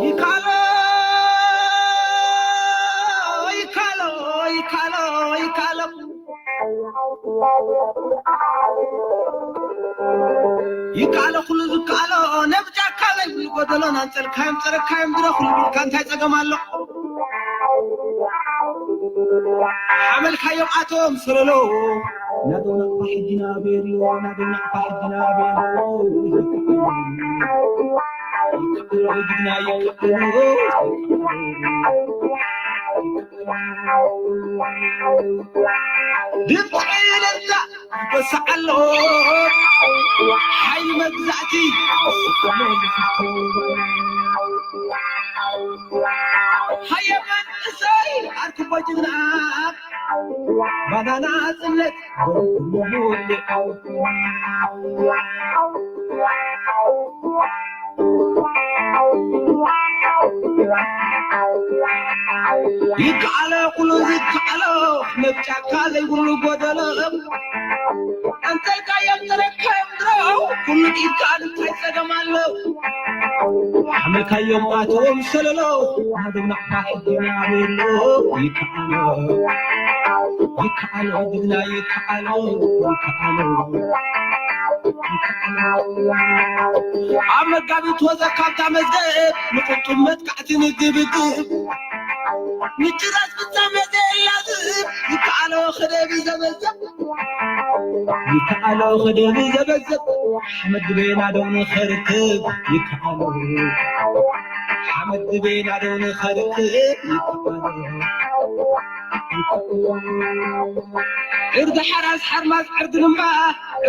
ይካሎ ይካሎ ይካሎ ይካሎ ይካሎ ኩሉ ዝካሎ ነብጃካ በል ጎደሎን ኣንጸልካዮም ጸረካዮም ድረኹ ልብልካ እንታይ ጸገም ኣሎ? ሓመልካዮም ኣቶም ሰለሎ ናደው ናቕፋ ሕጂ ናበየሉ ናደው ናቕፋ ሕጂ ናበየሉ ይክብሎ ጅግና ይክብሎ ድምፂ ለዛ ይበስዓሎ ሓይሊ መግዛእቲ ሃየ መንእሰይ ኣርክቦ ጅግና ባናና ጽነት ይከኣሎ ኩሉ ዝከኣሎ መብጫካ ዘይብሉ ጎደሎ ኣንተልካዮም ተረከም ድሮ ኩሉ ኢድካ እንታይ ጸገም ኣሎ ሓመልካዮም ኣትዎም ሰለሎ ናደው ናቕፋ ሕጂ ናበሎ ይከኣሎ ይከኣሎ ጅግና ይከኣሎ ይከኣሎ ኣብ መጋቢት ወዘ ካብታ መዝገብ ንቁጡብ መጥቃዕቲ ንግብግብ ምጭራስ ፍጻመ ዘየላዝብ ይከኣሎ ክደብ ዘበዘብ ይከኣሎ ክደብ ዘበዘብ ሓመድ ቤና ደው ንኸርክብ ይከኣሎ ሓመድ ቤና ደው ንኸርክብ ይከኣሎ ዕርዲ ሓራስ ሓርማዝ ዕርዲ ልምባ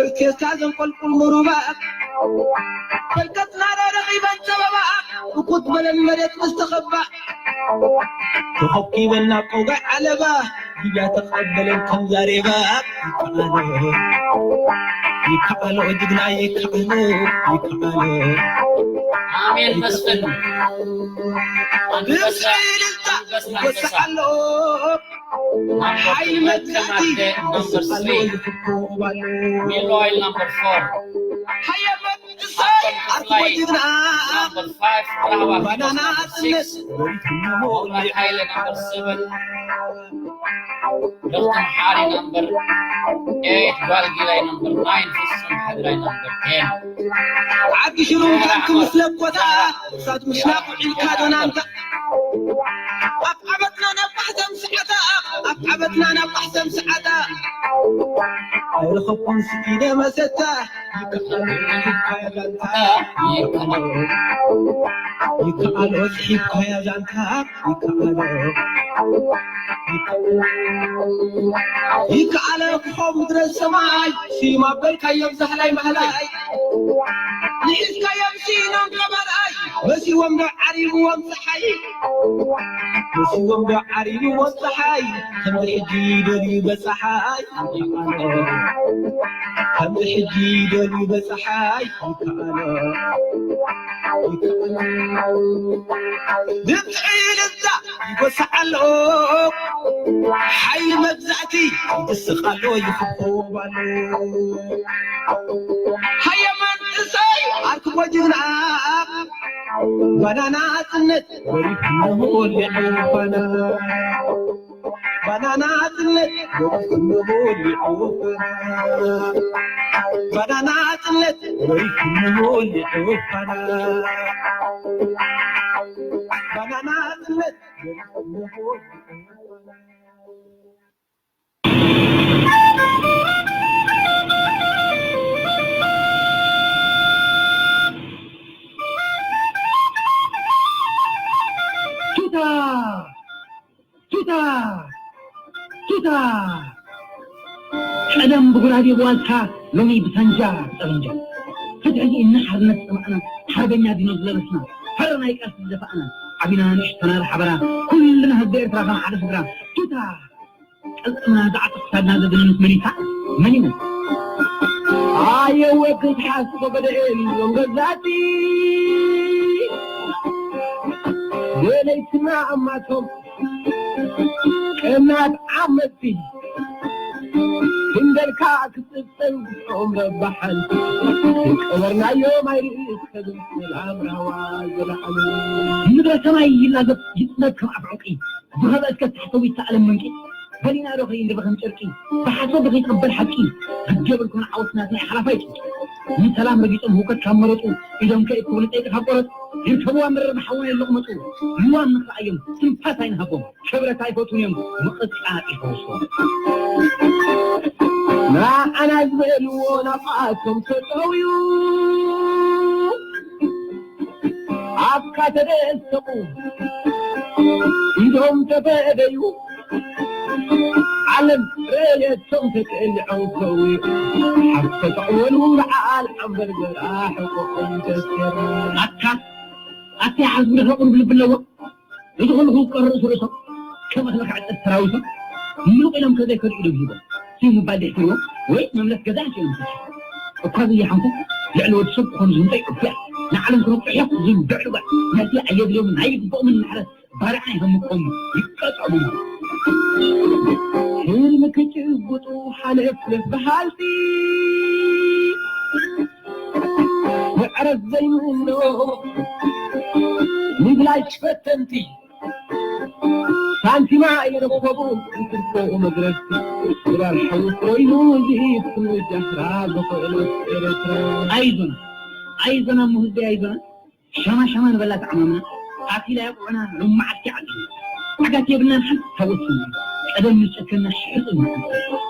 ዕርቴስታ ዘንቆልቁል ምሩባ ፈልቀትና ረኺበን ጸበባ እኩት በለን መሬት ምስ ተኸባ ተኸኪበን ናብ ቀውጋዕ ዓለባ ግብያ ተቐበለን ከም ዛሬባ ይከኣሎ ይከኣሎ ጅግና ይከኣሎ ይከኣሎ ኣሜን መስፍን ኣንበሳ እልልታ ኣንበሳ ኣንበሳ ይወስዓሎ ሓይሊ መግዛእቲ number three ይፍኮባሎ ሚል ኦይል number four ሓየመት እሳይ ኣርክቦ ጅግና number five ራህዋ ባናና number six ኣጽነት መብራት ሓይለ number seven ደርቱ መሓሪ number eight ጓልጊላይ number nine ፍጹም ሓድራይ number ten ዓዲ ሽሩን ታንክ ምስ ለኮታ እሳት ምሽናቕ ውዒልካ ዶናንታ ኣብ ዓበትና ናብ ባሕተም ሰዓታ ኣብ ዓበትና ናብ ባሕተም ሰዓታ ኣይረኸብኩን ስኢነ መሰታ ይከኣሎ ጽሒፍካያ ዛንታ ይከኣሎ ይከኣሎ ክኾም ድረስ ሰማይ ሲማ በልካዮም ዛህላይ ማህላይ ንሒዝካዮም ሲኖም ገበርኣይ መሲዎም ዶ ዓሪብዎም ፀሓይ መሲዎም ዶ ዓሪብዎም ፀሓይ ከምዚ ሕጂ ደልዩ በፀሓይ ከምዚ ሕጂ ደልዩ በፀሓይ ድምፂ እልልታ ይጎስዕ ኣሎ ሓይሊ መግዛእቲ ይስቕ ኣሎ ይኽኮብ ኣሎ ሃየ መንእሰይ ኣርክቦ ጅግና ባናና ጽነት ወሪድኩም ወሊዑ ባና ባናና ጽነት ወሪድኩም ወሊዑ ባና ባናና ጽነት ወሪድኩም ወሊዑ ባና ባናና ጽነት ወሪድኩም ወሊዑ ባና ቱታ ቱታ ቱታ ቀደም ብጉራዴ ብዋልታ ሎሚ ብሳንጃ ብጠበንጃ ፍትሒ ኢልና ሓርነት ዝጠማዕና ሓርበኛ ዲኖ ዝለበስና ፈረ ናይ ቃልሲ ዝደፋእና ዓቢና ንእሽተና ብሓበራ ኩልና ህዝቢ ኤርትራ ከም ሓደ ስድራ ቱታ ቀልጥምና ዝዓጥቕ ክሳድና ዘድንንስ መን እዩ መን እዩ ኣየ ወዲ ተሓስቦ በደኤል ሎም ገዛእቲ ወለይትና ኣማቶም ቀናት ዓመቲ ክንደልካ ክትጽብጸብ ግፍዖም ረባሓን። ቀበርናዮ ማይ ርእስ ከብል ሰላም ራህዋ ዘለዓሉ። ምድረ ሰማይ ይላገብ ይጽበብ ከም ኣፍ ዕንቂ። ዝኸበ እስከ ታሕተዊት ተኣለም መንቂ። በሊና ዶ ከይንርበ ከም ጨርቂ። ብሓሶት ዶ ከይትቕበል ሓቂ። ግዲ የብልኩምን ዓወት ናትና እዩ ሓላፋይ ጭንቂ። ንሰላም ረጊጾም ህውከት ካብ መረጹ። ኢዶም ከእክቡ ንጸይቂ ካብ ቆረጹ። ይርከብዋ መረር ብሓውን የለቑመጹ። ንዋም ንኽረኣዮም ትንፋስ ኣይንሃቦም። ክብረት ኣይፈትዉን እዮም ምቕጻዕ ይፈውሶም። ንዓና ዝበልዎ ናብኣቶም ተጠውዩ። ኣፍካ ተደሰቑ ኢዶም ተፈደዩ። ዓለም ረየቶም ተቀሊዖም ሰውዩ። ሓፍ ተጠቕመሉ በዓል ዓንበርበራ ሕቆኦም ተሰሩ። ኣካ ኣቲ ሓዝቢ ደፈቑ ብልቢ ኣለዎ። እዚ ኩሉ ክውቀር ርእሱ ርእሶም ከም እኽሊ ክዕጸድ ሰራዊቶም ምሉቕ ኢሎም ከዘይከዱ ኢዶም ሂቦም። ስዩ ምባል ድሕሪዎ ወይ መምለስ ገዛ ይስእሉ። እኳ ዘይሓንኩ ልዕሊ ወዲ ሰብ ክኾኑ ዝምጠይ ዑፍያ ንዓለም ክነብጡ ሕያኽ ዝብሉ ድዕሉባ ነቲ ኣየድልዮምን ኣይግብኦምን ማሕረስ ባርዕ ናይ ህምኮም ይቀጸሙ። ህልሚ ክጭብጡ ሓለፍለፍ በሃልቲ መዕረፍ ዘይምእኖ ንብላሽ ፈተንቲ ሳንቲማ ኣይረኸቡን እንትርፎ መግረፍቲ ድራር ሓዊ ኮይኑ ዝኢት ክንጃስራ ዝኽእለት ኤርትራ። ኣይዞና ኣይዞና እሞ ህዝቢ ኣይዞና ሸማ ሸማ ንበላ ተዓማምና ኣኪላ ያቁዕና ሎማዓት ዓዲ ሓጋት የብልናን ሓንቲ ተወስኑ ቀደም ንጨከና ሕርጥ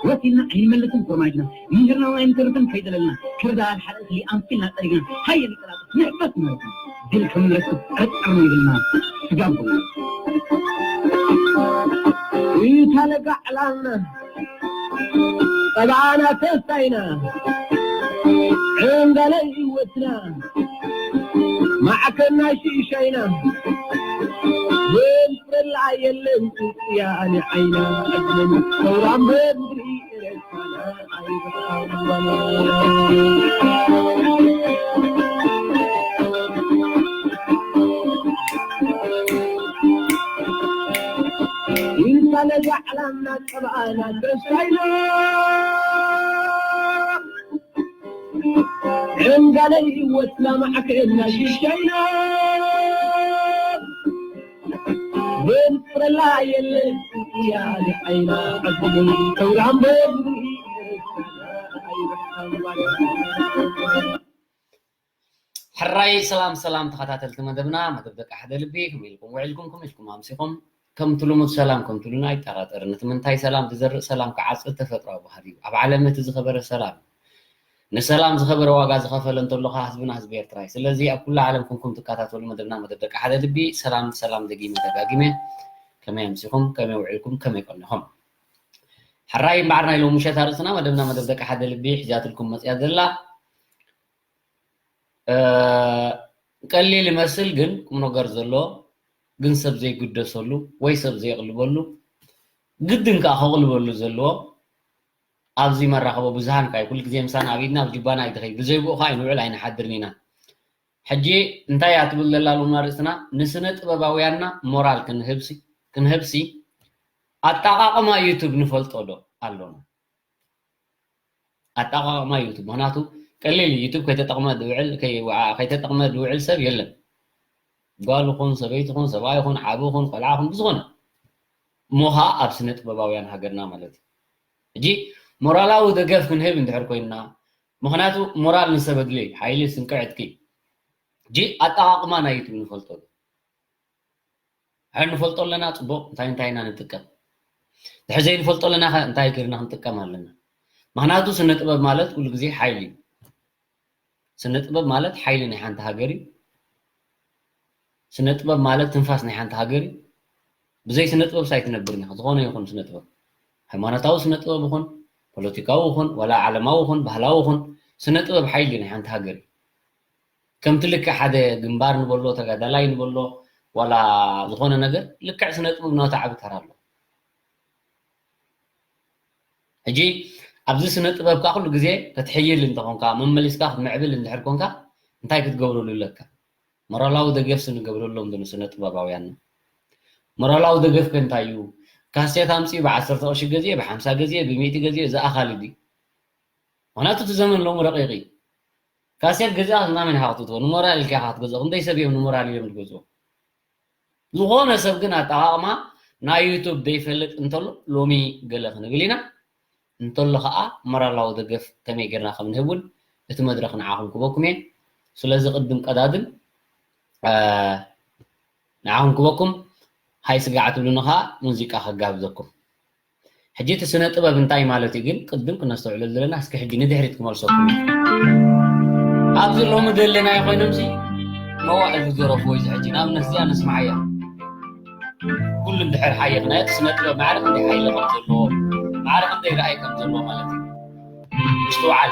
ወሲልና ኣይንመልስን ፍርማጅና ምሂርና ወይ ንተርፍን ከይደለልና ክርዳድ ሓጢእቲ ኣንፊልና ጸሪግና ሃየ ንቀላጠፍ ንሕፈስ ማለት እዩ። ድል ከም ንረክብ ጠርጠር ነው ይብልና ስጋብ ኢታ ለጋዕላና ጠባና ተስታይና ዕንዳለ ይወትና ማዕከና ሽሻይና ወልፍረላ የለን ጽያኒ ዓይና ሰውራም በምድሪ ሕራይ ሰላም ሰላም ተኸታተልቲ መደብና መደብ ደቂ ሓደ ልቢ ከመይ ኢልኩም ውዒልኩም ከመይ ኢልኩም ኣምሲኹም ከምቲ ልሙድ ሰላም ከምትሉና ኣይጠራጠርን እቲ ምንታይ ሰላም ትዘርእ ሰላም ክዓጽድ ተፈጥራዊ ባህሪ እዩ ኣብ ዓለም እቲ ዝኸበረ ሰላም እዩ ንሰላም ዝኸበረ ዋጋ ዝኸፈለ እንተሎ ከኣ ህዝብና ህዝቢ ኤርትራ እዩ ስለዚ ኣብ ኩላ ዓለም ኩንኩም ትከታተሉ መደብና መደብ ደቂ ሓደ ልቢ ሰላም ሰላም ደጊመ ደጋጊመ ከመይ ኣምሲኹም ከመይ ውዒልኩም ከመይ ቀኒኹም ሕራይ እምበዓር ናይ ሎሚ ምሸት ኣርእስትና መደብና መደብ ደቂ ሓደ ልቢ ሒዛትልኩም መጽያ ዘላ ቀሊል ይመስል ግን ቁምነገር ዘለዎ ግን ሰብ ዘይግደሰሉ ወይ ሰብ ዘየቕልበሉ ግድን ከዓ ከቕልበሉ ዘለዎ ኣብዚ መራኸቦ ብዙሃን ከዓ ኩሉ ግዜ ምሳና ኣብ ኢድና ኣብ ጅባና ኣይትኸይ ብዘይ ብኡ ከዓ ኣይንውዕል ኣይንሓድርን ኢና ሕጂ እንታይ እያ ትብል ዘላ ሎምና ርእስና ንስነ ጥበባውያንና ሞራል ክንህብሲ ኣጠቓቕማ ዩቱብ ንፈልጦ ዶ ኣሎና ኣጠቓቕማ ዩቱብ ምኽንያቱ ቀሊል እዩ ዩቱብ ከይተጠቕመ ዝውዕል ከይተጠቕመ ዝውዕል ሰብ የለን ጓል ኹን ሰበይቲ ኹን ሰብኣይ ኹን ዓቢ ኹን ቆልዓ ኹን ብዝኾነ እሞ ኸዓ ኣብ ስነ ጥበባውያን ሃገርና ማለት እዩ ሕጂ ሞራላዊ ደገፍ ክንህብ እንድሕር ኮይንና ምኽንያቱ ሞራል ንሰብ ኣድልዮ እዩ ሓይሊ ስንቂ ዕጥቂ እዩ ሕጂ ኣጠቓቕማ ናይ ዩቱብ ንፈልጦ ዶ ድሕር ንፈልጦ ኣለና ፅቡቕ እንታይ እንታይ ኢና ንጥቀም ድሕር ዘይንፈልጦ ኣለና ከ እንታይ ገርና ክንጥቀም ኣለና ምክንያቱ ስነ ጥበብ ማለት ኩሉ ግዜ ሓይሊ እዩ ስነ ጥበብ ማለት ሓይሊ ናይ ሓንቲ ሃገር እዩ ስነ ጥበብ ማለት ትንፋስ ናይ ሓንቲ ሃገር እዩ ብዘይ ስነ ጥበብ ሳይትነብር ኢኻ ዝኾነ ይኹን ስነ ጥበብ ሃይማኖታዊ ስነ ጥበብ ይኹን ፖለቲካዊ ይኹን ዋላ ዓለማዊ ይኹን ባህላዊ ይኹን ስነ ጥበብ ሓይሊ ናይ ሓንቲ ሃገር እዩ ከምቲ ልክዕ ሓደ ግንባር ንበሎ ተጋዳላይ ንበሎ ዋላ ዝኾነ ነገር ልክዕ ስነ ጥበብ ናቱ ዓቢ ተራ ኣሎ ሕጂ ኣብዚ ስነ ጥበብ ከዓ ኩሉ ግዜ ክትሕይል እንተኾንካ መመሊስካ ክትምዕብል እንድሕር ኮንካ እንታይ ክትገብረሉ ኣለካ ሞራላዊ ደገፍሲ ንገብረሎም ዶ ንስነ ጥበባውያንና ሞራላዊ ደገፍከ እንታይ እዩ ካሴት ኣምፅኡ ብዓሰርተ ቅርሺ ገዚኤ፣ ብሓምሳ ገዚኤ፣ ብሚእቲ ገዚኤ ዝኣኻል ድዩ? ምኽንያቱ እቲ ዘመን ሎሚ ረቂቕ እዩ። ካሴት ገዚእካ ናመን ኢኻ ክትእትዎ? ንሞራል ኢልካ ኢኻ ክትገዝኦ። ክንደይ ሰብ እዮም ንሞራል ኢሎም ዝገዝኡ? ዝኾነ ሰብ ግን ኣጠቓቕማ ናይ ዩቱብ ዘይፈልጥ እንተሎ ሎሚ ገለ ክንብል ኢና። እንተሎ ኸዓ ሞራላዊ ደገፍ ከመይ ጌርና ከም ንህብ እውን እቲ መድረኽ ንዓኹም ክበኩም እየ። ስለዚ ቅድም ቀዳድም፣ እ፣ ንዓኹም ክበኩም፣ ሃይ ስጋዕ ትብሉኒ ኸዓ ሙዚቃ ከጋብዘኩም። ሕጂ እቲ ስነ ጥበብ እንታይ ማለት እዩ ግን ቅድም ክነስተውዕሎ ዘለና፣ እስኪ ሕጂ ንድሕሪት ክመልሰኩም እዩ። ኣብዚ ሎሚ ዘለናዮ ኮይኖምሲ መዋዕል ዝገረፍዎ እዩ። ሕጂ ንኣብነት እዚኣ ንስምዓያ። ኩሉ እንድሕር ሓየኽናዮ እቲ ስነ ጥበብ ማዕረ ክንደይ ሓይሊ ከም ዘለዎ፣ ማዕረ ክንደይ ራእይ ከም ዘለዎ ማለት እዩ። ምስትውዓል።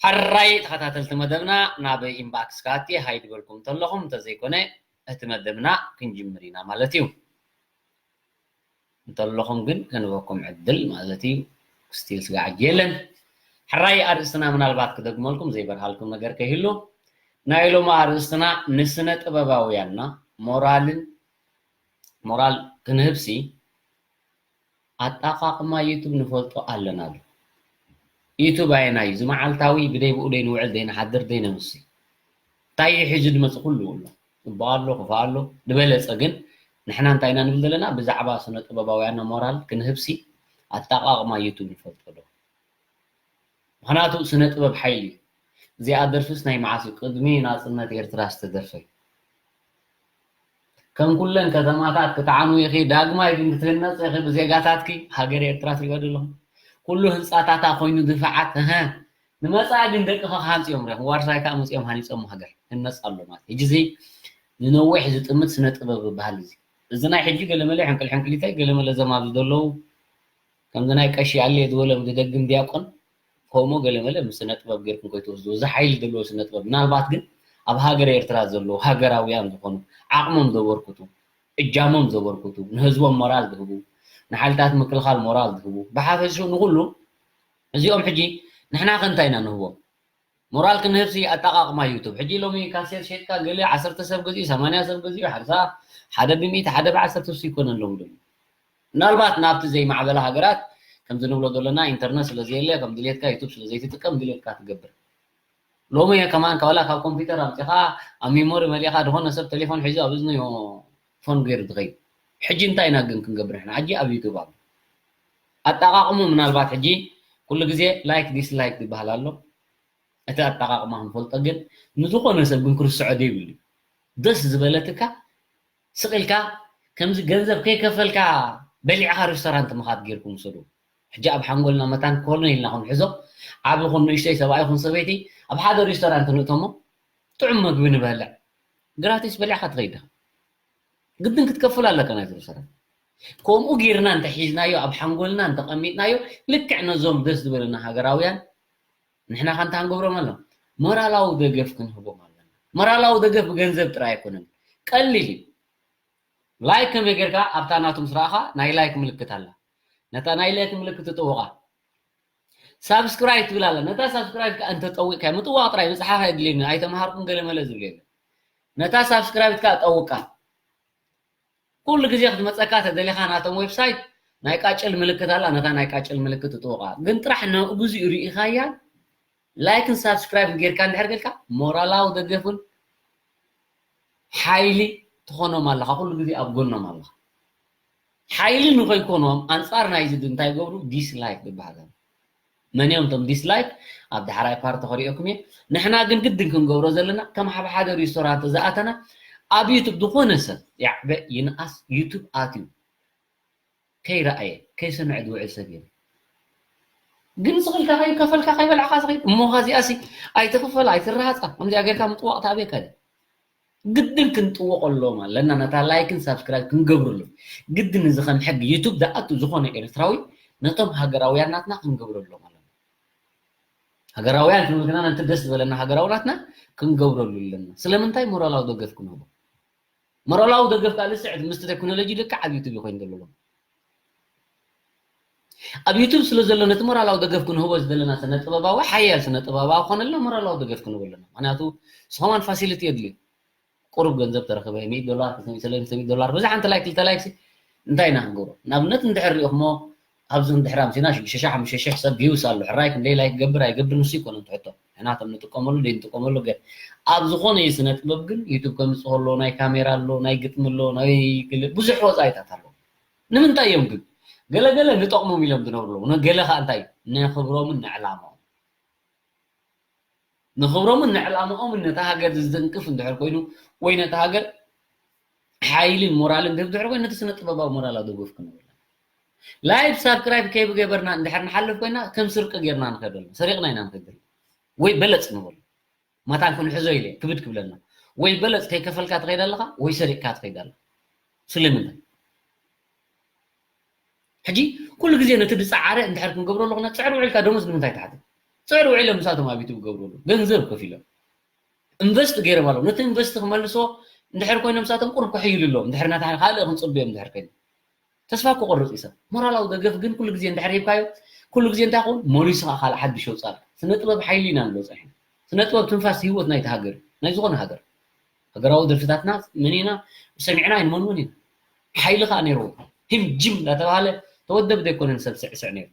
ሕራይ ተኸታተልቲ መደብና፣ ናብ ኢንባክስ ክኣቲ ሃይ ዝበልኩም እንተለኹም፣ እንተዘይኮነ እቲ መደብና ክንጅምር ኢና ማለት እዩ። እንተለኹም ግን ክንበኩም ዕድል ማለት እዩ። ስቲል ስጋዕ የለን። ሕራይ ኣርእስትና ምናልባት ክደግመልኩም ዘይበርሃልኩም ነገር ከይህሉ፣ ናይ ሎሚ ኣርእስትና ንስነ ጥበባውያንና ሞራልን ሞራል ክንህብሲ ኣጠቓቕማ ዩቱብ ንፈልጦ ኣለና ኣሎ። ዩቱብ ኣየናይ እዩ? እዚ መዓልታዊ ብደይ ብኡ ደይ ንውዕል ደይ ንሓድር ደይ ነምሲ። እንታይ እዩ ሒዙ ዝመጽእ ኩሉ ኣሎ። ጽቡቕ ኣሎ፣ ክፉእ ኣሎ። ዝበለጸ ግን ንሕና እንታይ ኢና ንብል ዘለና? ብዛዕባ ስነ ጥበባውያንና ሞራል ክንህብሲ ኣጠቓቕማ ዩቱብ ንፈልጦ ዶ? ምኽንያቱ ስነ ጥበብ ሓይሊ እዩ። እዚኣ ደርፍስ ናይ መዓስ እዩ? ቅድሚ ናጽነት ኤርትራ ዝተደርፈ እዩ። ከም ኩለን ከተማታት ክትዓኑ ኢኺ፣ ዳግማይ ግን ክትህነጽ ኢኺ ብዜጋታትኪ። ሃገር ኤርትራ ትሪኦ ዘለኹም ኩሉ ህንጻታታ ኮይኑ ድፋዓት፣ እህ፣ ንመጻኢ ግን ደቅኻ ክሃንጽ እዮም ሪኦም። ዋርሳይ ከኣ መጺኦም ሃኒጾም ሃገር ህነጽ ኣሎ ማለት። ሕጂ እዚ ንነዊሕ ዝጥምት ስነ ጥበብ ዝበሃል እዚ። እዚ ናይ ሕጂ ገለመለ ሕንቅል ሕንቅሊተይ፣ ገለመለ ዘማብዙ ዘለዉ ከምዚ ናይ ቀሺ ኣለ ዝበሎም ዝደግም ዲያቆን ከምኡ ገለመለ ምስ ስነ ጥበብ ጌርኩም ከይትወስድዎ። እዚ ሓይሊ ዘለዎ ስነ ጥበብ ምናልባት ግን ኣብ ሃገር ኤርትራ ዘለዉ ሃገራውያን ዝኾኑ ዓቕሞም ዘበርክቱ፣ እጃሞም ዘበርክቱ፣ ንህዝቦም ሞራል ዝህቡ፣ ንሓይልታት ምክልኻል ሞራል ዝህቡ፣ ብሓፈሽኡ ንኹሉ እዚኦም ሕጂ ንሕና ከ እንታይ ኢና ንህቦም? ሞራል ክንህብሲ ኣጠቓቕማ ዩቱብ። ሕጂ ሎሚ ካሴት ሸይጥካ ገለ ዓሰርተ ሰብ ገዚኡ፣ ሰማንያ ሰብ ገዚኡ፣ ሓምሳ፣ ሓደ ብሚእቲ፣ ሓደ ብዓሰርተ እሱ ይኮነን ሎሚ ሎሚ። ምናልባት ናብቲ ዘይማዕበላ ሃገራት ከምዚ ንብሎ ዘለና ኢንተርነት ስለ ዘየለ፣ ከም ድሌትካ ዩቱብ ስለ ዘይትጥቀም ድሌትካ ትገብር። ሎሚ ከማን ዋላ ካብ ኮምፒውተር ኣምጺኻ ኣብ ሚሞሪ መሊእኻ ዝኾነ ሰብ ቴሌፎን ሒዙ ኣብ እዝኑ ፎን ገይሩ ዝኸይድ። ሕጂ እንታይ ኢና ግን ክንገብር ንሕና? ሕጂ ኣብ ዩቱብ ኣሎ። ኣጠቓቕሙ ምናልባት ሕጂ ኩሉ ግዜ ላይክ ዲስላይክ ዝበሃል ኣሎ። እቲ ኣጠቓቕማ ክንፈልጦ ግን ንዝኾነ ሰብ ግን ክርስዖ ዘይብሉ እዩ። ደስ ዝበለትካ ስቕ ኢልካ ከምዚ ገንዘብ ከይከፈልካ በሊዕኻ ሬስቶራንት ምኻድ ጌርኩም ውሰዱ። ሕጂ ኣብ ሓንጎልና መታን ኮነ ኢልና ክንሕዞ፣ ዓቢ ኹን ንእሽተይ፣ ሰብኣይ ኹን ሰበይቲ፣ ኣብ ሓደ ሬስቶራንት ንእተሞ ጥዑም መግቢ ንበልዕ። ግራቲስ በሊዕኻ ትኸይድ ኢኻ። ግድን ክትከፍል ኣለካ ናይቲ ሬስቶራንት። ከምኡ ጌርና እንተሒዝናዮ፣ ኣብ ሓንጎልና እንተቐሚጥናዮ፣ ልክዕ ነዞም ደስ ዝበሉና ሃገራውያን ንሕና ከ እንታይ ክንገብሮም ኣለና? ሞራላዊ ደገፍ ክንህቦም ኣለና። ሞራላዊ ደገፍ ብገንዘብ ጥራይ ኣይኮነን፣ ቀሊል እዩ። ላይክ ከመይ ጌርካ ኣብታ ናቱ ምስ ረኣኻ ናይ ላይክ ምልክት ኣላ። ነታ ናይ ላይክ ምልክት ትጥውቓ። ሳብስክራይብ ትብል ኣላ። ነታ ሳብስክራይብ ከኣ እንተጠዊቕካያ፣ ምጥዋቕ ጥራይ ምጽሓፍ ኣየድልየኒ፣ ኣይተምሃርኩን ገለ መለ ዝብል የለን። ነታ ሳብስክራይብ ከኣ ጠውቃ። ኩሉ ግዜ ክትመጸካ ተደሊኻ ናቶም ዌብሳይት ናይ ቃጭል ምልክት ኣላ፣ ነታ ናይ ቃጭል ምልክት ትጥውቓ። ግን ጥራሕ ንኡ ግዜኡ ርኢኻያ ላይክን ሳብስክራይብን ጌርካ እንድሕር ጌርካ ሞራላዊ ደገፍን ሓይሊ ትኾኖም ኣለኻ፣ ኩሉ ግዜ ኣብ ጎኖም ኣለኻ። ሓይሊ ንኸይኮኖም ኣንፃር ናይዚ ድ- እንታይ ይገብሩ? ዲስላይክ ዝበሃል ኣሎ። መን እዮም እቶም ዲስላይክ? ኣብ ዳሕራይ ፓርቲ ከሪኦኩም እየ። ንሕና ግን ግድን ክንገብሮ ዘለና ከም ሓደ ሓደ ሪስቶራንት ዝኣተና ኣብ ዩቱብ ዝኾነ ሰብ ያዕበ ይንኣስ ዩቱብ ኣትዩ ከይረኣየ ከይሰምዐ ዝውዕል ሰብ የለን። ግን ስኽልካ ከይከፈልካ ከይበላዕካ ስኺድ እሞ ኻዚኣሲ ኣይትኽፈል ኣይትረሃፃ ከምዚኣ ጌርካ ምጥዋቕ ታበየካ ድዩ? ግድን ክንጥወቐሎም ኣለና። ነታ ላይክን ሳብስክራይብ ክንገብረሉ ግድን እዚ ከም ሕጊ ዩቱብ ዝኣቱ ዝኾነ ኤርትራዊ ነቶም ሃገራውያን ናትና ክንገብረሎም ኣለና። ሃገራውያን ክንብል ከለና ነቲ ደስ ዝበለና ሃገራዊ ናትና ክንገብረሉ ኣለና። ስለምንታይ ሞራላዊ ደገፍ ክንህቦ? ሞራላዊ ደገፍ ካልእ ስዕት ምስቲ ቴክኖሎጂ ልክዕ ኣብ ዩቱብ ኮይኑ ዘሎ ኣሎ። ኣብ ዩቱብ ስለ ዘሎ ነቲ ሞራላዊ ደገፍ ክንህቦ ዝደለና ስነ ጥበባዊ ሓያል ስነ ጥበባዊ ክኾነልና ሞራላዊ ደገፍ ክንህቦ ኣለና። ምክንያቱ ስኸማን ፋሲሊቲ የድልዩ። ቁሩብ ገንዘብ ተረኽበ ሚእቲ ዶላር ሰለስተ ሚእቲ ዶላር በዛ ሓንቲ ላይክ ክልተ ላይክ እንታይ ኢና ክንገብሮ? ንኣብነት እንድሕር ሪኦኹሞ ኣብዚ እንድሕር ኣምሲና ሽዱሽተ ሽሕ ሓሙሽተ ሽሕ ሰብ ቪውስ ኣሎ ሕራይ ክንደይ ላይክ ገብር ኣይገብር ንሱ ይኮነ ትሕቶ ንሕና ከም ንጥቀመሉ ደይ ንጥቀመሉ ገ ኣብ ዝኾነ ስነ ጥበብ ግን ዩቱብ ከምፅእ ከሎ ናይ ካሜራ ኣሎ ናይ ግጥሚ ኣሎ ናይ ብዙሕ ወፃኢታት ኣሎ። ንምንታይ እዮም ግን ገለገለ ንጠቕሞም ኢሎም ዝነብሩ ኣለዉ? ገለ ከዓ እንታይ ንክብሮምን ንዕላምኦም ንኽብሮምን ንዕላምኦምን ነታ ሃገር ዝዝንቅፍ እንድሕር ኮይኑ ወይ ነታ ሃገር ሓይልን ሞራልን ዝህብ ድሕር ኮይኑ ነቲ ስነ ጥበባዊ ሞራል ኣደጉፍ ክንብል ላይቭ ሳብስክራይብ ከይገበርና እንድሕር ንሓልፍ ኮይና ከም ስርቂ ጌርና ንኸደሉ ሰሪቕና ኢና ንኸደሉ ወይ በለፅ ንበሉ ማታን ክንሕዞ ኢለ ክብድ ክብለና ወይ በለፅ ከይከፈልካ ትኸይድ ኣለኻ ወይ ሰሪቕካ ትኸይድ ኣለኻ። ስለምንታይ? ሕጂ ኩሉ ግዜ ነቲ ዝፀዓረ እንድሕር ክንገብሮ ኣለኹና ፅዕር ውዒልካ ደሞዝ ንምንታይ ትሓትት? ፅዕር ውዒሎም ንሳቶም ኣብ ዩቱብ ይገብሩ ኣለዉ ገንዘብ ከፊሎም ኢንቨስት ገይሮም ኣለዉ ነቲ ኢንቨስት ክመልሶ እንድሕር ኮይኖም ንሳቶም ቁሩብ ክሕይሉ ኣለዎም እንድሕር ናታ ካልእ ክንፅብዮም እንድሕር ኮይኖም ተስፋ ክቆርፅ እዩ ሰብ ሞራላዊ ደገፍ ግን ኩሉ ግዜ እንድሕር ሂብካዮ ኩሉ ግዜ እንታይ ክኸውን መሊሱ ከዓ ካልእ ሓድሽ የውፃል ስነ ጥበብ ሓይሊ ኢና ንብሎ ፀኒሕና ስነ ጥበብ ትንፋስ ህይወት ናይቲ ሃገር እዩ ናይ ዝኾነ ሃገር ሃገራዊ ደርፍታትና መን ኢና ሰሚዕና ኣይንመንውን ኢና ሓይሊ ከዓ ነይርዎ ሂም ጅም እንዳተባሃለ ተወደብ ዘይኮነን ሰብ ስዕስዕ ነይሩ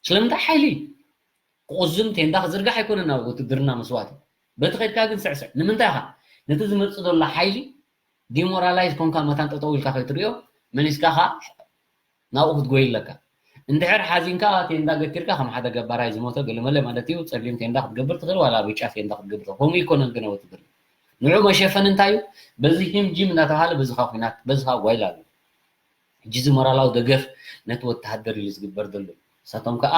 ስለምንታይ ሓይሊ ክቁዝም ቴንዳ ክዝርጋሕ ኣይኮነን ናብ ውትድርና መስዋእቲ በቲ ከድካ ግን ስዕስዕ ንምንታይ ኢኻ ነቲ ዝመፅእ ዘሎ ሓይሊ ዲሞራላይዝ ኮንካ መታን ጠጠው ኢልካ ከይትሪኦ መሊስካ ኻ ናብኡ ክትጎይ ኣለካ እንድሕር ሓዚንካ ቴንዳ ገቲርካ ከም ሓደ ገባራይ ዝሞተ ገለመለ ማለት እዩ ፀሊም ቴንዳ ክትገብር ትኽእል ዋላ ብጫ ቴንዳ ክትገብር ትኽእል ከምኡ ይኮነን ግን ውትድርና ንዑ መሸፈኒ እንታይ እዩ በዚ ሂም ጂም እናተባሃለ በዚ ኻ ኩናት በዚ ኻ ጓይል ኣሎ ሕጂ እዚ ሞራላዊ ደገፍ ነቲ ወተሃደር ኢሉ ዝግበር ዘሎ እዩ። ንሳቶም ከዓ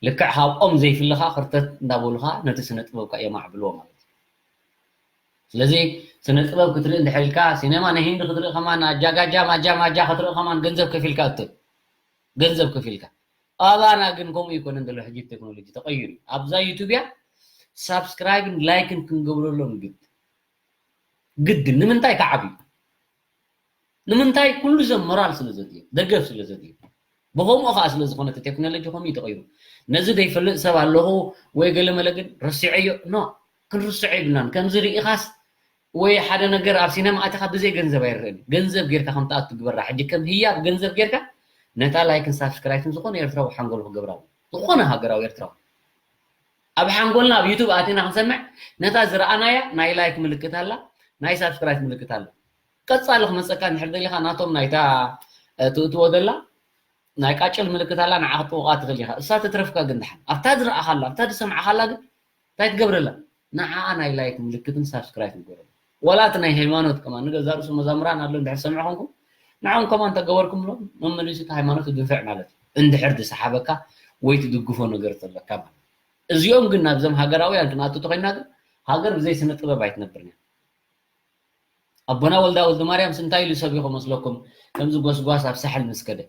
ልክዕ ካብ ኦም ዘይፍልኻ ክርተት እንዳበሉኻ ነቲ ስነ ጥበብካ የማዕብልዎ ማለት እዩ። ስለዚ ስነ ጥበብ ክትርኢ እንድሕር ኢልካ ሲኔማ ናይ ሂንዲ ክትርኢ ከማን ኣጃጋጃ ማጃ ማጃ ክትርኢ ከማን ገንዘብ ከፊልካ እትብ ገንዘብ ከፊልካ ኣባና ግን ከምኡ ይኮነን ዘሎ ሕጂ ቴክኖሎጂ ተቀይሩ እዩ። ኣብዛ ዩቱብ እያ ሳብስክራይብን ላይክን ክንገብረሎም ግድ ግድን ንምንታይ ክዓብዩ ንምንታይ ኩሉ ሰብ ሞራል ስለ ዘድልዮ ደገፍ ስለ ዘድልዮ ብከምኡ ከዓ ስለ ዝኾነ እቲ ቴክኖሎጂ ከምኡ እዩ ተቀይሩ ነዚ ዘይፈልጥ ሰብ ኣለኹ ወይ ገለ መለ ግን ረሲዐዮ ኖ ክንርስዖ ይብልናን ከምዚ ርኢኻስ ወይ ሓደ ነገር ኣብ ሲነማ ኣቲኻ ብዘይ ገንዘብ ኣይረአን ገንዘብ ጌርካ ከም ትኣቱ ግበራ ሕጂ ከም ህያብ ገንዘብ ጌርካ ነታ ላይክን ሳብስክራይብን ዝኾነ ኤርትራዊ ሓንጎሉ ክገብራ ኣለዎ ዝኾነ ሃገራዊ ኤርትራዊ ኣብ ሓንጎልና ኣብ ዩቱብ ኣቲና ክንሰምዕ ነታ ዝረኣናያ ናይ ላይክ ምልክት ኣላ ናይ ሳብስክራይብ ምልክት ኣላ ቀፃሊ ክመፀካ እንድሕር ደሊኻ ናቶም ናይታ ትእትዎ ዘላ ናይ ቃጭል ምልክት ኣላ ንዓ ክትጥውቃ ትኽእል ኢኻ እሳ ትትረፍካ ግን ድሓን ኣብታ ዝረኣኻላ ኣብታ ዝሰምዓኻላ ግን እንታይ ትገብረላ ንዓኣ ናይ ላይክ ምልክትን ሳብስክራይብ ትገብረላ ወላ እቲ ናይ ሃይማኖት ከማ ንገዛ ርእሱ መዛምራን ኣሎ እንድሕር ሰምዑ ኮንኩም ንዓም ከማ እንተገበርኩምሎም መመሊሱ እቲ ሃይማኖት ትድንፍዕ ማለት እዩ እንድሕር ዝሰሓበካ ወይ ትድግፎ ነገር ዘለካ ማለት እዚኦም ግን ናብዞም ሃገራውያን ክንኣቱ ተኮይና ግን ሃገር ብዘይ ስነ ጥበብ ኣይትነብርን እያ ኣቦና ወልዳ ወልደ ማርያም ስንታይ ኢሉ ሰቢኹ መስለኩም ከምዚ ጎስጓስ ኣብ ሳሕል ምስ ከደ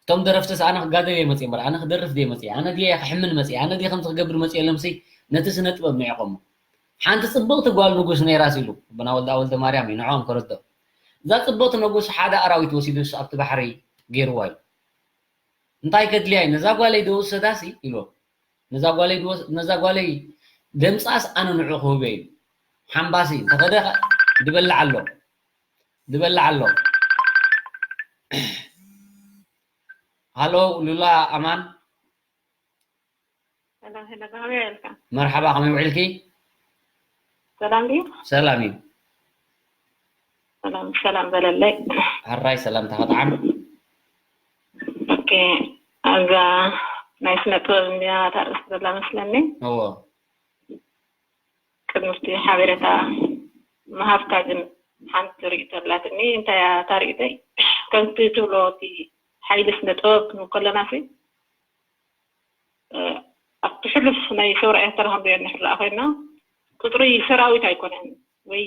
እቶም ደረፍትስ ኣነ ክጋደል እየ መፅእ እምበር ኣነ ክደርፍ ድየ መፅእ ኣነ ድየ ክሕምን መፅእ ኣነ ድየ ከምዚ ክገብር መፅእ የለምሲ ነቲ ስነ ጥበብ ንዕቆሞ ሓንቲ ፅብቕቲ ጓል ንጉስ ነይራስ ኢሉ ኣቦና ወልዳ ወልደ ማርያም እዩ ንዕኦም ከረድኦም እዛ ፅብቕቲ ንጉስ ሓደ ኣራዊት ወሲዱስ ኣብቲ ባሕሪ ገይርዋ እዩ እንታይ ከድልያ እዩ ነዛ ጓለይ ዶ ውሰዳሲ ኢልዎ ነዛ ጓለይ ድወስ ነዛ ጓለይ ደምፃስ ኣነ ንዑ ክህበ እዩ ሓምባሲ እንተኸደ ድበልዕ ኣሎ ድበልዕ ኣሎ ሃሎ ሉላ ኣማን መርሓባ ከመይ ውዒልኪ ሰላም ድዩ ሰላም እዩ ሰላም ሰላም በለለይ። ሕራይ ሰላምታ ክጥዓም። ኦኬ፣ ኣብዛ ናይ ስነ ጥበብ እንድያ ታርእስቲ ዘላ መስለኒ። እዎ ቅድምቲ ሓበሬታ ምሃብካ ግን ሓንቲ ርእይቶ ኣላትኒ። እንታይ እያ እታ ርእይቶይ? ከምቲ ትብሎ እቲ ሓይሊ ስነ ጥበብ ክንብል ከለና ሲ ኣብቲ ሕሉፍ ናይ ሰውራ ኤርትራ ክንሪኦ እንድሕር ኮይና ቁፅሪ ሰራዊት ኣይኮነን ወይ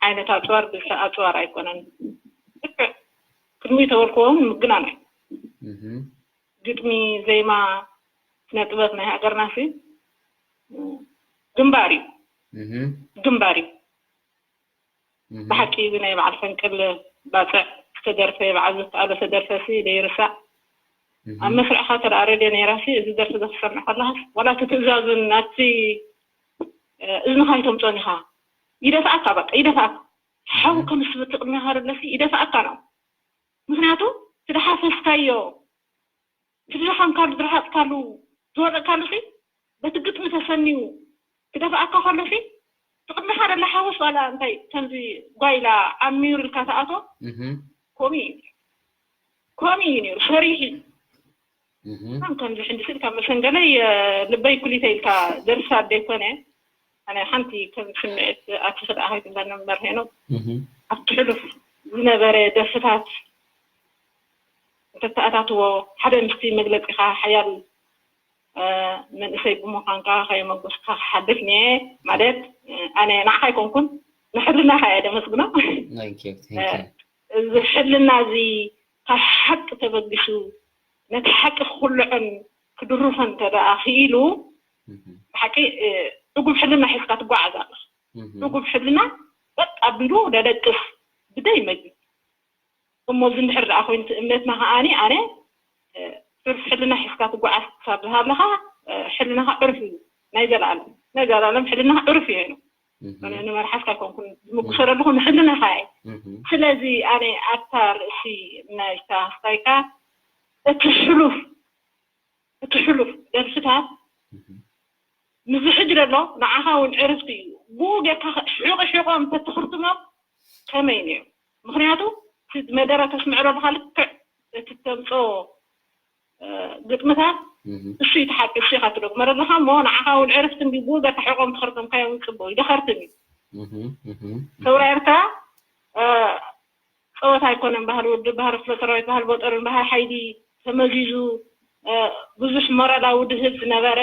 ዓይነት ኣፅዋር ብዝተ ኣፅዋር ኣይኮነን። ልክዕ ቅድሚ ተበልክዎ እውን ምግናን እዩ። ግጥሚ፣ ዜማ፣ ስነ ጥበብ ናይ ሃገርና ሲ ግንባር እዩ። ግንባር እዩ። ብሓቂ እዚ ናይ በዓል ፈንቅል ባፅዕ ዝተደርፈ በዓል ዝተኣለሰ ደርፈ ሲ ደይርሳዕ። ኣብ መስርዕኻ ተደኣ ረድዮ ነይራ ሲ እዚ ደርፊ እዚ ክሰምዕ ከለኻስ ዋላ እቲ ትእዛዙን ናብቲ እዝንኻ ይተምፆን ኢኻ። ይደፍኣካ በቃ ይደፍኣካ። ሓው ከምስብቲ ቅድሚኻ ደለሲ ይደፍኣካ ነው። ምክንያቱ ትደሓፈስካዮ ትድረኸምካሉ ድረሃፅካሉ ዝወደቅካሉ ሲ በቲ ግጥሚ ተሰንዩ ክደፍኣካ ከሎ ሲ ትቅድሚኻ ደላ ሓወስ ዋላ እንታይ ከምዚ ጓይላ ዓሚሩ ኢልካ ተኣቶ ኮሚ እዩ ኮሚ እዩ ነይሩ ፈሪሒ ከም ከምዚ ሕጂ ስል ካብ መሰንገለይ ልበይ ኩሊተ ኢልካ ደርሳ ደይኮነ ኣነ ሓንቲ ከም ስምዒት ኣቲ ክዳ ሃይት እንዳነበር ሄኖ ኣብቲ ሕሉፍ ዝነበረ ደርፍታት እንተተኣታትዎ ሓደ ምስቲ መግለፂኻ ሓያል መንእሰይ ብምዃንካ ከየመጎስካ ክሓልፍ እየ ማለት ኣነ ንዓኻ ኣይኮንኩን ንሕልናኻ እየ ደመስግኖ። እዚ ሕልና እዚ ካብ ሓቂ ተበጊሱ ነቲ ሓቂ ክኹልዖን ክድርኾን እንተ ደኣ ክኢሉ ብሓቂ ዕጉብ ሕልና ሒዝካ ትጓዓዝ ኣለኻ። ዕጉብ ሕልና በጥ ኣቢሉ ደደቅስ ብደይ መግቢ እሞ እዚ እንድሕር ደኣ ኮይኑ እቲ እምነትና ከዓኒ ኣነ ዕርፍ ሕልና ሒዝካ ትጓዓዝ ክሳብ ዝሃለኻ ሕልናኻ ዕርፍ እዩ ናይ ዘለኣለም ናይ ዘለኣለም ሕልናኻ ዕርፍ እዩ ሄኖ ኣነ ንመርሓስካ ኣይኮንኩን ዝምጉሶ ዘለኹ ንሕልናኻ እየ ስለዚ ኣነ ኣብታ ርእሲ ናይታ ስታይካ እቲ ሕሉፍ እቲ ሕሉፍ ደርፍታት ንዚ ሕጂ ደሎ ንዓኻ እውን ዕርፍቲ እዩ ብኡ ጌርካ ሕቆ ሕቆ እንተትኽርትሞም ከመይ ነይሩ ምክንያቱ እቲ መደረ ተስምዕ ዘለኻ ልክዕ እቲ ተምፅኦ ግጥምታት እሱ እዩ ተሓቂ እሱ ኢኻ ትደግሞ ዘለኻ እሞ ንዓኻ እውን ዕርፍቲ እንዲ ብኡ ጌርካ ሕቆም ትኽርተምካዮም ፅቡቅ እዩ ደኸርትን እዩ ሰውራ ኤርትራ ፀወታ ኣይኮነን ባህሊ ውድብ ባህሊ ክፍለ ሰራዊት ባህሊ ቦጠርን ባህሊ ሓይሊ ተመዚዙ ብዙሕ ሞራላዊ ድህብ ዝነበረ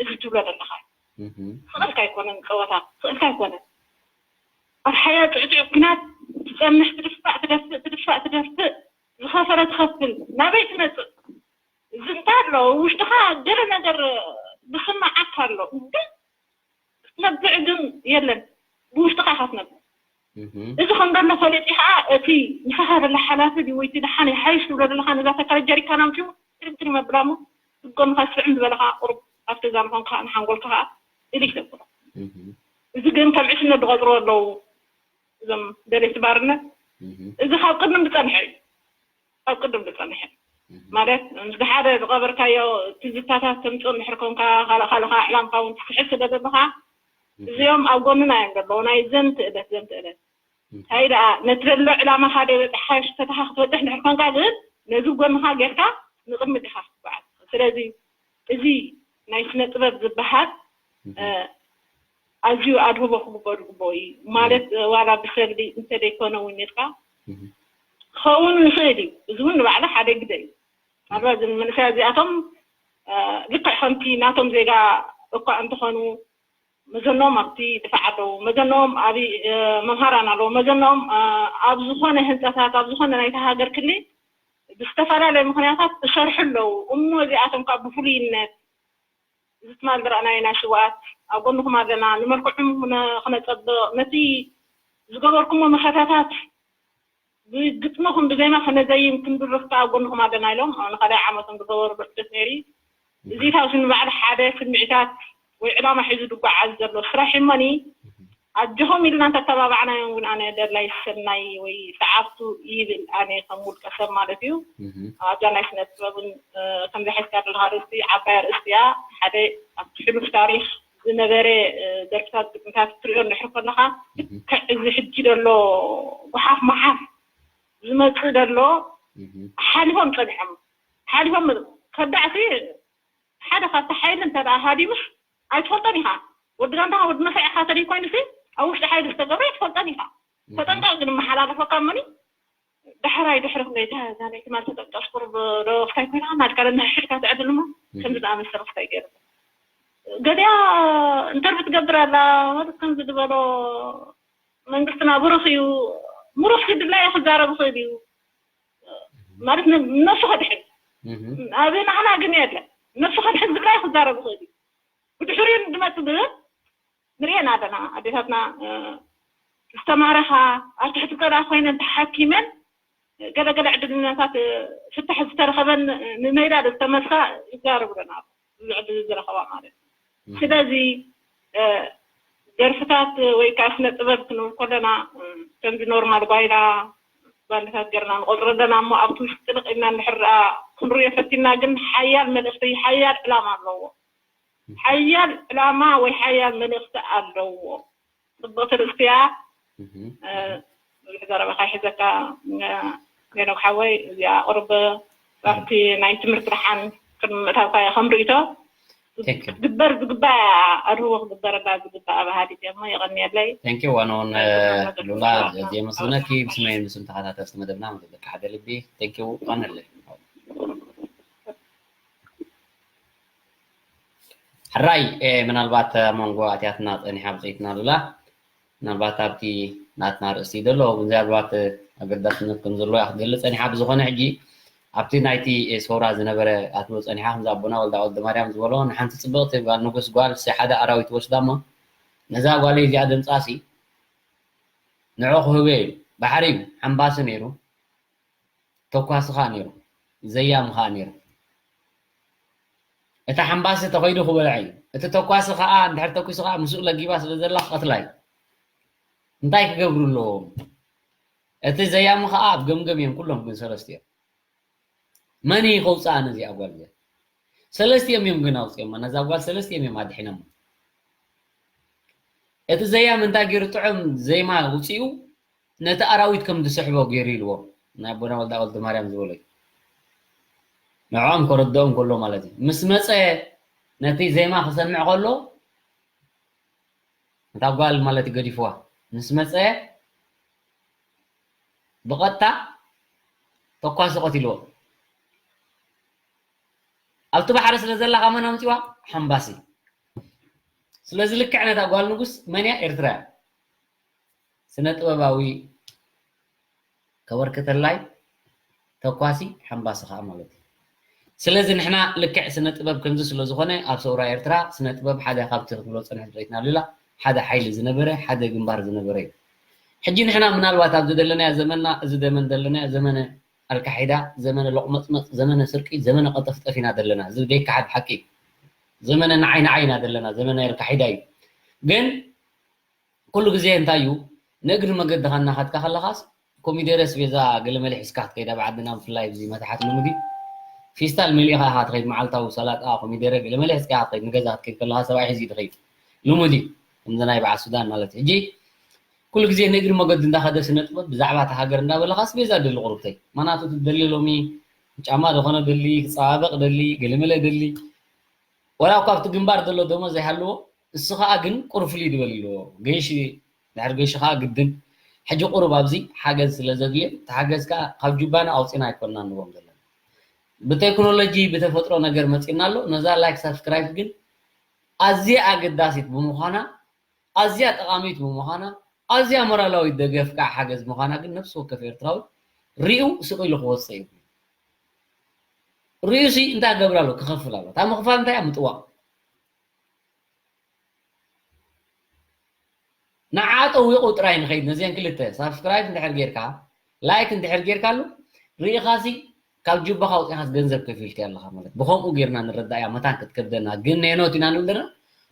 እዚ ትብሎ ዘለኻ ስቕልካ ኣይኮነን ፀወታ ስቕልካ ኣይኮነን ኣብ ሓያል ጥዕጥዕ ኩናት ትፀንሕ ትድፋእ ትደፍእ ትድፋእ ትደፍእ ዝኸፈለ ትኸፍል ናበይ ትመፅእ ዝንታ ኣሎ ውሽጥኻ ገለ ነገር ዝስማዓካ ኣሎ ግን ክትነብዕ ግን የለን ብውሽጥኻ ኢኻ ትነብዕ እዚ ከም ዘሎ ፈሊጢ ከዓ እቲ ምሳኻ ዘሎ ሓላፊ ድዩ ወይ እቲ ደሓን ይሓይሽ ትብሎ ዘለኻ ነዛ ተካለ ጀሪካን ኣምፅኡ ትሪም ትሪም ኣብላ እሞ ዝጎንኻ ስዕም ዝበለኻ ቁሩብ ኣብቲ እዛ ምኾንካ ንሓንጎልካ ከዓ ኢሉ ይገብሮ እዚ ግን ከም ዕሽነት ዝቆፅሩ ኣለዉ እዞም ደለይቲ ባርነት እዚ ካብ ቅድም ዝፀንሐ እዩ ካብ ቅድም ዝፀንሐ ማለት ምስ ሓደ ዝቐበርካዮ ትዝታታት ተምፅእ እንድሕር ኮንካ ካልእ ካልእካ ዕላምካ እውን ትስሕት ስለ ዘለካ እዚኦም ኣብ ጎንና እዮም ዘለዉ ናይ ዘንትእለት ዘንትእለት እንታይ ደኣ ነቲ ዘሎ ዕላማኻ ደይ በፅሓ ተታኻ ክትበፅሕ እንድሕር ኮንካ ግን ነዚ ጎንኻ ጌርካ ንቕድሚት ኢኻ ክትበዓል ስለዚ እዚ ናይ ስነ ጥበብ ዝበሃል ኣዝዩ ኣድህቦ ክግበሩ ግበኦ እዩ ማለት ዋላ ብሰልዲ እንተደይኮነ እውን ኢልካ ክኸውን ይኽእል እዩ እዚ እውን ንባዕሉ ሓደ ግደ እዩ ኣልባ እዚ መንእሰያ እዚኣቶም ልክዕ ከምቲ ናቶም ዜጋ እኳ እንተኾኑ መዘኖም ኣብቲ ድፋዕ ኣለዉ መዘኖም ኣብ መምሃራን ኣለዉ መዘኖም ኣብ ዝኾነ ህንፃታት ኣብ ዝኾነ ናይታ ሃገር ክሊ ብዝተፈላለዩ ምክንያታት እሰርሑ ኣለዉ እሞ እዚኣቶም ካብ ብፍሉይነት እዚ ትማል ዝረኣናዮ ናይ ሽውኣት ኣብ ጎንኹም ኣለና ንመልክዑም ክነፀብቕ ነቲ ዝገበርኩሞ መኸታታት ብግጥምኹም ብዜማ ከነዘይም ክንድርፍ ከዓ ኣብ ጎንኹም ኣለና ኢሎም ንካልኣይ ዓመቶም ዝገበሩ ብሕደት ነይሩ እዚ ታብዚ ንባዕሉ ሓደ ስምዒታት ወይ ዕላማ ሒዙ ዝጓዓዝ ዘሎ ስራሕ እሞኒ ኣጆኹም ኢልና እንተተባባዕናዮም እውን ኣነ ደላይ ሰናይ ወይ ሰዓብቱ ይብል ኣነ ከም ውልቀ ሰብ ማለት እዩ ኣብዛ ናይ ስነ ጥበብን ከምዚ ሒዝካ ዘለካ ርእስቲ ዓባይ ኣርእስቲ እያ ሓደ ኣብቲ ሕሉፍ ታሪክ ዝነበረ ደርፍታት ግጥምታት ክትሪኦ እንድሕር ከለኻ፣ ልክዕ እዚ ሕጂ ዘሎ ጉሓፍ መሓፍ ዝመፅእ ዘሎ ሓሊፎም ፀኒሖም። ሓሊፎም ከዳዕሲ ሓደ ካብቲ ሓይሊ እንተ ደኣ ሃዲሙስ ኣይትፈልጦን ኢኻ። ወዲ ጋንታኻ ወዲ ነፍዕ ኢኻ ተደይ ኮይኑሲ ኣብ ውሽጢ ሓይሊ ዝተገብረ ኣይትፈልጦን ኢኻ። ተጠንቀቕ ግን መሓላለፈካ እሞኒ ዳሕራይ ድሕሪ ክንደይ እዛ እዛ ናይ ትማል ተጠንቀቕ ቁሩብ ዶ ክታይ ኮይና ናድካ ለናሕሕድካ ትዕድል እሞ ከምዚ ዝኣመሰለ ክታይ ገይሩ ገሊኣ ኢንተርቪው ትገብር ኣላ ማለት ከምዚ ዝበሎ መንግስትና ብሩኽ እዩ። ምሩኽ ክድላይ ክዛረብ ይኽእል እዩ ማለት ነ- ነሱ ከድሕን ኣብ ንዓና ግን የለን። ነሱ ከድሕን ዝብላ ክዛረብ ይኽእል እዩ። ብድሕሪኡ ድመፅእ ዝብል ንሪኤን ኣለና። ኣዴታትና ዝተማረኻ ኣብ ትሕቲ ገዳ ኮይነን ተሓኪመን ገለገለ ዕድልኛታት ፍትሕ ዝተረኸበን ንመይዳ ዝተመልሳ ይዛረብለን ኣሎ። እዚ ዕድል ዝረኸባ ማለት እዩ። ስለዚ ደርፍታት ወይ ከዓ ስነ ጥበብ ክንብል ከለና ከምዚ ኖርማል ጓይላ ባንድታት ገርና ንቆፅሮ ኣለና እሞ ኣብቲ ውሽጢ ጥልቕ ኢልና እንድሕር ክንሪኦ ፈቲና ግን ሓያል መልእኽቲ ሓያል ዕላማ ኣለዎ። ሓያል ዕላማ ወይ ሓያል መልእኽቲ ኣለዎ። ፅብቕቲ ርእስቲ እያ። ብዙሕ ዘረባኻ ይሕዘካ ሄኖክ ሓወይ። እዚኣ ቁርብ ኣብቲ ናይ ትምህርቲ ደሓን ቅድሚ ምእታውካ እያ ከም ርእይቶ ክትግበር ዝግባእ ኣድህቦ ክግበረላ ዝግባእ ባህሊት እያ እሞ የቐንየለይ። Thank you ኣነ እውን ሉላ። ዘመስግነኪ ብስመይን ብስም ተኸታተልቲ መደብና መደብካ ሓደ ልቢ። Thank you ቀንለይ። ሕራይ ምናልባት ኣብ መንጎ ኣትያትና ፀኒሓ ብፅኢትና ሉላ ምናልባት ኣብቲ ናትና ርእስቲ ዘሎ ምናልባት ኣገዳስነት ከም ዘለዎ ክትገልፅ ፀኒሓ። ብዝኾነ ሕጂ ኣብቲ ናይቲ ሰውራ ዝነበረ ኣትሎ ፀኒሓ ከምዚ ኣቦና ወልዳ ወልደ ማርያም ዝበሎ ንሓንቲ ፅብቕቲ ጓል ንጉስ ጓል ሓደ ኣራዊት ወስዳ እሞ ነዛ ጓለይ እዚኣ ድምፃ ሲ ንዑ ክህበ እዩ። ባሕሪ እዩ ሓምባሲ ነይሩ ተኳሲ ከዓ ነይሩ ዘያሚ ከዓ ነይሩ። እቲ ሓምባሲ ተኸይዱ ክበልዐ እዩ። እቲ ተኳሲ ከዓ እንድሕር ተኩሱ ከዓ ምስኡ ለጊባ ስለ ዘላ ክቐትላ እዩ። እንታይ ክገብሩ ኣለዎም? እቲ ዘያሚ ከዓ ኣብ ገምገም እዮም ኩሎም ግን ሰለስቲኦም። መን እዩ ከውፅኣ ነዚኣ ጓል እዚኣ? ሰለስቲኦም እዮም ግን ኣውፅኦማ ነዛ ጓል ሰለስቲኦም እዮም ኣድሒኖማ። እቲ ዘያሚ እንታይ ገይሩ ጥዑም ዜማ ውፅኡ ነቲ ኣራዊት ከም ዝስሕቦ ገይሩ ኢልዎም ናይ ኣቦና ወልዳ ወልደ ማርያም ዝበሎ እዩ። ንዕኦም ከረድኦም ከሎ ማለት እዩ። ምስ መፀ ነቲ ዜማ ክሰምዕ ከሎ እታ ጓል ማለት እዩ ገዲፍዋ ምስ መፀ ብቐጥታ ተኳሲ ቀቲልዎ። ኣብቲ ባሕሪ ስለ ዘላ ካብ መን ኣምፂዋ? ሓምባሲ። ስለዚ ልክዕ ነታ ጓል ንጉስ መን እያ? ኤርትራ እያ። ስነ ጥበባዊ ከበርክተላይ ተኳሲ ሓምባሲ ከዓ ማለት እዩ። ስለዚ ንሕና ልክዕ ስነ ጥበብ ከምዚ ስለ ዝኾነ ኣብ ሰውራ ኤርትራ ስነ ጥበብ ሓደ ካብቲ ክንብሎ ዝፀንሐ ድሌትና ሌላ ሓደ ሓይሊ ዝነበረ ሓደ ግንባር ዝነበረ እዩ። ሕጂ ንሕና ምናልባት ኣብዚ ዘለናዮ ዘመንና እዚ ዘመን ዘለናዮ ዘመነ ኣልካሒዳ ዘመነ ሎቕመፅመፅ ዘመነ ስርቂ ዘመነ ቀጠፍጠፍ ኢና ዘለና። እዚ ዘይከሓድ ሓቂ እዩ። ዘመነ ንዓይ ንዓይ ኢና ዘለና። ዘመነ ኣልካሒዳ እዩ። ግን ኩሉ ግዜ እንታይ እዩ ንእግሪ መገድኻ እናኸድካ ከለኻስ ኮሚደረ ኣስቤዛ ገለመለ ሒዝካ ክትከይድ ኣብ ዓድና ብፍላይ ኣብዚ መታሓት ልሙድ እዩ። ፊስታል መሊእኻ ኢኻ ትኸይድ መዓልታዊ ሰላጣ ኮሚደረ ገለመለ ሒዝካ ኢኻ ትኸይድ ንገዛ ክትከይድ ከለኻ ሰብኣይ ሒዙ እዩ ዝኸይድ ልሙድ እዩ። ከምዚ ናይ በዓል ሱዳን ማለት እዩ። ሕጂ ኩሉ ግዜ ንእግሪ መገዱ እንዳኸደ ስነ ጥበብ ብዛዕባ እታ ሃገር እንዳበለ ኣስቤዛ ደሊ ቁሩብተይ ማናቱ ትደሊ ሎሚ ጫማ ዝኾነ ደሊ ክፀባበቕ ደሊ ገለመለ ደሊ ወላ እኳ ኣብቲ ግንባር ዘሎ ደሞዝ ዘይሃልዎ እሱ ከዓ ግን ቁሩብ ፍልይ ዝበል ኣለዎ። ገይሺ ድሕሪ ገይሺ ከዓ ግድን ሕጂ ቁሩብ ኣብዚ ሓገዝ ስለ ዘድልዮ እቲ ሓገዝ ከዓ ካብ ጁባና ኣውፂና ኣይኮንና ንቦም ዘለና ብቴክኖሎጂ ብተፈጥሮ ነገር መፂና ኣሎ። ነዛ ላይክ ሳብስክራይብ ግን ኣዝያ ኣገዳሲት ብምዃና ኣዝያ ጠቓሚት ብምዃና ኣዝያ ሞራላዊት ደገፍ ከዓ ሓገዝ ምዃና ግን ነፍሲ ወከፍ ኤርትራዊ ሪኡ ስቕ ኢሉ ክወፅእ እዩ። ሪኡ ሲ እንታይ ገብር ኣሎ ክኸፍል ኣሎ እታ ምኽፋል እንታይ እያ ምጥዋቕ ንዓ ጠዊቑ ጥራይ ንኸይድ ነዚአን ክልተ ሳብስክራይብ እንድሕር ጌርካ ላይክ እንድሕር ጌርካሉ ርኢኻሲ ካብ ጅባኻ ኣውፂኻስ ገንዘብ ከፊልካ ኣለኻ ማለት ብኸምኡ ጌርና ንረዳእያ መታን ክትከብደና ግን ኔኖት ኢና ንብል ዘለና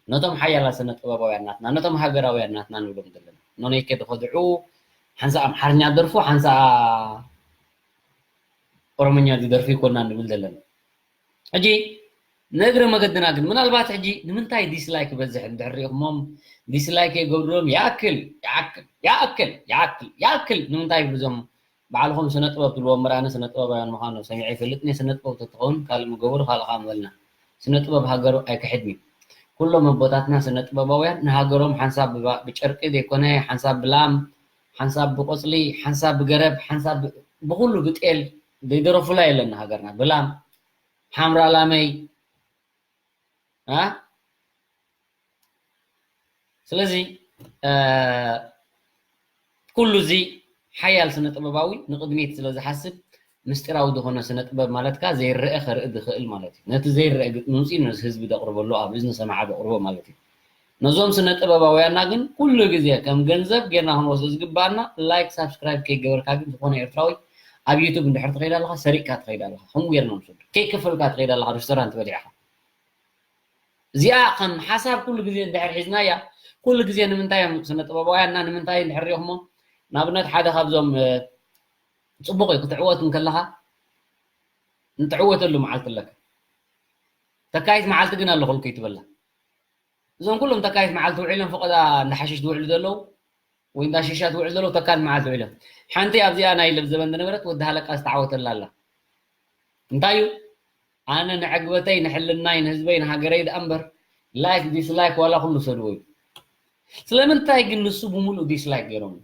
ነቶም ሓያላ ስነ ጥበባውያን ናትና ነቶም ሃገራውያን ናትና ንብሎም ዘለና ኖኔከ ድኸድዑ ሓንሳ ኣምሓርኛ ደርፉ ሓንሳ ኦሮምኛ ዝደርፉ ይኮና ንብል ዘለና ሕጂ ንእግረ መገድና ግን ምናልባት ሕጂ ንምንታይ ዲስላይክ ይበዝሕ እንድሕር ሪኢኹሞም፣ ዲስላይክ የገብርሎም። ይኣክል ይኣክል ይኣክል ይኣክል ይኣክል ንምንታይ ይብሉ እዞም ባዕልኹም ስነ ጥበብ ትብልዎም እምበር፣ ኣነ ስነ ጥበባውያን ምዃኖም ሰሚዐ ኣይፈልጥን እየ። ስነ ጥበብ ተትኸውን ካልእ ምገበሩ ካልእ ከዓ ምበልና። ስነ ጥበብ ሃገሩ ኣይክሕድን እዩ። ኩሎም ኣቦታትና ስነ ጥበባውያን ንሃገሮም ሓንሳብ ብባ- ብጨርቂ ዘይኮነ ሓንሳብ ብላም ሓንሳብ ብቆፅሊ ሓንሳብ ብገረብ ሓንሳብ ብ- ብኩሉ ብጤል ዘይደረፉላ የለን። ንሃገርና ብላም ሓምራ ላመይ ኣ ስለዚ ኩሉ እዚ ሓያል ስነ ጥበባዊ ንቕድሚት ስለ ዝሓስብ ምስጢራዊ ዝኾነ ስነ ጥበብ ማለት ከኣ ዘይረአ ከርኢ ዝኽእል ማለት እዩ። ነቲ ዘይረአ ግጥሚ ምፅኡ ነዚ ህዝቢ ዘቕርበሉ ኣብ እዝኒ ሰማዓ ዘቕርቦ ማለት እዩ። ነዞም ስነ ጥበባውያንና ግን ኩሉ ግዜ ከም ገንዘብ ጌርና ክንወስዶ ዝግባኣና ላይክ ሳብስክራይብ ከይገበርካ ግን ዝኾነ ኤርትራዊ ኣብ ዩቱብ እንድሕር ትኸይድ ኣለኻ ሰሪቕካ ትኸይድ ኣለኻ። ከምኡ ጌርና ንወስዶ ከይከፈልካ ትኸይድ ኣለኻ ሬስቶራንት በሊዕኻ እዚኣ ከም ሓሳብ ኩሉ ግዜ እንድሕር ሒዝናያ ኩሉ ግዜ ንምንታይ እዮም ስነ ጥበባውያንና ንምንታይ እንድሕር ሪኢኹሞ ንኣብነት ሓደ ካብዞም ፅቡቕ እዩ ክትዕወት እንከለኻ ንትዕወተሉ መዓልቲ ኣለካ ተካይት መዓልቲ ግን ኣለኹልኩ ይትበላ እዞም ኩሎም ተካይት መዓልቲ ውዒሎም ፈቐዳ እንዳሓሽሽ ዝውዕሉ ዘለዉ ወይ እንዳ ሽሻ ዝውዕሉ ዘለዉ ተካል መዓልቲ ውዒሎም ሓንቲ ኣብዚኣ ናይ ለብ ዘበን ዝነበረት ወዲ ሃለቃ ዝተዓወተላ ኣላ እንታይ እዩ ኣነ ንዕግበተይ ንሕልናይ ንህዝበይ ንሃገረይ ደኣ እምበር ላይክ ዲስላይክ ዋላ ኩሉ ሰድዎ እዩ ስለምንታይ ግን ንሱ ብምሉእ ዲስላይክ ገይሮም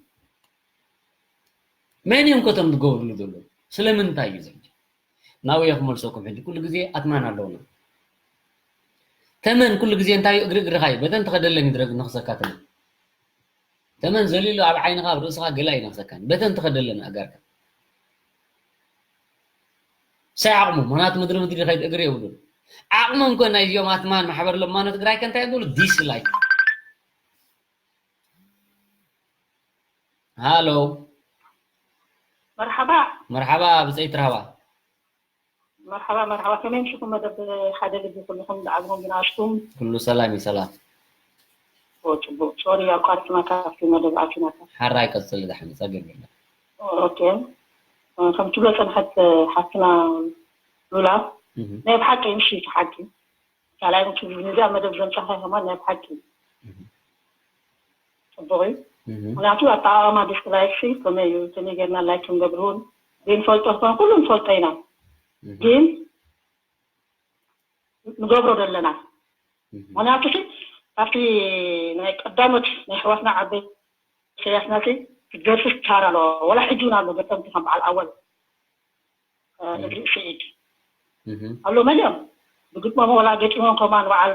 መን እዮም ከቶም ዝገብርሉ ዘለዉ ስለምንታይ እዩ ዘ ናብየ ክመልሰኩም ሕጂ ኩሉ ግዜ ኣትማን ኣለውና ተመን ኩሉ ግዜ እንታይ እግሪ እግርኻ እዩ በተን ተኸደለን ይድረግ ንኽሰካ ተመን ተመን ዘሊሉ ኣብ ዓይንኻ ኣብ ርእስኻ ገላ ይነኽሰካን በተን ተኸደለን ኣጋርካ ሳይ ዓቕሙ ምክንያቱ ምድሪ ምድሪ ኸይድ እግሪ የብሉን ዓቕሞም ኮ ናይ ዚኦም ኣትማን ማሕበር ለማኖ ትግራይ ከ እንታይ ዝብሉ ዲስላይክ ሃሎ መርሓባ መርሓባ ብፀይት ራህባ መርሓባ መርሓባ ከመይ ምሽኩም መደብ ሓደ ልቢ ኩልኩም ዝዓብኹም ዝናኣሽኩም ኩሉ ሰላም እዩ ሰላም ጽቡቅ ሶሪ ኣቋርፅና ካብቲ መደብ ኣቲናካ ሓራይ ቀፅሊ ዳሕን ፀገም የለን ኦኬ ከም ትብሎ ፀንሐት ሓፍትና ሉላ ናይ ብሓቂ ምሽ ሓቂ ካልኣይ ክብል ንዛ መደብ ዘምጻኻ ከማን ናይ ብሓቂ ጽቡቕ እዩ ምክንያቱ ኣጠቃቅማ ዲስላይክ ሲ ከመይ እዩ ከመይ ጌርና ላይክ ክንገብርውን ዘይንፈልጦ ኮን ኩሉ ንፈልጦ ኢና ግን ንገብሮ ዘለና ምክንያቱ ሲ ኣብቲ ናይ ቀዳሞት ናይ ኣሕዋትና ዓበይ ኢሳያስና ሲ ትገርፍስ ቻር ኣለዎ ወላ ሕጂ እውን ኣሎ ገጠምቲ ከም በዓል ኣወል እግሪ ስዒድ ኣሎ መሊኦም ብግጥሞም ወላ ገጢሞም ከማን በዓል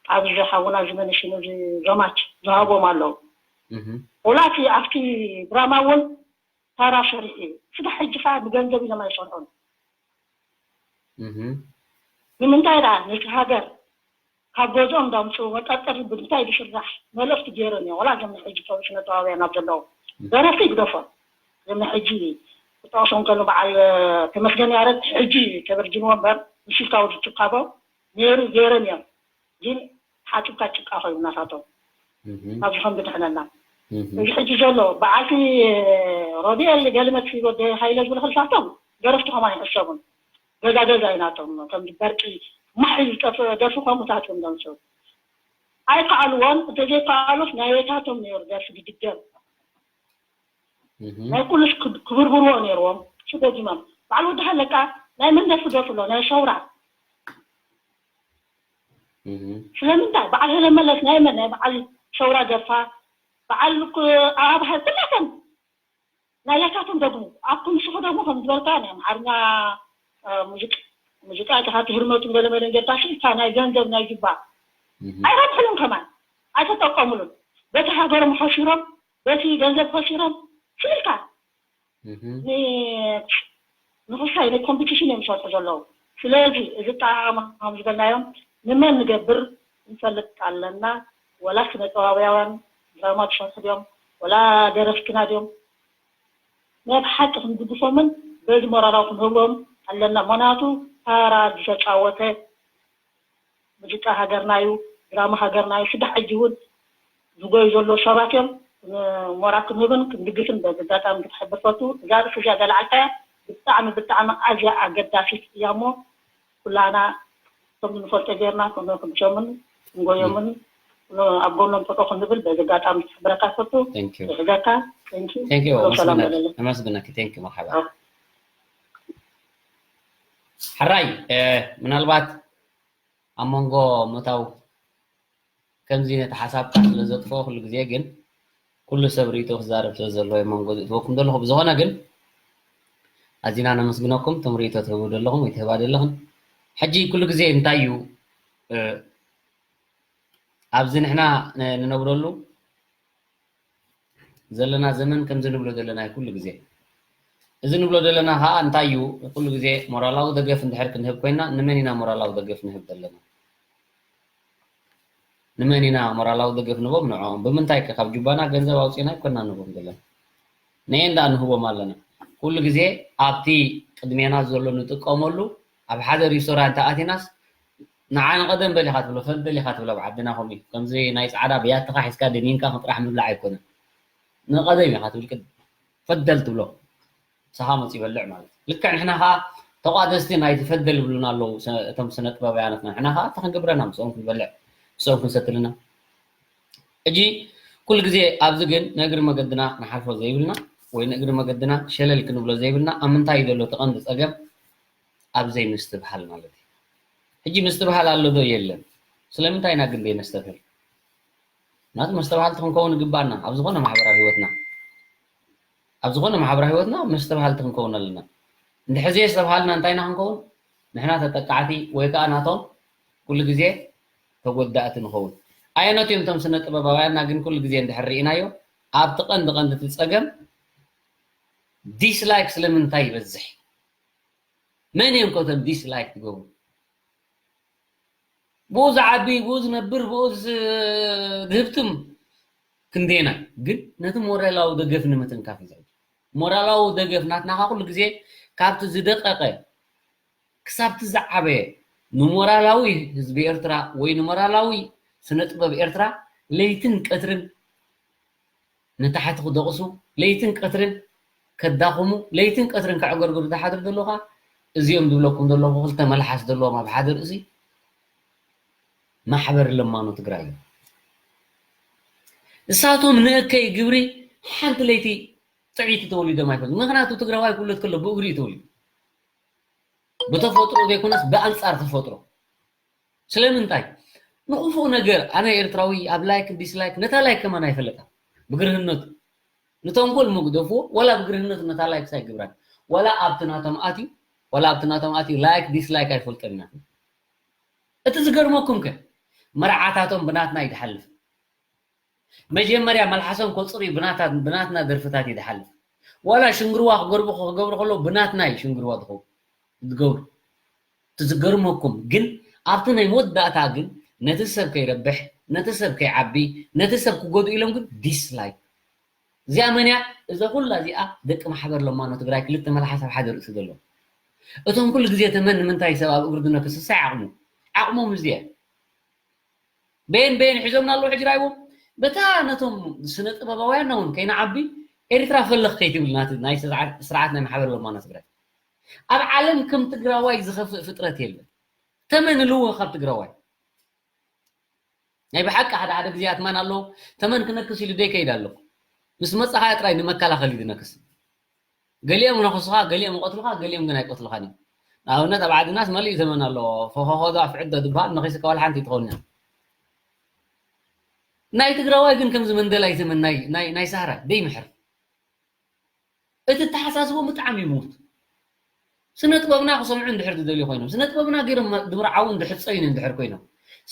ኣብዚ ሓውና ዝመንሽን እዚ ዘማች ዝሃቦም ኣለዉ ወላ እቲ ኣብቲ ድራማ እውን ታራ ሰሪሑ እዩ ስጋ ሕጂ ከዓ ብገንዘብ ኢሎም ኣይሰርሑን ንምንታይ ደኣ ነቲ ሃገር ካብ ገዝኦም እንዳምፅኡ መጠርጠሪ ብምንታይ ዝስራሕ መልእኽቲ ገይሮም እዮም። ዋላ እዞም ናይ ሕጂ ሰው ስነ ጥበባውያን ኣብ ዘለዉ ደረፍቲ ይግደፎም። እዞም ናይ ሕጂ ክጠቕሶም ከሎ በዓል ተመስገን ያረድ ሕጂ ተበርጅንዎ እምበር ንሽልታዊ ዝትካቦ ነይሩ ገይሮም እዮም። ግን ሓፅብካ ጭቃ ኮይኑ ናሳቶም ኣብዚ ከም ዝድሕነና እዚ ሕጂ ዘሎ በዓልቲ ሮቤል ገልመት ወደ ሃይለ ዝብሉ ክልሳቶም ደረፍቲ ከማን ይሕሰቡን ገዛ ገዛ ኢናቶም ከም በርቂ ማሕ ዝጠፍ ደርፊ ከምኡታት እዮም ደምስው ኣይከኣልዎን እንተዘይከኣሉስ ናይ ቤታቶም ነይሩ ደርፊ ዝድገም ናይ ኩሉስ ክብርብርዎ ነይርዎም እሱ ደጊሞም በዓል ወዲ ሃለቃ ናይ መን ደርፊ ደርፊ ኣሎ ናይ ሰውራ ስለምንታይ በዓል ሄለመለስ ናይ መን ናይ በዓል ሰውራ ደርፋ በዓል ኣብሃ ኩላተን ናያታቶም ደግሞ ኣብቲ ንስኹ ደግሞ ከም ዝበልካ ናይ ኣምሓርኛ ሙዚቃ ሙዚቃ እታ ካብቲ ህርመቱ ገለመለ እንጀታሲ እታ ናይ ገንዘብ ናይ ጅባ ኣይረብሕሉን ከማን ኣይተጠቀሙሉን በቲ ሃገሮም ከሲሮም በቲ ገንዘብ ከሲሮም ስልካ ንክሳይ ናይ ኮምፒቲሽን እዮም ዝሰርሑ ዘለዉ ስለዚ እዚ ጣዕማ ከም ዝበልናዮም ንመን ንገብር ንፈልጥ ኣለና ወላ ስነ ጥበባውያን ድራማ ዝሰርሑ ድዮም ወላ ደረፍትና ድዮም ናይ ብሓቂ ክንድግፎምን በዚ ሞራላዊ ክንህቦም ኣለና ምክንያቱ ታራ ዝተጫወተ ሙዚቃ ሃገርና እዩ ድራማ ሃገርና እዩ ስድሕ ሕጂ እውን ዝጎዩ ዘለዉ ሰባት እዮም ሞራል ክንህብን ክንድግፍን በዚ ኣጋጣሚ ክትሕብር ፈቱ እዛ ርእሲ እዚኣ ዘልዓልካያ ብጣዕሚ ብጣዕሚ ኣዝያ ኣገዳሲት እያ እሞ ኩላና ከም ንፈልጦ ጌርና ክንሕግዞምን ክንጎዮምን ኣብ ጎኖም ጠጠው ክንብል በዚ ኣጋጣሚ ክሕብረካ ዝፈቱ። Thank you. ይሕገካ። Thank you። Thank you። ሰላም ኣመስግነክ በለለይ። ኣመስግነክ። Thank you። መርሓባ። ሕራይ ምናልባት ኣብ መንጎ ምእታው ከምዚ ነቲ ሓሳብካ ስለ ዘጥፍኦ ኩሉ ግዜ ግን ኩሉ ሰብ ርእይቶ ክዛረብ ስለ ዘለዎ እየ መንጎ ዘእትወኩም ዘለኹ። ብዝኾነ ግን ኣዚና ነመስግነኩም እቶም ርእይቶ ትህቡ ዘለኹም ወይ ትህባ ዘለኽን። ሕጂ ኩሉ ግዜ እንታይ እዩ ኣብዚ ንሕና ንነብረሉ ዘለና ዘመን ከምዚ ንብሎ ዘለና እዩ ኩሉ ግዜ። እዚ ንብሎ ዘለና ከዓ እንታይ እዩ? ኩሉ ግዜ ሞራላዊ ደገፍ እንድሕር ክንህብ ኮይና ንመን ኢና ሞራላዊ ደገፍ ንህብ ዘለና? ንመን ኢና ሞራላዊ ደገፍ ንቦም ንዕኦም? ብምንታይ ከ ካብ ጁባና ገንዘብ ኣውፂና ኣይኮና ንቦም ዘለና? ነየን ደኣ ንህቦም ኣለና? ኩሉ ግዜ ኣብቲ ቅድሜና ዘሎ ንጥቀመሉ ኣብ ሓደ ሪስቶራንት ኣቲናስ ንዓ ንቐደም በል ኢኻ ትብሎ፣ ፈደል ኢኻ ትብሎ። ኣብ ዓድና ከምኡ እዩ። ከምዚ ናይ ጻዕዳ ብያትኻ ሒዝካ ደኒንካ ጥራሕ ምብላዕ ኣይኮነን። ንቐደም ኢኻ ትብል ቅድም ፈደል ትብሎ። ንስኻ መፂ ይበልዕ ማለት እዩ። ልክዕ ንሕና ኸዓ ተቋደስቲ ናይቲ ፈደል ይብሉና ኣለዉ እቶም ስነ ጥበባውያናትና። ንሕና ኸዓ እቲ ክንገብረና ምስኦም ክንበልዕ ምስኦም ክንሰትልና። ሕጂ ኩሉ ግዜ ኣብዚ ግን ንእግሪ መገድና ንሓልፎ ዘይብልና ወይ ንእግሪ መገድና ሸለል ክንብሎ ዘይብልና ኣብ ምንታይ እዩ ዘሎ እቲ ቀንዲ ፀገም? ኣብ ዘይምስትብሃል ማለት እዩ። ሕጂ ምስትብሃል ኣሎ ዶ የለን? ስለምንታይ ኢና ግን ዘይነስተብህል? ምክንያቱ መስተብሃልቲ ክንከውን ይግባና ኣብ ዝኾነ ማሕበራዊ ህይወትና። ኣብ ዝኾነ ማሕበራዊ ህይወትና መስተብሃልቲ ክንከውን ኣለና። እንድሕር ዘየስተብሃልና እንታይ ኢና ክንከውን? ንሕና ተጠቃዕቲ ወይ ከዓ ናቶም ኩሉ ግዜ ተጎዳእቲ ንኸውን። ኣየኖት እዮም እቶም ስነ ጥበባውያንና ግን ኩሉ ግዜ እንድሕር ርኢናዮ ኣብቲ ቀንዲ ቀንዲ እቲ ፀገም ዲስላይክ ስለምንታይ ይበዝሕ? መን እዮም ከቶም ዲስላይክ ትገብሩ? ብኡ ዝዓቢ ብኡ ዝነብር ብኡ ዝህብትም ክንደየናይ ግን ነቲ ሞራላዊ ደገፍ ንምትንካፍ እዩ። ሞራላዊ ደገፍ ናትናኻ ኩሉ ግዜ ካብቲ ዝደቀቀ ክሳብቲ ዝዓበየ ንሞራላዊ ህዝቢ ኤርትራ ወይ ንሞራላዊ ስነ ጥበብ ኤርትራ ለይትን ቀትርን ንታሕቲ ክደቕሱ ለይትን ቀትርን ከዳኽሙ ለይትን ቀትርን ከዕገርግሩ ዝሓድር ዘለኻ እዚኦም ዝብለኩም ዘለኹ ክልተ መልሓስ ዘለዎም ኣብ ሓደ ርእሲ ማሕበር ለማኖ ትግራይ እዮም። እሳቶም ንእከይ ግብሪ ሓንቲ ለይቲ ጥዕይቲ ተወሊዶም ኣይፈልጡ። ምክንያቱ ትግራዋይ ክውለድ ከሎ ብእግሪ እዩ ተወሊዱ። ብተፈጥሮ ዘይኮነስ ብኣንፃር ተፈጥሮ። ስለምንታይ ንክፉእ ነገር ኣነ ኤርትራዊ ኣብ ላይክ ዲስላይክ ነታ ላይክ ከማን ኣይፈልጣ ብግርህነቱ ንተንኮል መግደፍዎ ወላ ብግርህነቱ ነታ ላይክ ሳይግብራን ወላ ኣብቲ ናቶም ኣትዩ ወላ ኣብቲ ናቶም ኣትዩ ላይክ ዲስላይክ ኣይፈልጠን ኢና። እቲ ዝገርመኩም ከ መርዓታቶም ብናትና ይድሓልፍ መጀመርያ መልሓሶም ኮፅሪ ብናትና ደርፍታት ይድሓልፍ ዋላ ሽንግርዋ ክገርቡ ክገብሩ ከለዉ ብናትና እዩ ሽንግርዋ ዝኸውን ዝገብሩ ትዝገርመኩም ግን ኣብቲ ናይ መወዳእታ ግን ነቲ ሰብ ከይረብሕ ነቲ ሰብ ከይዓቢ ነቲ ሰብ ክጎዱ ኢሎም ግን ዲስላይክ እዚኣ መንያ እዛ ኩላ እዚኣ ደቂ ማሕበር ለማኖ ትግራይ ክልተ መልሓስ ኣብ ሓደ ርእሲ ዘሎ እቶም ኩሉ ግዜ ተመን ንምንታይ ሰብ ኣብ እግሪ ዝነክስ እሳይ ዓቕሙ ዓቕሞም እዚኣ በየን በየን ሒዞምና ኣለዉ ሕጂ ራይዎም በታ ነቶም ስነ ጥበባውያንና እውን ከይንዓቢ ኤርትራ ፈለኽ ከይትብል ናቲ ናይ ስርዓት ናይ ማሕበር ለማኖ ትግራይ ኣብ ዓለም ከም ትግራዋይ ዝኸፍእ ፍጥረት የለን ተመን ልዎ ካብ ትግራዋይ ናይ ብሓቂ ሓደ ሓደ ግዜያት ማን ኣለዉ ተመን ክነክስ ኢሉ ደይከይድ ኣለኩ ምስ መፃኻያ ጥራይ ንመከላኸሊ ዝነክስ ገሊኦም ነኽሱኻ ገሊኦም ይቐትሉኻ ገሊኦም ግን ኣይቀትሉኻን እዮም ንኣብነት ኣብ ዓድናስ መሊእ ዘመን ኣለዎ ፈኸኸዶ ኣፍዕዶ ዝበሃል ነኺስካ ዋላ ሓንቲ ይትኸውን ናይ ትግራዋይ ግን ከምዚ መንደላይ ዘመን ናይ ሳህራይ ደይምሕር እቲ ተሓሳስቦም ብጣዕሚ ይሙት ስነ ጥበብና ክሰምዑ እንድሕር ዝደልዩ ኮይኖም ስነ ጥበብና ገይሮም ድምርዓዊ እንድሕር ፀይኑ እንድሕር ኮይኖም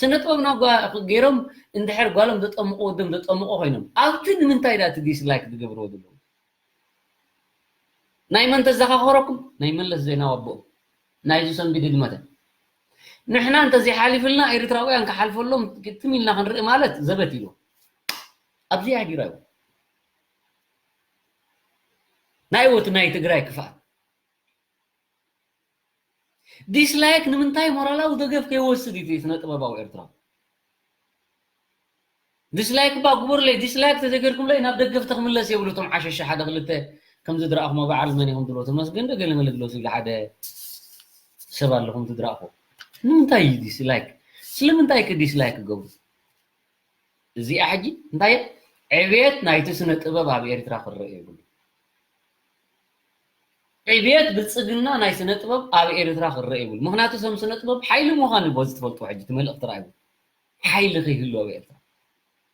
ስነ ጥበብና ገይሮም እንድሕር ጓሎም ዘጠምቁ ወዶም ዘጠምቁ ኮይኖም ኣብቲ ንምንታይ ዳ እቲ ዲስላይክ ዝገብርዎ ዘለዉ ናይ መን ተዘኻኸረኩም ናይ መለስ ዜናዊ ኣቦኦም ናይዚ ሰንቢድ ህድመተ ንሕና እንተዘይሓሊፍልና ኤርትራውያን ክሓልፈሎም ትም ኢልና ክንርኢ ማለት ዘበት ኢሉ ኣብዚኣ ዲራዩ ናይ ወቲ ናይ ትግራይ ክፍኣት ዲስላይክ ንምንታይ ሞራላዊ ደገፍ ከይወስድ እዩ ስነ ጥበባዊ ኤርትራዊ ዲስላይክ እባ ግበሩለይ ዲስላይክ ተዘገርኩምለይ ናብ ደገፍቲ ክምለስ የብሉ እቶም ዓሸሻ ሓደ ክልተ ከምዚ ድረኣኹሞ በዓል መን ኢኹም ትብሎ ተመስገን ዶ ገለ መለ ትብሎ ትብል ሓደ ሰብ ኣለኹም ትድረኣኹ ንምንታይ እዩ ዲስላይክ? ስለምንታይ ከ ዲስላይክ ክገብሩ? እዚኣ ሕጂ እንታይ እያ? ዕብየት ናይቲ ስነ ጥበብ ኣብ ኤርትራ ክረአ የብሉ። ዕብየት ብልጽግና ናይ ስነ ጥበብ ኣብ ኤርትራ ክረአ የብሉ። ምኽንያቱ ሰብ ስነ ጥበብ ሓይሊ ምዃኑ በዚ ትፈልጥዎ ሕጂ እቲ መልእኽቲ ረኣይዎ። ሓይሊ ከይህሉ ኣብ ኤርትራ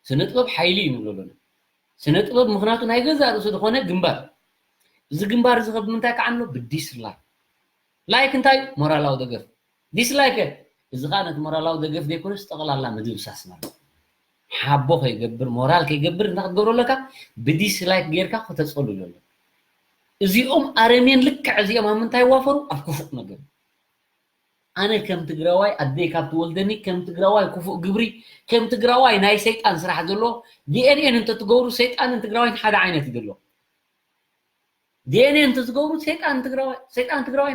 ስነ ጥበብ ሓይሊ እዩ ንብሎ ኣለና። ስነ ጥበብ ምኽንያቱ ናይ ገዛእ ርእሱ ዝኾነ ግንባር። እዚ ግንባር እዚ ከ ብምንታይ ከዓንሎ? ብዲስላይክ። ላይክ እንታይ? ሞራላዊ ደገፍ። ዲስላይክ እዚ ኸዓ ነቲ ሞራላዊ ደገፍ ዘይኮነስ ጠቕላላ ምድምሳስ ማለት እዩ። ሓቦ ከይገብር፣ ሞራል ከይገብር እንታይ ክትገብሮ ኣለካ? ብዲስላይክ ጌርካ ከተጸሉ ኣሎ። እዚኦም ኣረሜን ልክዕ እዚኦም ኣብ ምንታይ ይዋፈሩ? ኣብ ክፉእ ነገር። ኣነ ከም ትግራዋይ ኣደይ ካብ ትወልደኒ ከም ትግራዋይ ክፉእ ግብሪ ከም ትግራዋይ ናይ ሰይጣን ስራሕ ዘሎ ዲኤንኤን እንተትገብሩ ሰይጣንን ትግራዋይን ሓደ ዓይነት እዩ ዘሎ። ዲኤንኤ እንተዝገብሩ ሰይጣን ትግራዋይ ሰይጣን ትግራዋይ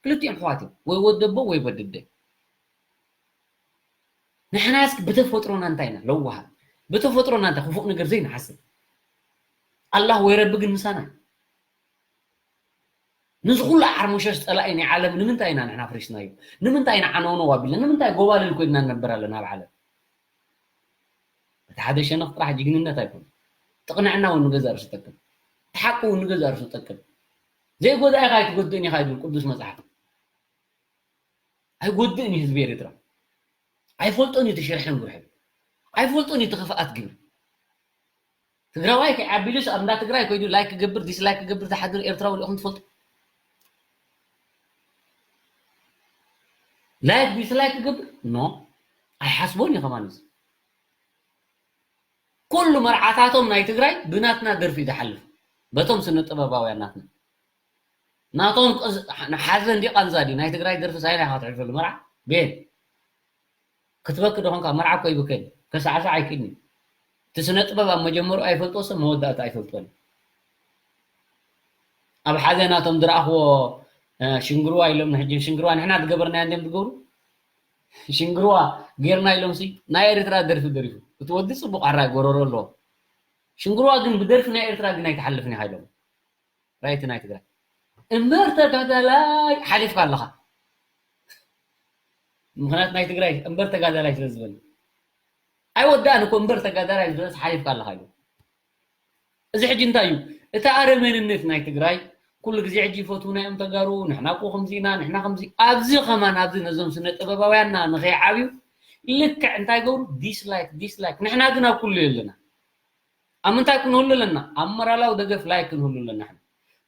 ክልቲኦም ኣሕዋት እዮም ወይ ወደቦ ወይ ወደደ። ንሕና እስኪ ብተፈጥሮና እንታይ ኢና ለዋሃት ብተፈጥሮና እንታይ ክፉእ ነገር ዘይንሓስብ ኣላህ ወይ ረቢ ግን ምሳና እዩ። ንዚ ኩሉ ዓርሞሸሽ ፀላኢ ናይ ዓለም ንምንታይ ኢና ንሕና ፍሪስናዮ? ንምንታይ ኢና ዓነውነው ኣቢልና? ንምንታይ ጎባልል ኮይንና ንነብር ኣለና ኣብ ዓለም? እቲ ሓደ ሸነኽ ጥራሕ ጅግንነት ኣይኮነ። ጥቕንዕና እውን ንገዛእ ርእሱ ጠቅም። እቲ ሓቂ እውን ንገዛእ ርእሱ ጠቅም። ዘይጎዳእካ ኣይትጎድእን ኢኻ ይብል ቅዱስ መፅሓፍ። ኣይጎድእን እዩ ህዝቢ ኤርትራ። ኣይፈልጦን እዩ እቲ ሽርሕን ጉርሕን። ኣይፈልጦን እዩ እቲ ክፍኣት ግብሪ። ትግራዋይ ከይዓቢሉስ ኣብ እንዳ ትግራይ ኮይዱ ላይክ ክገብር ዲስላይክ ክገብር ዝሓድር ኤርትራዊ ዲኹም ትፈልጡ? ላይክ ዲስላይክ ክገብር ኖ ኣይሓስቦን እዩ ከማን እዚ ኩሉ መርዓታቶም ናይ ትግራይ ብናትና ደርፊ ዝሓልፍ በቶም ስነ ጥበባውያን ናትና ናቶም ሓዘን ዲ ቃንዛ ዲ ናይ ትግራይ ደርፊ ሳይና ኢኻ ትሕልፈሉ መርዓ ቤን ክትበኪ ዶ ኾንካ መርዓ እኮ ይብከል ከሳዕሳዕ ኣይክእልኒ እቲ ስነ ጥበብ ኣብ መጀመሩ ኣይፈልጦ ሰብ መወዳእታ ኣይፈልጦን ኣብ ሓደ ናቶም ዝረኣኽዎ ሽንግርዋ ኢሎም ንሕጂ ሽንግርዋ ንሕና ዝገበርናዮ እንዲም ዝገብሩ ሽንግርዋ ጌርና ኢሎም ሲ ናይ ኤርትራ ደርፊ ደሪፉ እቲ ወዲ ጽቡቕ ኣራይ ጎረሮ ኣለዎ ሽንግርዋ ግን ብደርፊ ናይ ኤርትራ ግን ኣይትሓልፍን ኢኻ ኢሎም ራይቲ ናይ ትግራይ እምበር ተጋዳላይ ሓሊፍካ ኣለኻ ምኽንያት ናይ ትግራይ እምበር ተጋዳላይ ስለ ዝበል ኣይወዳእን እኮ እምበር ተጋዳላይ ዝበለስ ሓሊፍካ ኣለኻ ኢሉ እዚ ሕጂ እንታይ እዩ እቲ ኣረመንነት ናይ ትግራይ ኩሉ ግዜ ሕጂ ይፈትውና እዮም ተጋሩ ንሕና እኮ ከምዚ ኢና ንሕና ከምዚ ኣብዚ ከማን ኣብዚ ነዞም ስነ ጥበባውያንና ንኸይዓብዩ ልክዕ እንታይ ገብሩ ዲስላይክ ዲስላይክ ንሕና ግን ኣብ ኩሉ የለና ኣብ ምንታይ ክንህሉ ኣለና ኣብ ሞራላዊ ደገፍ ላይክ ክንህሉ ኣለና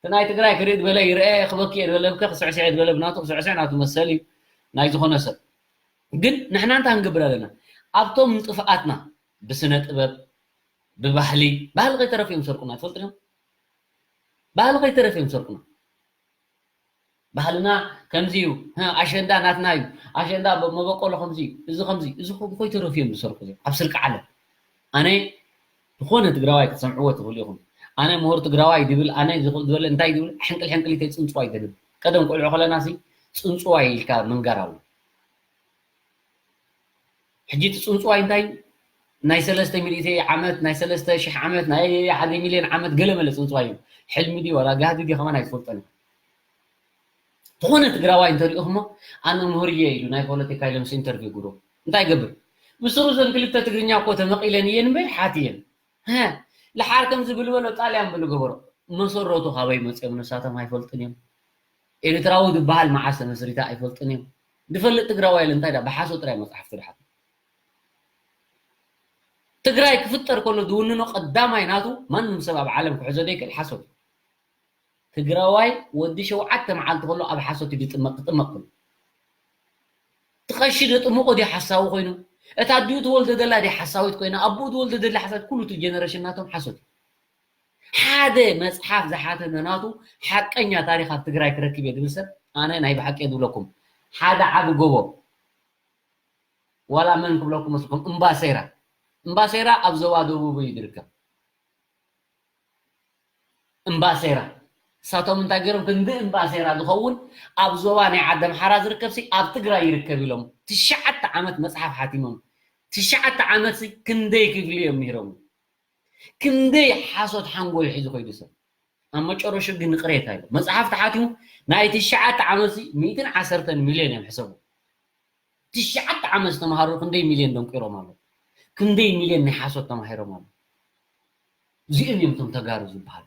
እቲ ናይ ትግራይ ክርኢ ዝበለ ይርአ ክበኪ ዝበለ ብከ ክስዕስዕ ዝበለ ብናቱ ክስዕስዕ ናቱ መሰል እዩ ናይ ዝኾነ ሰብ ግን ንሕና እንታይ ክንገብር ኣለና ኣብቶም ንጥፍኣትና ብስነ ጥበብ ብባህሊ ባህሊ ከይተረፍ እዮም ሰርቁና ትፈልጡ ዲኹም ባህሊ ከይተረፍ እዮም ሰርቁና ባህልና ከምዚ እዩ ኣሸንዳ ናትና እዩ ኣሸንዳ መበቆሎ ከምዚ እዩ እዚ ከምዚ እዚ ከይተረፍ እዮም ዝሰርቁ ኣብ ስርቂ ዓለም ኣነ ዝኾነ ትግራዋይ ክትሰምዕዎ ትኽእሉ ኢኹም ኣነ ምሁር ትግራዋይ ድብል ኣነ ዝበለ እንታይ ድብል ሕንቅል ሕንቅሊተይ ፅንፅዋይ ደብል ቀደም ቆልዑ ከለና ሲ ፅንፅዋይ ኢልካ ምንጋር ኣሎ ሕጂ እቲ ፅንፅዋይ እንታይ ናይ ሰለስተ ሚሊዮን ዓመት ናይ ሰለስተ ሽሕ ዓመት ናይ ሓደ ሚሊዮን ዓመት ገለመለ ፅንፅዋይ እዩ ሕልሚ ድዩ ዋላ ጋህዲ ድዩ ከማን ኣይትፈልጦን ዝኾነ ትግራዋይ እንተሪእኹሞ ኣነ ምሁር እየ ኢሉ ናይ ፖለቲካ ኢሎም ኢንተርቪው ግሩ እንታይ ገብር ምስሩ ዘን ክልተ ትግርኛ እኮ ተመቒለን እየን እምበር ሓት እየን ልሓር ከም ዝብል በሎ ጣልያን ብሉ ገበሮ መሰረቱ ካበይ መፅኦም ንሳቶም ኣይፈልጡን እዮም ኤርትራዊ ዝበሃል መዓስ ተመስሪታ ኣይፈልጡን እዮም ዝፈልጥ ትግራዋይ ኢለ እንታይ ብሓሶት ጥራይ መፅሓፍ ትድሓት ትግራይ ክፍጠር ከሎ ዝውንኖ ቀዳማይ ናቱ ማንም ሰብ ኣብ ዓለም ክሕዞ ዘይክእል ሓሶት እዩ ትግራዋይ ወዲ ሸውዓተ መዓልቲ ከሎ ኣብ ሓሶት እዩ ዝጥመቅ ክጥመቅ ክሉ ትቐሺ ዘጥምቆ ድዩ ሓሳዊ ኮይኑ እታ ኣዲኡ ትወልዶ ዘላ ድያ ሓሳዊት ኮይና ኣቦኡ ትወልዶ ዘላ ሓሳዊት ኩሉ እቲ ጀነሬሽን ናቶም ሓሶት እዩ ሓደ መፅሓፍ ዝሓተመ ናቱ ሓቀኛ ታሪክ ኣብ ትግራይ ክረክብ እየ ዝብል ሰብ ኣነ ናይ ብሓቂ እየ ዝብለኩም ሓደ ዓቢ ጎቦ ዋላ መን ክብለኩም መስልኩም እምባሴራ እምባሴራ ኣብ ዞባ ደቡብ እዩ ዝርከብ እምባሴራ እሳቶም እንታይ ገይሮም ክንዲ እምባሴራ ዝኸውን ኣብ ዞባ ናይ ዓዲ ኣምሓራ ዝርከብ ሲ ኣብ ትግራይ ይርከብ ኢሎም ትሽዓተ ዓመት መፅሓፍ ሓቲሞም ትሽዓተ ዓመት ሲ ክንደይ ክፍሊ እዮም ምሂሮም ክንደይ ሓሶት ሓንጎል ሒዙ ከይዱ ሰብ ኣብ መጨረሹ ግን ቅሬታ ኢሉ መፅሓፍ ተሓቲሙ ናይ ትሽዓተ ዓመት ሲ ሚእትን ዓሰርተን ሚልዮን እዮም ሕሰቡ ትሽዓተ ዓመት ዝተምሃሩ ክንደይ ሚልዮን ደንቂሮም ኣለዉ? ክንደይ ሚልዮን ናይ ሓሶት ተማሂሮም ኣለዉ? እዚኦም እዮም እቶም ተጋሩ ዝበሃሉ።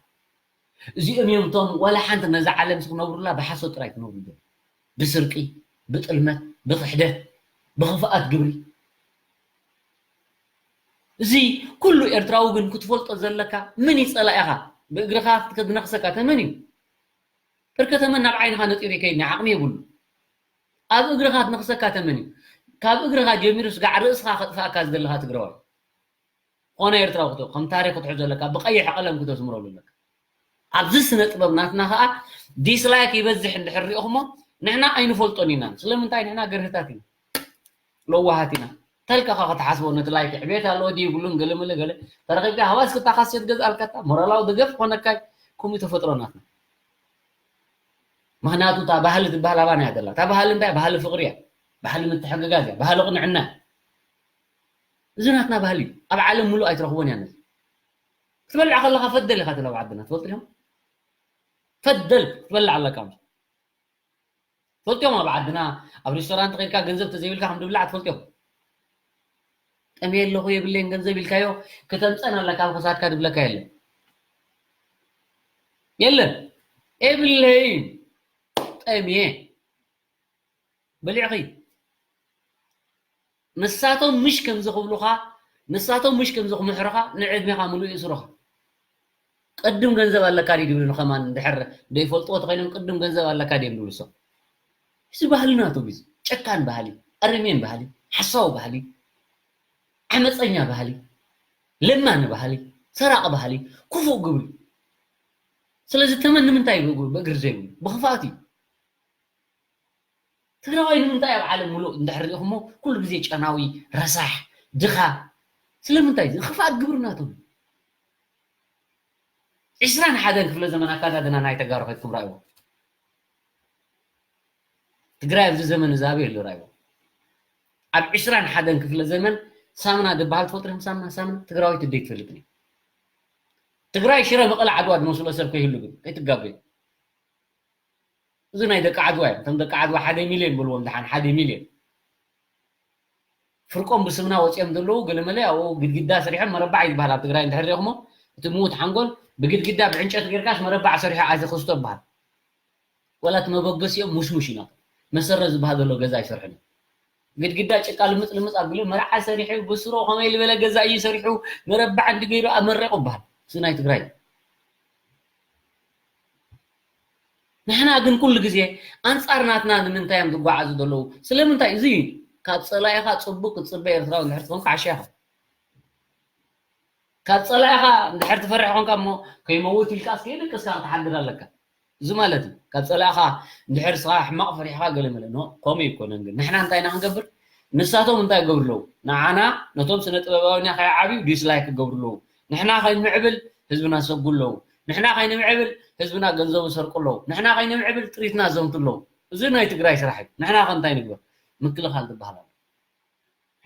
እዚኦም እዮም እቶም ዋላ ሓንቲ ነዛ ዓለም ክነብሩላ ብሓሶት ጥራይ ክነብሩ ይደልዩ። ብስርቂ፣ ብጥልመት፣ ብኽሕደት፣ ብኽፍኣት ግብሪ። እዚ ኩሉ ኤርትራዊ ግን ክትፈልጦ ዘለካ፣ መን እዩ ጸላኢኻ? ብእግርኻ ክትነኽሰካ ተመን እዩ? እርከ ተመን ናብ ዓይንኻ ነጢሩ ይከይድ፣ ናይ ዓቕሚ የብሉ። ኣብ እግርኻ ክትነኽሰካ ተመን እዩ? ካብ እግርኻ ጀሚሩ ስጋዕ ርእስኻ ከጥፍኣካ ዝደለኻ ትግራዋይ። ኾነ ኤርትራዊ ክቶ-፣ ከም ታሪኽ ክትሕዞ ኣለካ፣ ብቐይሕ ቀለም ክተስምረሉ ኣለካ። ኣብዚ ስነ ጥበብ ናትና ኸኣ ዲስላይክ ይበዝሕ እንድሕር ሪእኹሞ፣ ንሕና ኣይንፈልጦን ኢና። ስለምንታይ? ንሕና ገርህታት ኢና፣ ለዋሃት ኢና። ተልካ ኸኣ ክትሓስቦ፣ ነቲ ላይክ ዕቤት ኣለዎ ድዩ ይብሉን ገለ መለ ገለ። ተረኺብካ ሃዋስ ክታ ካሴት ገዝኣልካ፣ እታ ሞራላዊ ደገፍ ክኾነካ እዩ። ከምኡ ተፈጥሮ ናትና። ምኽንያቱ እታ ባህሊ ትበሃል ኣባና እያ ዘላ። እታ ባህሊ እንታይ? ባህሊ ፍቕሪ እያ። ባህሊ ምትሕግጋዝ እያ። ባህሊ ቅንዕና እያ። እዚ ናትና ባህሊ እዩ። ኣብ ዓለም ሙሉእ ኣይትረኽቦን እያ ነዚ። ክትበልዕ ከለኻ ፈደል ኢኻ ትብላ ኣብ ዓድና፣ ትፈልጡ ዲኹም? ፈደል ክትበልዕ ኣለካ። ትፈልጥዮም ኣብ ዓድና ኣብ ሬስቶራንት ከይድካ ገንዘብ ተዘይብልካ ከም ድብላዕ ትፈልጥዮም። ጠምየ ኣለኹ የብለይን ገንዘብ ኢልካዮ ክተምፀን ኣለካ ኣብ ክሳድካ ድብለካ የለን። የለን። የብለይን። ጠምየ። በሊዕኺ። ንሳቶም ምሽ ከምዚ ክብሉኻ፣ ንሳቶም ምሽ ከምዚ ክምሕሩኻ ንዕድሜኻ ሙሉእ ይእስሩኻ። ቅድም ገንዘብ ኣለካ ድዩ ድብሉ ንኸማን እንድሕር ዘይፈልጥዎ ተኾይኖም ቅድም ገንዘብ ኣለካ ድዮም ድብሉ እሶም። እዚ ባህሊ ናቶም እዩ። ጨካን ባህሊ፣ ኣረሜን ባህሊ፣ ሓሳዊ ባህሊ፣ ዓመፀኛ ባህሊ፣ ለማኒ ባህሊ፣ ሰራቂ ባህሊ፣ ክፉእ ግብሪ። ስለዚ ተመን ንምንታይ ብእግሪ ዘይብሉ? ብኽፍኣት እዩ። ትግራዋይ ንምንታይ ኣብ ዓለም ሙሉእ እንድሕር ሪኢኹሞ ኩሉ ግዜ ጨናዊ፣ ረሳሕ፣ ድኻ? ስለምንታይ? እዚ ክፍኣት ግብሪ ናቶም። ዕስራን ሓደን ክፍለ ዘመን ኣካዳድና ናይ ተጋሩ ከድኩም ራእይዎ። ትግራይ ኣብዚ ዘመን እዚ ኣበይ ኣሎ ራእይዎ? ኣብ ዕስራን ሓደን ክፍለ ዘመን ሳምና ዝበሃል ትፈልጡ ዲኹም? ሳምና፣ ሳምና ትግራዊት እደይ ትፈልጥን እያ። ትግራይ ሽረ፣ መቐለ፣ ዓድዋ ዝመስሎ ሰብ ከይህሉ ግን ከይትጋገዩ። እዚ ናይ ደቂ ዓድዋ እዮም። እቶም ደቂ ዓድዋ ሓደ ሚልዮን በልዎም፣ ደሓን ሓደ ሚልዮን። ፍርቆም ብስምና ወፂኦም ዘለዉ ገለመለ ኣብኡ ግድግዳ ሰሪሖም መረባዕ እዩ ዝበሃል ኣብ ትግራይ እንድሕር ሪኢኹሞ፣ እቲ ምዉት ሓንጎል ብግድግዳ ብዕንጨቲ ጌርካስ መረባዕ ሰሪሑ ኣዚ ክስቶ ይበሃል። ዋላ እቲ መበገሲኦም ሙሽሙሽ ኢና። መሰረት ዝበሃል ዘሎ ገዛ ኣይሰርሑን እዮም። ግድግዳ ጭቃ ልምፅ ልምፅ ኣቢሉ መርዓ ሰሪሑ ብስሮ ከመይ ዝበለ ገዛ እዩ ሰሪሑ መረባዕ እንዲ ገይሩ ኣመሪቑ ይበሃል። እዚ ናይ ትግራይ እዩ። ንሕና ግን ኩሉ ግዜ ኣንጻር ናትና ንምንታይ እዮም ዝጓዓዙ ዘለዉ? ስለምንታይ? እዚ እዩ። ካብ ጸላኢኻ ጽቡቅ ክትጽበ ኤርትራዊ እንድሕር ትኾንካ ዓሻ ኢኻ። ካብ ጸላኢኻ እንድሕር ትፈርሕ ኮንካ እሞ ከይመውት ኢልካስ ከይደቀስካ ክትሓድር ኣለካ። እዚ ማለት እዩ። ካብ ጸላኢኻ እንድሕር ንስኻ ሕማቕ ፈሪሕኻ ገለ መለ። ኖ፣ ከምኡ ኣይኮነን ግን። ንሕና እንታይ ኢና ክንገብር? ንሳቶም እንታይ ይገብሩ ኣለዉ? ንዓና፣ ነቶም ስነ ጥበባውያን ከይዓብዩ ዲስላይክ ይገብሩ ኣለዉ። ንሕና ከይንምዕብል ህዝብና ይሰጉ ኣለዉ። ንሕና ከይንምዕብል ህዝብና ገንዘቡ ይሰርቁ ኣለዉ። ንሕና ከይንምዕብል ጥሪትና ይዘምቱ ኣለዉ። እዚ ናይ ትግራይ ስራሕ እዩ። ንሕና ከ እንታይ ንግበር? ምክልኻል ዝበሃል ኣሎ።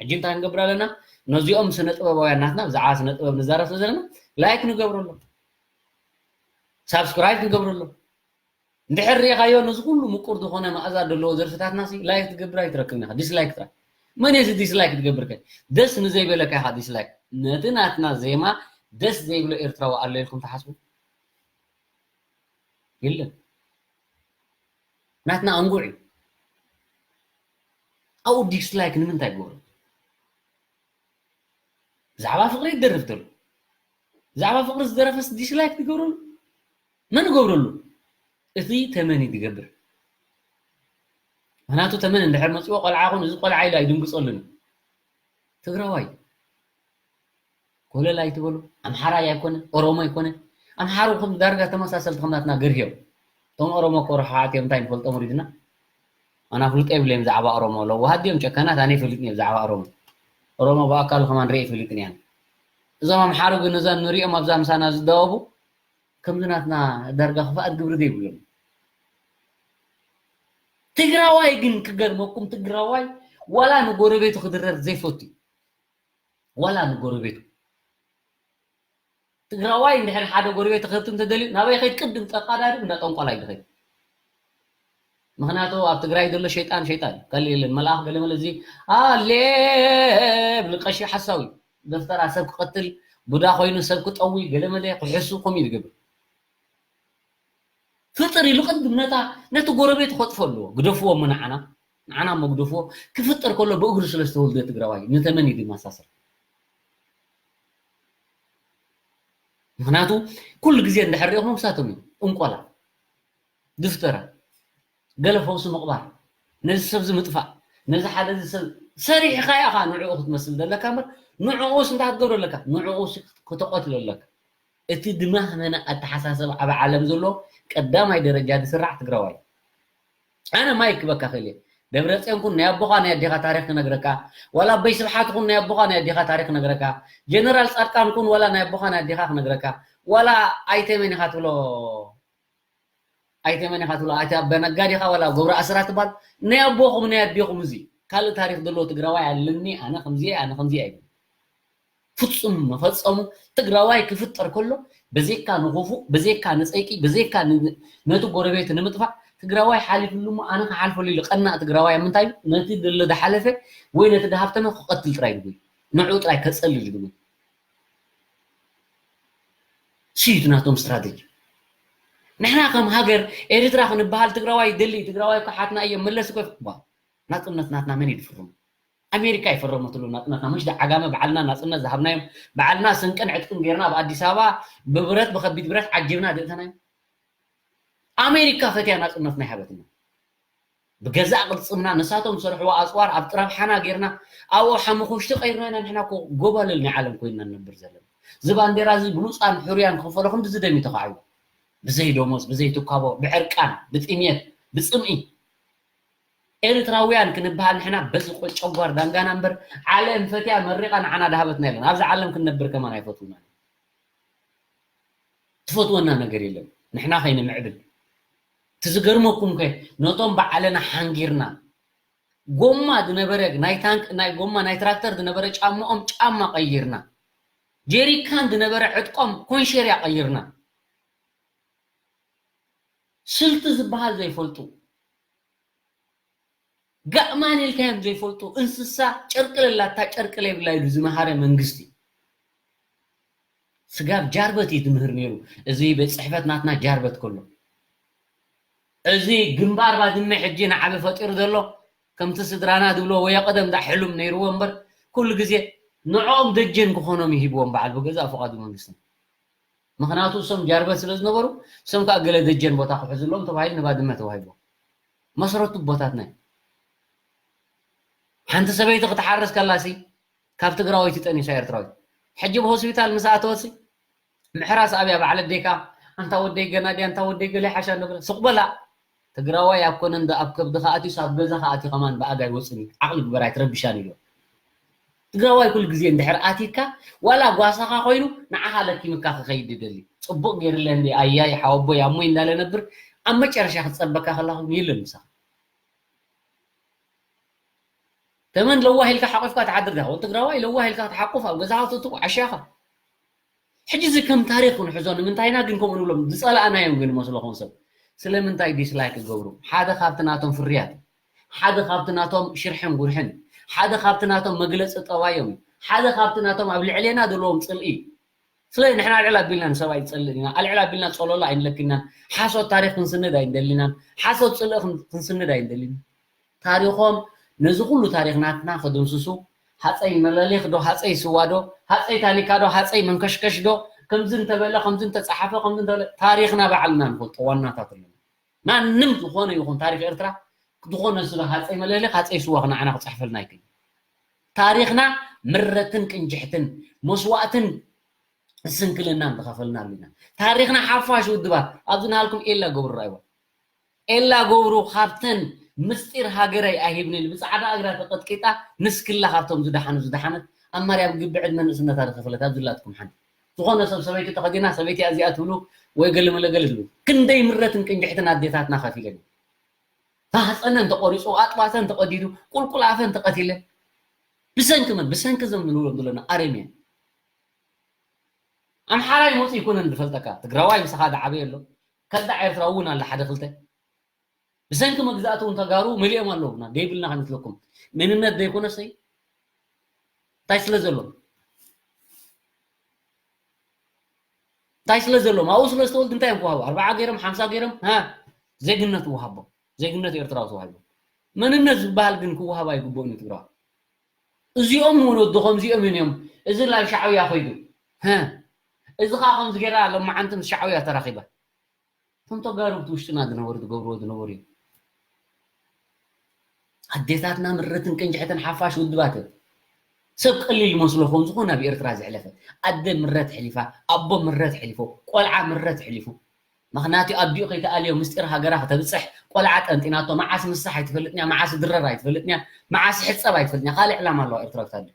ሕጂ እንታይ ክንገብር ኣለና? ነዚኦም ስነ ጥበባውያን ናትና ብዛዕባ ስነ ጥበብ ንዛረብ ስለ ዘለና ላይክ ንገብረሎም፣ ሳብስክራይብ ንገብረሎም። እንድሕር ሪኢኻዮ ነዚ ኩሉ ምቁር ዝኾነ መኣዛ ዘለዎ ደርፍታትና ሲ ላይክ ትገብር ኣይትረክብን ኢኻ፣ ዲስላይክ ጥራይ። መን እዩ እዚ ዲስላይክ ትገብር ከ? ደስ ንዘይበለካ ኢኻ ዲስላይክ። ነቲ ናትና ዜማ ደስ ዘይብሎ ኤርትራዊ ኣሎ ኢልኩም ትሓስቡ? የለን። ናትና ኣንጉዕ እዩ። ኣብኡ ዲስላይክ ንምንታይ ይገብሩ? ብዛዕባ ፍቕሪ ይደርፍ ዘሎ። ብዛዕባ ፍቕሪ ዝደረፈስ ዲስላይክ ትገብረሉ? መን ይገብረሉ? እቲ ተመን እዩ ዝገብር። ምኽንያቱ ተመን እንድሕር መፂዎ ቆልዓ ይኹን እዚ ቆልዓ ኢሉ ኣይድንግፀሉን እዩ። ትግራዋይ ኮለል ኣይትበሉ። ኣምሓራይ ኣይኮነ፣ ኦሮሞ ኣይኮነ። ኣምሓሩ ከም ዳርጋ ተመሳሰልቲ ከም ናትና ገርህዮም። እቶም ኦሮሞ እኮ ርሓት እዮም፣ እንታይ ንፈልጦም ወሪድና? ኣና ፍልጦ የብለይም ብዛዕባ ኦሮሞ። ለዋሃት ድዮም ጨካናት? ኣነ ይፈልጥን እየ ብዛዕባ ኦሮሞ። ኦሮሞ ብኣካሉ ከማን ርኢ ይፈልጥን እየ። እዞም ኣምሓሩ ግን እዞም ንሪኦም ኣብዛ ምሳና ዝዳወቡ ከምዚ ናትና ዳርጋ ክፍኣት ግብሪ ዘይብሎም። ትግራዋይ ግን ክገርመኩም፣ ትግራዋይ ዋላ ንጎረቤቱ ክድረር ዘይፈቱ እዩ። ዋላ ንጎረቤቱ። ትግራዋይ እንድሕር ሓደ ጎረቤት ክህብቲ እንተደልዩ ናበይ ከይድ? ቅድም ጠቃዳድም እንዳ ጠንቋላይ ዝኸይድ። ምክንያቱ ኣብ ትግራይ ዘሎ ሸይጣን ሸይጣን እዩ፣ ካልእ የለን። መልኣኽ ገለመለ እዚ ኣለ ብልቀሺ ሓሳዊ ደፍተራ ሰብ ክቐትል፣ ቡዳ ኮይኑ ሰብ ክጠዊ፣ ገለመለ ክሕሱ ከምኡ እዩ ዝገብር። ፍጥር ኢሉ ቅድም ነታ ነቲ ጎረቤት ክኸጥፎ ኣለዎ። ግደፍዎ እሞ ንዓና ንዓና እሞ ግደፍዎ። ክፍጠር ከሎ ብእግሩ ስለ ዝተወልደ ትግራዋይ ንተመን እዩ ዝመሳሰል። ምክንያቱ ኩሉ ግዜ እንድሕር ሪእኹም ክሳቶም እዩ እንቆላ ድፍተራ ገለ ፈውሲ ምቕባር ነዚ ሰብ እዚ ምጥፋእ ነዚ ሓደ እዚ ሰብ ሰሪሕኻ ኢኻ ንዕኡ ክትመስል ዘለካ እምበር ንዕኡስ እንታይ ክትገብሮ ኣለካ ንዕኡስ ክተቐትሎ ኣለካ። እቲ ድማህመነ ኣተሓሳሰብ ኣብ ዓለም ዘሎ ቀዳማይ ደረጃ ዝስራዕ ትግራዋይ። ኣነ ማይክ ክበካ ክእል እየ። ደብረፅዮን ኩን ናይ ኣቦኻ ናይ ኣዴኻ ታሪክ ክነግረካ ዋላ ኣቦይ ስብሓት ኩን ናይ ኣቦኻ ናይ ኣዴኻ ታሪክ ክነግረካ ጀነራል ፃድቃን ኩን ዋላ ናይ ኣቦኻ ናይ ኣዴኻ ክነግረካ ዋላ ኣይተ መን ኢኻ ትብሎ ኣይተ መን ኢኻ ትብሎ ኣይተ ኣበነጋ ዲኻ ዋላ ገብረ ኣስራት ትባል ናይ ኣቦኹም ናይ ኣዴኹም እዚ ካልእ ታሪክ ዘለዎ ትግራዋይ ኣለኒ ኣነ ከምዚ ኣነ ከምዚ ኣይብል ፍጹም መፈጸሙ ትግራዋይ ክፍጠር ከሎ በዘይካ ንኽፉእ በዘይካ ንፀይቂ በዘይካ ነቲ ጎረቤት ንምጥፋእ ትግራዋይ ሓሊፍሉ እሞ ኣነ ክሓልፈሉ ኢሉ ቀናእ ትግራዋይ ምንታይ ነቲ ደሎ ዝሓለፈ ወይ ነቲ ዝሃብተመ ክቐትል ጥራይ ዝብል ንዕኡ ጥራይ ከፀልል ዝብል ስዩት ናቶም ስትራተጂ ንሕና ከም ሃገር ኤርትራ ክንበሃል ትግራዋይ ደሊ ትግራዋይ እኮ ሓትና እዮም መለስ እኮ ይፍቅባ ናፅነት ናትና መን ይድፍርም ኣሜሪካ ይፈረመትሉ ናፅነትና ምሽ ዓጋመ ባዕልና ናፅነት ዝሃብናዮም ባዕልና ስንቅን ዕጥቅን ጌርና ኣብ ኣዲስ ኣበባ ብብረት ብከቢድ ብረት ዓጅብና ዘእተናዮም ኣሜሪካ ፈትያ ናፅነትና ይሃበትና ብገዛእ ቅልፅምና ንሳቶም ዝሰርሕዎ ኣፅዋር ኣብ ጥረብሓና ጌርና ኣብኡ ሓሙኹሽቲ ቀይርና ኢና ንሕና እኮ ጎባልል ናይ ዓለም ኮይንና ንነብር ዘለና እዚ ባንዴራ እዚ ብሉፃን ሕሩያን ክኽፈሎ ክንዲ ዝደሚ ተኻዕዩ ብዘይ ደሞዝ ብዘይ ትካቦ ብዕርቃን ብጥሜት ብፅምኢ ኤርትራውያን ክንበሃል ንሕና በዚ ጨጓር ዳንጋና እምበር ዓለም ፈትያ መሪቓ ንዓና ዳሃበትና የለን። ኣብዚ ዓለም ክንነብር ከማን ኣይፈትውና። ትፈትወና ነገር የለን። ንሕና ከይንምዕብል። ትዝገርመኩም ከ ነቶም ብዓለና ሓንጊርና ጎማ ዝነበረ ናይ ታንክ ናይ ጎማ ናይ ትራክተር ዝነበረ ጫማኦም ጫማ ቀይርና ጀሪካን ዝነበረ ዕጥቆም ኮንሸርያ ቀይርና ስልቲ ዝበሃል ዘይፈልጡ ጋእማን ኢልካዮም ዘይፈልጡ እንስሳ ጨርቂ ለላታ ጨርቂ ለይብላ ኢሉ ዝመሃረ መንግስቲ ስጋብ ጃርበት እዩ ትምህር ነይሩ እዚ ቤት ፅሕፈት ናትና ጃርበት ከሎ እዚ ግንባር ባድመ ሕጂ ንዓበ ፈጢሩ ዘሎ ከምቲ ስድራና ዝብሎ ወየ ቀደም ዳ ሕሉም ነይርዎ እምበር ኩሉ ግዜ ንዕኦም ደጀን ክኾኖም ይሂብዎም በዓል ብገዛእ ፍቓዱ መንግስትና ምኽንያቱ እሶም ጃርበት ስለ ዝነበሩ እሶም ከዓ ገለ ደጀን ቦታ ክሕዝሎም ተባሂሉ ንባድመ ተዋሂቦም መስረቱ ቦታትና ሓንቲ ሰበይቲ ክትሓርስ ከላሲ ካብ ትግራወይቲ ጠኒሳ ኤርትራዊት ሕጂ ብሆስፒታል ምስ ኣተወሲ ምሕራስ ኣብያ በዓል ኣዴካ ኣንታ ወደይ ገና ድያ ኣንታ ወደይ ገለ ሓሻ ነብረ ስቕ በላ ትግራዋይ ኣብ ኮነ እንዶ ኣብ ከብድኻ ኣትዩስ ኣብ ገዛኻ ኣትዩ ከማን ብኣጋ ኣይወፅን እዩ ዓቕሊ ግበር ኣይትረብሻን ኢሉ ትግራዋይ ኩሉ ግዜ እንድሕር ኣቲካ ዋላ ጓሳኻ ኮይኑ ንዓኻ ለኪምካ ክኸይድ ይደሊ ፅቡቕ ገይርለ እንዲ ኣያይ ሓወቦይ ኣሞይ እንዳለ ነብር ኣብ መጨረሻ ክፀበካ ከላ ኮይኑ የለን ምሳኻ ተመን ለዋህ ኢልካ ሓቂፍካ ትሓድር ዲኻ ትግራዋይ ለዋህ ኢልካ ክትሓቁፍ ኣብ ገዛኻ ትእትው ዓሻኻ ሕጂ እዚ ከም ታሪክ ክንሕዞ ንምንታይና ግን ከምኡ ንብሎም ዝፀላእናዮም ግን መስሎ ከም ሰብ ስለምንታይ ዲስላይክ ይገብሩ ሓደ ካብቲ ናቶም ፍርያት ሓደ ካብቲ ናቶም ሽርሕን ጉርሕን ሓደ ካብቲ ናቶም መግለፂ ጠባዮም ሓደ ካብቲ ናቶም ኣብ ልዕሌና ዘለዎም ፅልኢ ስለ ንሕና ኣልዕል ኣቢልና ንሰብ ኣይንፀልእን ኢና ኣልዕል ኣቢልና ፀሎሎ ኣይንለክናን ሓሶት ታሪክ ክንስንድ ኣይንደልናን ሓሶት ፅልኢ ክንስንድ ኣይንደልን ታሪኾም ነዚ ኩሉ ታሪኽ ናትና ክድምስሱ ሃፀይ መለሊኽ ዶ ሃፀይ ስዋ ዶ ሃፀይ ታኒካ ዶ ሃፀይ መንከሽከሽ ዶ ከምዚ እንተበለ ከምዚ እንተፀሓፈ ከምዚ እንተበለ ታሪኽና ባዕልና ንፈልጦ ዋናታት ኣለና ማንም ዝኾነ ይኹን ታሪኽ ኤርትራ ዝኾነ ስለ ሃፀይ መለሊኽ ሃፀይ ስዋ ንዓና ክፅሕፈልና ኣይክእል ታሪኽና ምረትን ቅንጅሕትን መስዋእትን ስንክልናን ዝኸፈልናሉ ኢና ታሪኽና ሓፋሽ ውድባት ኣብዚ ናሃልኩም ኤላ ገብሩ ራይዋ ኤላ ገብሩ ካብተን ምስጢር ሃገረይ ኣይሂብንል ብፃዕዳ እግራ ተቀጥቂጣ ንስክላ ካብቶም ዝደሓኑ ዝደሓነት ኣብ ማርያም ግቢ ዕድመ ንእስነታ ዝኸፈለት ኣብ ዝላትኩም ሓንቲ ዝኾነ ሰብ ሰበይቲ ተኸዲና ሰበይቲ እዚኣ ትብሉ ወይ ገለ መለ ገለ ትብሉ ክንደይ ምረትን ቅንጅሕትን ኣዴታትና ከፊለን ማህፀነን ተቆሪፁ ኣጥባተን ተቀዲዱ ቁልቁል ኣፈን ተቀቲለን ብሰንኪ መን ብሰንኪ ዘም ንብሎም ዘለና ኣረምየን ኣምሓራይ መፁ ይኮነን ዝፈልጠካ ትግራዋይ ምሳኻ ዝዓበየ ኣሎ ከዳዕ ኤርትራዊ እውን ኣለ ሓደ ክልተ ብሰንኪ መግዛእቲ እውን ተጋሩ መሊኦም ኣለዉ። ና ደይብልና ከንትለኩም መንነት ዘይኮነሰይ እንታይ ስለ ዘሎ እንታይ ስለ ዘሎ ኣብኡ ስለ ዝተወልዱ እንታይ እዮም ክወሃቡ? ኣርባዓ ገይሮም ሓምሳ ገይሮም ሃ ዜግነት ይወሃቦም። ዜግነት ኤርትራዊ ተዋሂቦም። መንነት ዝበሃል ግን ክወሃብ ኣይግብኦን እዩ ትግራዋይ። እዚኦም ንወለዶ ከምዚኦም እዮም። እዚ ናብ ሻዕብያ ኮይዱ ሃ እዚ ከዓ ከምዚ ገይራ ሎማዓንቲ ምስ ሻዕብያ ተራኺባ። እቶም ተጋሩ ብቲ ውሽጥና ዝነበሩ ዝገብርዎ ዝነበሩ እዩ። ኣዴታትና ምረትን ቅንጅሕትን ሓፋሽ ውድባትን ሰብ ቀሊል ይመስሎ ከም ዝኾነ ኣብ ኤርትራ ዘሕለፈ ኣደ ምረት ሕሊፋ ኣቦ ምረት ሕሊፎ ቆልዓ ምረት ሕሊፉ ምክንያቱ ኣዲኡ ከይተኣልዮ ምስጢር ሃገራ ከተብፅሕ ቆልዓ ጠንጢናቶ መዓስ ምሳሕ ኣይትፈልጥንያ መዓስ ድረር ኣይትፈልጥንያ መዓስ ሕፀብ ኣይትፈልጥንያ ካልእ ዕላማ ኣለዋ ኤርትራዊት ኣደ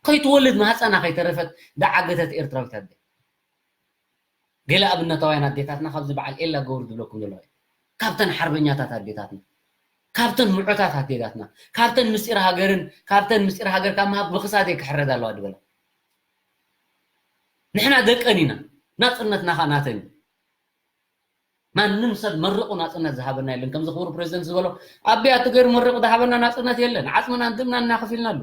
ከይትወልድ ማህፀና ከይተረፈት ዳዓገተት ኤርትራዊት ኣደ ገለ ኣብነታውያን ኣዴታትና ካብዚ በዓል ኤላ ገብሩ ዝብለኩም ዘለኹ ካብተን ሓርበኛታት ኣዴታትና ካብተን ምዑታት ኣዴታትና ካብተን ምስጢር ሃገርን ካብተን ምስጢር ሃገር ካብ ምሃብ ብክሳደይ ክሕረድ ኣለዋ ዝበላ ንሕና ደቀን ኢና ናፅነትና ከዓ ናተን እዩ ማንም ሰብ መርቑ ናፅነት ዝሃበና የለን ከምዚ ክቡር ፕሬዚደንት ዝበሎ ኣቢያ ትገር መርቑ ዝሃበና ናፅነት የለን ዓፅምና ድምና እናኸፊልናሉ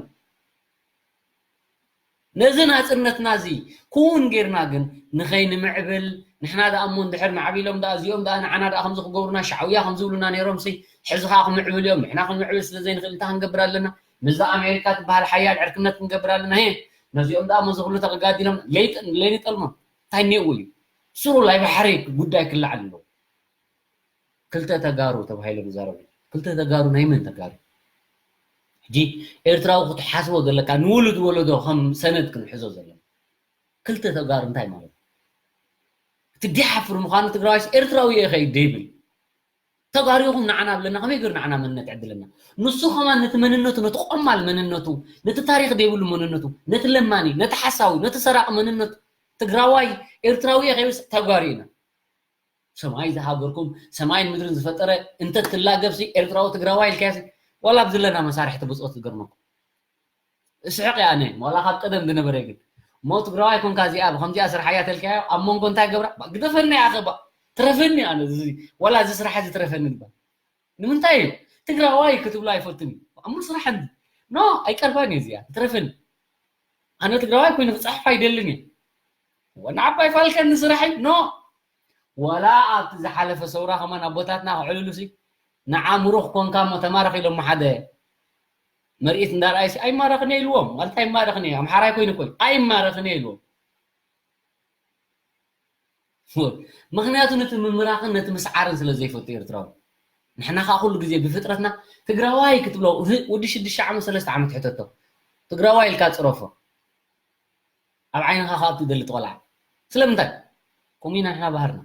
ነዚ ናፅነትና እዚ ክውን ጌርና ግን ንኸይንምዕብል ንሕና ደኣ እሞ እንድሕር ማዕቢሎም ደኣ እዚኦም ደኣ ንዓና ደኣ ከምዚ ክገብሩና ሻዕውያ ከምዚ ብሉና ነይሮም ሲ ሕዚ ከዓ ክምዕብል እዮም ንሕና ክንምዕብል ስለ ዘይንኽእል እንታይ ክንገብር ኣለና ምስዛ ኣሜሪካ ትበሃል ሓያል ዕርክነት ክንገብር ኣለና ሄ ነዚኦም ደኣ እሞ እዚ ኩሉ ተቀጋዲሎም ለይጠልሞም እንታይ እኒአዎ እዩ ስሩ ናይ ባሕሪ ጉዳይ ክለዓል ኣለዎ ክልተ ተጋሩ ተባሂሎም ይዛረቡ ክልተ ተጋሩ ናይ መን ተጋሩ ሕጂ ኤርትራዊ ክትሓስቦ ዘለካ ንውሉድ ወለዶ ከም ሰነድ ክንሕዞ ዘለና ክልተ ተጋሩ እንታይ ማለት እቲ ዲሓፍር ምዃኑ ትግራዋይስ ኤርትራዊ እየ ከይደ ይብል ተጋሩ ኢኹም ንዓና ብለና ከመይ ገይሩ ንዓና መንነት ዕድለና ንሱ ከማን ነቲ መንነቱ ነቲ ቆማል መንነቱ ነቲ ታሪክ ዘይብሉ መንነቱ ነቲ ለማኒ ነቲ ሓሳዊ ነቲ ሰራቂ መንነቱ ትግራዋይ ኤርትራዊ እየ ከይብልስ ተጋሩ ኢና ሰማይ ዝሃገርኩም ሰማይን ምድርን ዝፈጠረ እንተ ትላገብሲ ኤርትራዊ ትግራዋይ ኢልካያሲ ዋላ ብዝለና መሳርሕቲ ብፅኦት ዝገርመኩም እስሕቕ እያ ኣነ ዋላ ካብ ቀደም ዝነበረ ግን ሞ ትግራዋይ ኮንካ እዚኣ ብከምዚኣ ስርሓያ ተልካዮ ኣብ መንጎ እንታይ ገብራ ግደፈኒ ኣኸባ ትረፈኒ ኣነ ዋላ እዚ ስራሕ እዚ ትረፈኒ ግባ ንምንታይ እዩ ትግራዋይ ክትብሎ ኣይፈትን እዩ ኣሙር ስራሕ እንዲ ኖ ኣይቀርባን እዩ እዚኣ ትረፈኒ ኣነ ትግራዋይ ኮይኑ ክፅሕፍ ኣይደልን እዩ ወና ዓባይ ፋልከኒ ስራሕ ኖ ዋላ ኣብቲ ዝሓለፈ ሰውራ ከማን ኣቦታትና ክዕልሉ ሲ ንዓ ምሩኽ ኮንካ እሞ ተማረኽ ኢሎሞ ሓደ መርኢት እንዳርኣይ ሲ ኣይማረኽን እየ ኢልዎም ማለት ኣይማረኽን እየ ኣምሓራይ ኮይኑ ኮይ ኣይማረኽን እየ ኢልዎም ምክንያቱ ነቲ ምምራኽን ነቲ ምስዓርን ስለ ዘይፈቱ ኤርትራዊ ንሕና ከዓ ኩሉ ግዜ ብፍጥረትና ትግራዋይ ክትብሎ ወዲ ሽዱሽተ ዓመት ሰለስተ ዓመት ሕተቶ ትግራዋይ ኢልካ ፅረፎ ኣብ ዓይንኻ ካብ ትደሊ ትቆልዓ ስለምንታይ ከምኡ ኢና ንሕና ባህርና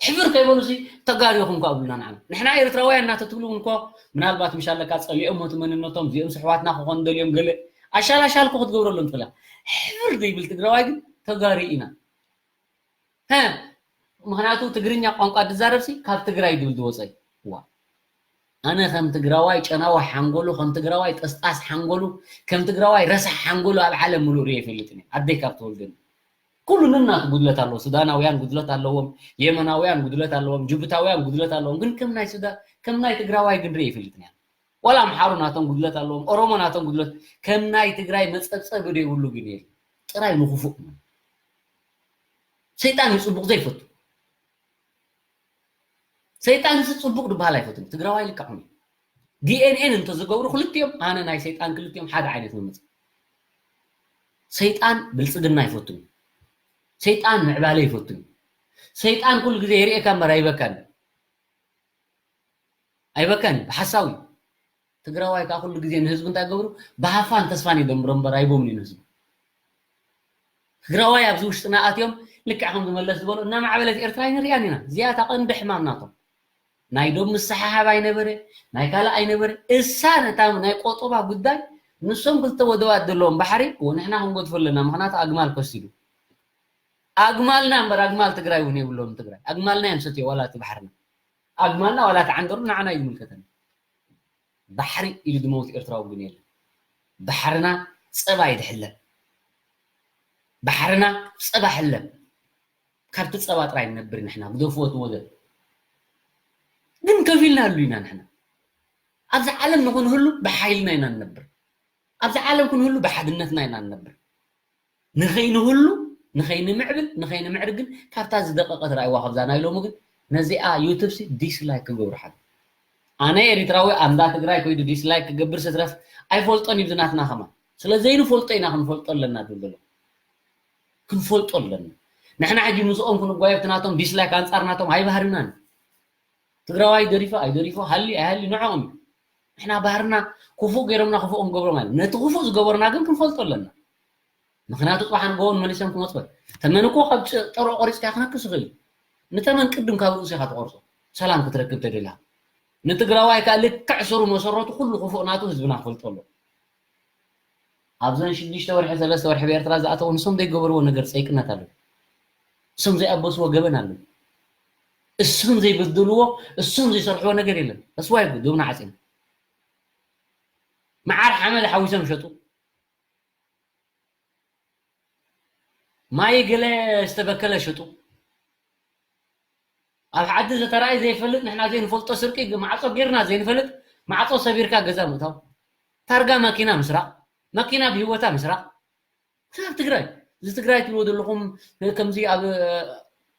ሕፍር ከይበሉ ሲ ተጋሩ ኢኹም ኳ ብሉና ንዓና ንሕና ኤርትራውያን እናተትብሉ እውን ኮ ምናልባት ምሻለካ ፀሊኦም ሞቲ መንነቶም እዚኦም ስሕዋትና ክኾኑ ደልዮም ገለ ኣሻላሻልኮ ክትገብረሎም ትኽእላ ሕፍር ዘይብል ትግራዋይ ግን ተጋሩ ኢና ምክንያቱ ትግርኛ ቋንቋ ድዛረብሲ ካብ ትግራይ ድብል ዝወፀ እዩ ዋ ኣነ ከም ትግራዋይ ጨናዋ ሓንጎሉ ከም ትግራዋይ ጠስጣስ ሓንጎሉ ከም ትግራዋይ ረሳሕ ሓንጎሉ ኣብ ዓለም ምሉእ ርየ ይፈልጥን እየ ኣደይ ካብ ተወልደኒ ኩሉ ነናቱ ጉድለት ኣለዎ ሱዳናውያን ጉድለት ኣለዎም የመናውያን ጉድለት ኣለዎም ጅቡታውያን ጉድለት ኣለዎም ግን ከም ናይ ሱዳን ከም ናይ ትግራዋይ ግን ርየ ይፈልጥን እያ ዋላ ኣምሓሩ ናቶም ጉድለት ኣለዎም ኦሮሞ ናቶም ጉድለት ከም ናይ ትግራይ መፀብፀቢ ዘይብሉ ግን የለ ጥራይ ንክፉእ ሰይጣን እዩ ፅቡቅ ዘይፈቱ ሰይጣን እዚ ፅቡቅ ዝበሃል ኣይፈቱን ትግራዋይ ልክዕኹም እዩ ዲኤንኤን እንተዝገብሩ ክልቲኦም ኣነ ናይ ሰይጣን ክልቲኦም ሓደ ዓይነት መመፅ ሰይጣን ብልፅግና ኣይፈቱን ሰይጣን ምዕባለ ይፈቱን ሰይጣን ኩሉ ግዜ የርእየካ እምበር ኣይበካን ኣይበካን እዩ ብሓሳዊ ትግራዋይ ከዓ ኩሉ ግዜ ንህዝቡ እንታይ ገብሩ ብሃፋን ተስፋን ይደምሮ እምበር ኣይቦምን እዩ ንህዝቡ ትግራዋይ ኣብዚ ውሽጥና ኣትዮም ልክዕ ከም ዝመለስ ዝበሉ እናማዕበለት ኤርትራ ኣይንሪኣን ኢና እዚኣ እታ ቀንዲ ሕማም ናቶም ናይ ዶብ ምስሓሓብ ኣይነበረ ናይ ካልእ ኣይነበረ እሳ ነታ ናይ ቆጦባ ጉዳይ ንሶም ክልተ ወደባት ዘለዎም ባሕሪ ንሕና ክንገድፎ ኣለና ምክንያቱ ኣግማል ከሲዱ ኣግማልና እምበር ኣግማል ትግራይ እውን የብሎም ትግራይ ኣግማልና እዮም ሰትዮ ዋላ እቲ ባሕርና ኣግማልና ዋላ ተዓንደሩ ንዓና እዩ ዝምልከተና ባሕሪ ኢሉ ዝመውት ኤርትራዊ ግን የለን ባሕርና ፀባ ይድሕለን ባሕርና ፀባ ሕለን ካብቲ ፀባ ጥራይ ንነብር ንሕና ግደፍዎ እቲ ወገን ግን ከፊልናሉ ኢና ንሕና። ኣብዚ ዓለም ንኽንህሉ ብሓይልና ኢና ንነብር። ኣብዚ ዓለም ክንህሉ ብሓድነትና ኢና ንነብር። ንኸይንህሉ፣ ንኸይንምዕብል፣ ንኸይንምዕር ግን ካብታ ዝደቀቀት ረኣይዋ ካብዛ ናይ ሎሚ ግን ነዚኣ ዩቱብ ሲ ዲስላይክ ክገብሩ ሓሉ። ኣነ ኤሪትራዊ ኣንዳ ትግራይ ኮይዱ ዲስላይክ ክገብር ስትረፍ ኣይፈልጦን እዩ ዝናትና ከማን። ስለ ዘይንፈልጦ ኢና ክንፈልጦ ኣለና ዝብል ዘሎ። ክንፈልጦ ኣለና። ንሕና ሕጂ ምስኦም ክንጓየብ እቲ ናቶም ዲስላይክ ኣንጻር ናቶም ኣይባህርናን። ትግራዋይ ደሪፉ ኣይደሪፉ ሃሊ ኣይሃሊ ንዕኦም እዩ። ንሕና ባህርና ክፉእ ገይሮምና ክፉእ ክንገብሮም ኣይደለም። ነቲ ክፉእ ዝገበሩና ግን ክንፈልጦ ኣለና። ምኽንያቱ ጽባሕ ንግሆ ንመሊሶም ክመጹ እዮም። ተመን እኮ ካብ ጭ- ጨርቆ ቆሪጽካ ክነክስ ይኽእል እዩ። ንተመን ቅድም ካብ ርእሱ ኢኻ ትቆርጾ። ሰላም ክትረክብ ተደሊኻ። ንትግራዋይ ከኣ ልክዕ ስሩ መሰረቱ ኩሉ ክፉእ ናቱ ህዝብና ክፈልጦ ኣሎ። ኣብዘን ሽዱሽተ ወርሒ ሰለስተ ወርሒ ብኤርትራ ዝኣተዉ ንሶም ዘይገበርዎ ነገር ጸይቅነት ኣሎ። እሶም ዘይኣበስዎ ገበን ኣሎ። እሶም ዘይበደልዎ እሶም ዘይሰርሕዎ ነገር የለን። ተስዋይ ዶብና ዓፂም መዓር ሓመድ ሓዊሶም ሸጡ። ማይ ገለ ዝተበከለ ሸጡ። ኣብ ዓዲ ዝተራእየ ዘይፈልጥ ንሕና ዘይንፈልጦ ስርቂ ማዕፆ ጌርና ዘይንፈልጥ ማዕፆ ሰቢርካ ገዛ ምእታው፣ ታርጋ መኪና ምስራቕ፣ መኪና ብህይወታ ምስራቕ። ክሳብ ትግራይ እዚ ትግራይ ትብልዎ ዘለኹም ከምዚ ኣብ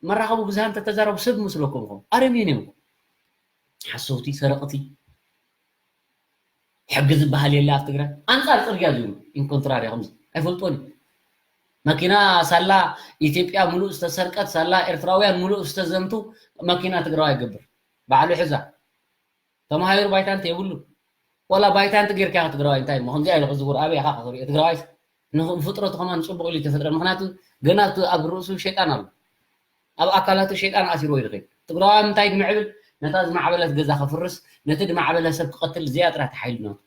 መራኸቡ ብዙሃን ተተዛረቡ ሰብ መስለኩም ኹም ኣረሜን እዮም። ሓሰውቲ ሰረቕቲ ሕጊ ዝበሃል የለ ኣብ ትግራይ። ኣንጻር ጽርግያ ዝብሉ ኢንኮንትራሪ ከምዚ ኣይፈልጦን እዩ። መኪና ሳላ ኢትዮጵያ ምሉእ ዝተሰርቀት ሳላ ኤርትራውያን ምሉእ ዝተዘምቱ መኪና ትግራዋይ ይገብር ባዕሉ ሕዛ ተማሃዩር ባይታንት የብሉ። ወላ ባይታንት ጌርካ ትግራዋይ እንታይ እሞ ከምዚ ኣይለ ክዝውር ኣበይ ኢኻ ክትሪኦ ትግራዋይ ንፍጥረቱ ከማን ጽቡቕ ኢሉ ተፈጥረ ምክንያቱ ገና ኣብ ርእሱ ሸይጣን ኣሎ። ኣብ ኣካላቱ ሸይጣን ኣሲርዎ ይድኸይ። ትግራዋይ ምንታይ ድምዕብል ነታ ዝማዕበለት ገዛ ክፍርስ ነቲ ድማዕበለ ሰብ ክቐትል እዚኣ ጥራት ሓይሉ ናቱ።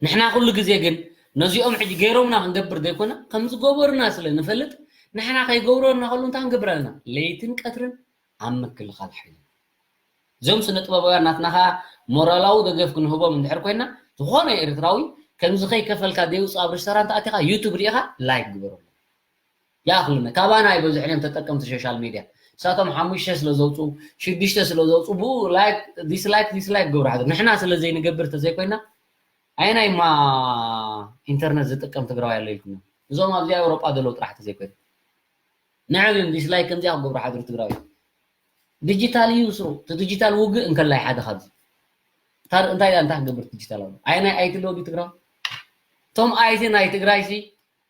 ንሕና ኩሉ ግዜ ግን ነዚኦም ሕጂ ገይሮምና ክንገብር ዘይኮነ ከም ዝገበሩና ስለ ንፈልጥ ንሕና ከይገብሩና ከሉ እንታይ ክንገብር ኣለና? ለይትን ቀትርን ኣብ ምክልኻል ሓይልና። እዞም ስነ ጥበባውያን ናትና ከዓ ሞራላዊ ደገፍ ክንህቦም እንድሕር ኮይና ዝኾነ ኤርትራዊ ከምዚ ከይከፈልካ ደይውፅእ ኣብ ሬስቶራንት ኣቲኻ ዩቱብ ሪኢኻ ላይክ ግበረሉ። ይኣኽለና ካባና ኣይበዝሕን እዮም ተጠቀምቲ ሶሻል ሚድያ። ንሳቶም ሓሙሽተ ስለ ዘውፅኡ ሽዱሽተ ስለ ዘውፅኡ ብኡ ላይክ ዲስላይክ ዲስላይክ ገብሩ ሓዘር ንሕና ስለ ዘይንገብር ተዘይኮይና ኣየናይማ ኢንተርነት ዝጥቀም ትግራዋይ ኣሎ ኢልኩም እዞም ኣብዚ ኣውሮጳ ዘለዉ ጥራሕ ተዘይኮይኑ ንዕብን ዲስላይክ ከምዚኣ ክገብሩ ሓዘር ትግራዋይ ዲጂታል እዩ ስሩ እቲ ዲጂታል ውግእ እንከላይ ሓደ ካብዚ እንታይ እንታይ ክገብር ዲጂታል ኣሎ ኣየናይ ኣይቲ ኣለዉ ትግራዋይ እቶም ኣይቲ ናይ ትግራይ ሲ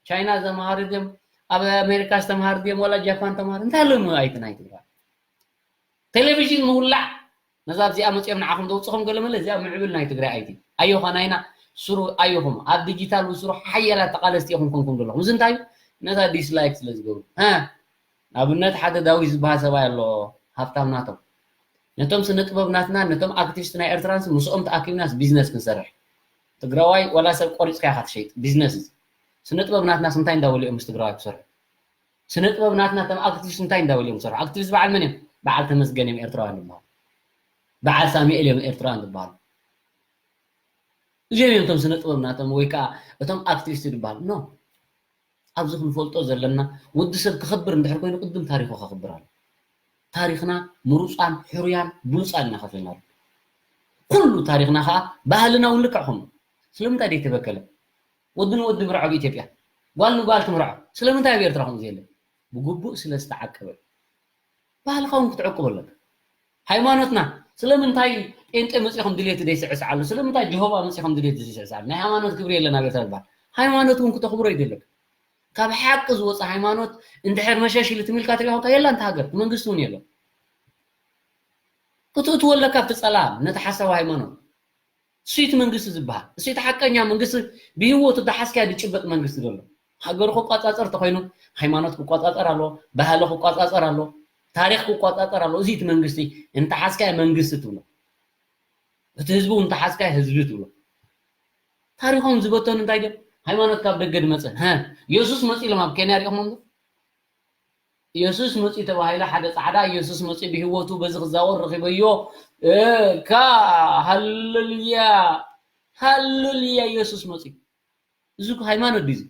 ቻይና ዝተምሃሩ ድዮም ኣብ ኣሜሪካ ዝተምሃሩ ድዮም ወላ ጃፓን ተምሃሩ እንታይ ኣለዎም ኣይቲ ናይ ትግራይ ቴሌቪዥን ምውላዕ ነዛ ኣብዚኣ መፅኦም ንዓኹም ዘውፅኹም ገለመለ እዚኣ ምዕብል ናይ ትግራይ ኣይቲ ኣዮኻ ናይና ስሩ ኣዮኹም ኣብ ዲጂታል ስሩ ሓያላት ተቃለስቲ ኢኹም ኮንኩም ዘለኹም እዚ እንታይ ነዛ ዲስላይክ ስለ ዝገብሩ ኣብነት ሓደ ዳዊት ዝበሃል ሰብኣይ ኣሎ ሃብታም ናቶም ነቶም ስነ ጥበብ ናትና ነቶም ኣክቲቪስት ናይ ኤርትራንስ ምስኦም ተኣኪብናስ ቢዝነስ ክንሰርሕ ትግራዋይ ዋላ ሰብ ቆሪፅካ ኢኻ ትሸይጥ ቢዝነስ እዚ ስነ ጥበብ ናትናስ እንታይ እንዳበሉ እዮም ምስ ትግራዋይ ክሰርሑ ስነ ጥበብ ናትና ከም ኣክቲቪስት እንታይ እንዳበሉ እዮም ክሰርሑ ኣክቲቪስት በዓል መን እዮም በዓል ተመስገን እዮም ኤርትራውያን ዝበሃሉ በዓል ሳሚኤል እዮም ኤርትራውያን ዝበሃሉ እዚኦም እዮም እቶም ስነ ጥበብ ናቶም ወይ ከዓ እቶም ኣክቲቪስት ዝበሃሉ ኖ ኣብዚ ክንፈልጦ ዘለና ወዲ ሰብ ክኸብር እንድሕር ኮይኑ ቅድም ታሪኹ ከኽብር ኣሎ። ታሪኽና ምሩፃን ሕሩያን ብሉፃን ኢና ከፊልናሉ። ኩሉ ታሪኽና ከዓ ባህልና እውን ልክዕ ከምኡ። ስለምንታይ ደይተበከለ? ወዲ ንወዲ ምርዖ ኣብ ኢትዮጵያ፣ ጓል ንጓል ትምርዖ። ስለምንታይ ኣብ ኤርትራ ከምኡ ዘየለ? ብግቡእ ስለ ዝተዓቀበ። ባህልኻ እውን ክትዕቅቦ ኣለካ። ሃይማኖትና ስለምንታይ ጴንጤ መፂኹም ድሌት ዘይስዕስዓሉ? ስለምንታይ ጀሆባ መፂኹም ድሌት ዘይስዕስዓሉ? ናይ ሃይማኖት ክብሪ የለን ኣብ ኤርትራ ዝበሃል ሃይማኖት እውን ክተኽብሮ ይደለካ። ካብ ሓቂ ዝወፀ ሃይማኖት እንድሕር መሸሽ ኢሉ ትሚልካ ትሪኦ ከ የላ እንተ ሃገር መንግስቲ እውን የለን ክትእትዎ ኣለካ ኣብቲ ፀላም ነቲ ሓሳዊ ሃይማኖት እሱይቲ መንግስቲ ዝበሃል እሱይቲ ሓቀኛ መንግስቲ ብህይወቱ ተሓዝካያ ዝጭበጥ መንግስቲ ዘሎ ሃገሩ ክቋፃፀር ተኮይኑ ሃይማኖት ክቋፃፀር ኣሎ ባህሊ ክቋፃፀር ኣሎ ታሪክ ክቋፃፀር ኣሎ እዚይቲ መንግስቲ እንተሓዝካያ መንግስቲ ትብሎ እቲ ህዝቢ እውን ተሓዝካያ ህዝቢ ትብሎ ታሪኾም ዝበተኑ እንታይ ድዮም ሃይማኖት ካብ ደገ ዝመፀ የሱስ መፂ ኢሎም ኣብ ኬንያ ሪኢኹም ዶ ኢየሱስ መፂ ተባሂለ ሓደ ፃዕዳ ኢየሱስ መፂ ብህይወቱ በዚ ክዛወር ረኺበዮ እካ ሃሌሉያ ሃሌሉያ ኢየሱስ መፂ እዚ እኮ ሃይማኖት ድዩ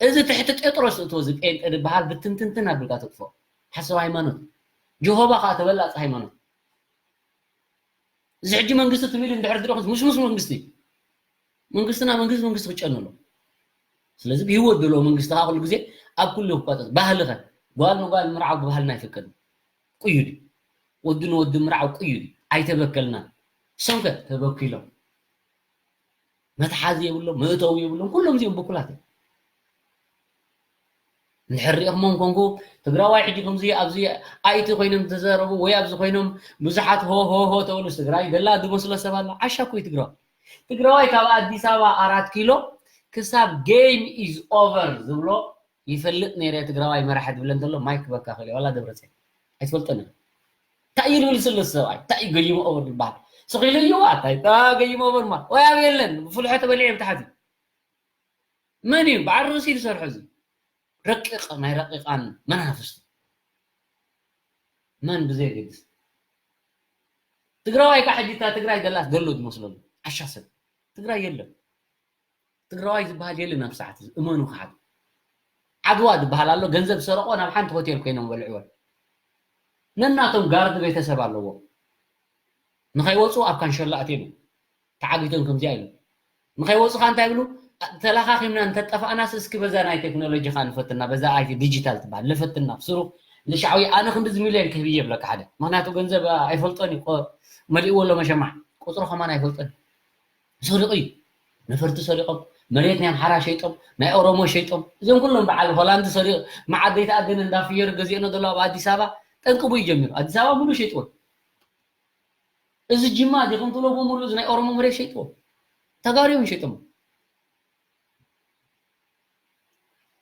እዚ ትሕቲ ጴጥሮስ እቶ እዚ ጴንጤ ዝበሃል ብትንትንትን ኣቢልካ ተጥፎ ሓሳብ ሃይማኖት ጀሆባ ከዓ ተበላፂ ሃይማኖት እዚ ሕጂ መንግስቲ ትብል እንድሕር ትሪኢኹም፣ ምሽሙሽ መንግስቲ፣ መንግስትና መንግስቲ መንግስቲ ክጨኑ ኣሎ። ስለዚ ብህይወት ዘሎ መንግስቲ ከዓ ኩሉ ግዜ ኣብ ኩሉ ይቆፀር። ባህልኸ ጓል ንጓል ምርዓው ብባህልና ኣይፍቀድን። ቅዩድ እዩ። ወዲ ንወዲ ምርዓው ቅዩድ እዩ። ኣይተበከልናን። እሶምከ ተበኪሎም። መትሓዚ የብሎም፣ መእተዊ የብሎም። ኩሎም እዚኦም ብኩላት እዮም። እንድሕር ሪእኹሞም ኮንኩ ትግራዋይ ሕጂ ከምዚ ኣብዚ ኣይቲ ኮይኖም ተዛረቡ ወይ ኣብዚ ኮይኖም ብዙሓት ሆ ሆ ሆ ተብሉስ ትግራይ ደላ ዝመስሎ ሰብ ኣሎ። ዓሻ እኮ እዩ ትግራዋይ። ትግራዋይ ካብ ኣዲስ ኣበባ ኣራት ኪሎ ክሳብ game is over ዝብሎ ይፈልጥ ነይረ። ትግራዋይ መራሒ ትብለ እንተሎ ማይክ በካ ክእል ዋላ ደብረፅዮን ኣይትፈልጦን ኢኻ። እንታይ እዩ ዝብል ስለ ሰብኣይ እንታይ እዩ ገይሙ ኦቨር ዝበሃል ስኺሉ እዩ ኣታይ ገይሙ ኦቨር ማ ወይ ኣብ የለን ብፍልሖ ተበሊዐ ብታሕቲ መን እዩ በዓል ርእሲ ዝሰርሖ እዚ ረቂቕ ናይ ረቂቓን መናፍስቲ መን ብዘየገድስ ትግራዋይ ከዓ ሕጂ እታ ትግራይ ደላስ ዘሎ ዝመስለሉ ዓሻ ሰብ ትግራይ የለን። ትግራዋይ ዝበሃል የለን ኣብ ሰዓት እዚ እመኑ ክሓት ዓድዋ ዝበሃል ኣሎ ገንዘብ ሰረቆ ናብ ሓንቲ ሆቴል ኮይኖም በልዕወን ነናቶም ጋርድ ቤተሰብ ኣለዎ ንኸይወፁ ኣብ ካንሸላ ኣትዮም እዮም ተዓጊቶም ከምዚኣ ኢሉ ንኸይወፁ ከዓ እንታይ ይብሉ ተለኻኺምና እንተጠፋእናስ እስኪ በዛ ናይ ቴክኖሎጂ ከዓ ንፈትና በዛ ኣይቲ ዲጂታል ትበሃል ንፈትና ስሩ ንሻዕዊ ኣነ ክንድዚ ሚልዮን ክህብ እየ ብለካ ሓደ ምክንያቱ ገንዘብ ኣይፈልጦን እዩ መሊእዎ ኣሎ መሸማዕ ቁፅሩ ከማን ኣይፈልጦን ሰሪቑ እዩ ነፈርቲ ሰሪቖም መሬት ናይ ኣምሓራ ሸይጦም ናይ ኦሮሞ ሸይጦም እዞም ኩሎም በዓል ሆላንድ ሰሪቕ መዓት ዘይተኣደነ እንዳፍየሩ ገዚኦኖ ዘሎ ኣብ ኣዲስ ኣበባ ጠንቅቡ እዩ ጀሚሩ ኣዲስ ኣበባ ሙሉ ሸይጥዎ እዚ ጅማ ዲኹም ትብሎ ብምሉእ እዚ ናይ ኦሮሞ መሬት ሸይጥዎ ተጋሩ እዮም ሸይጦም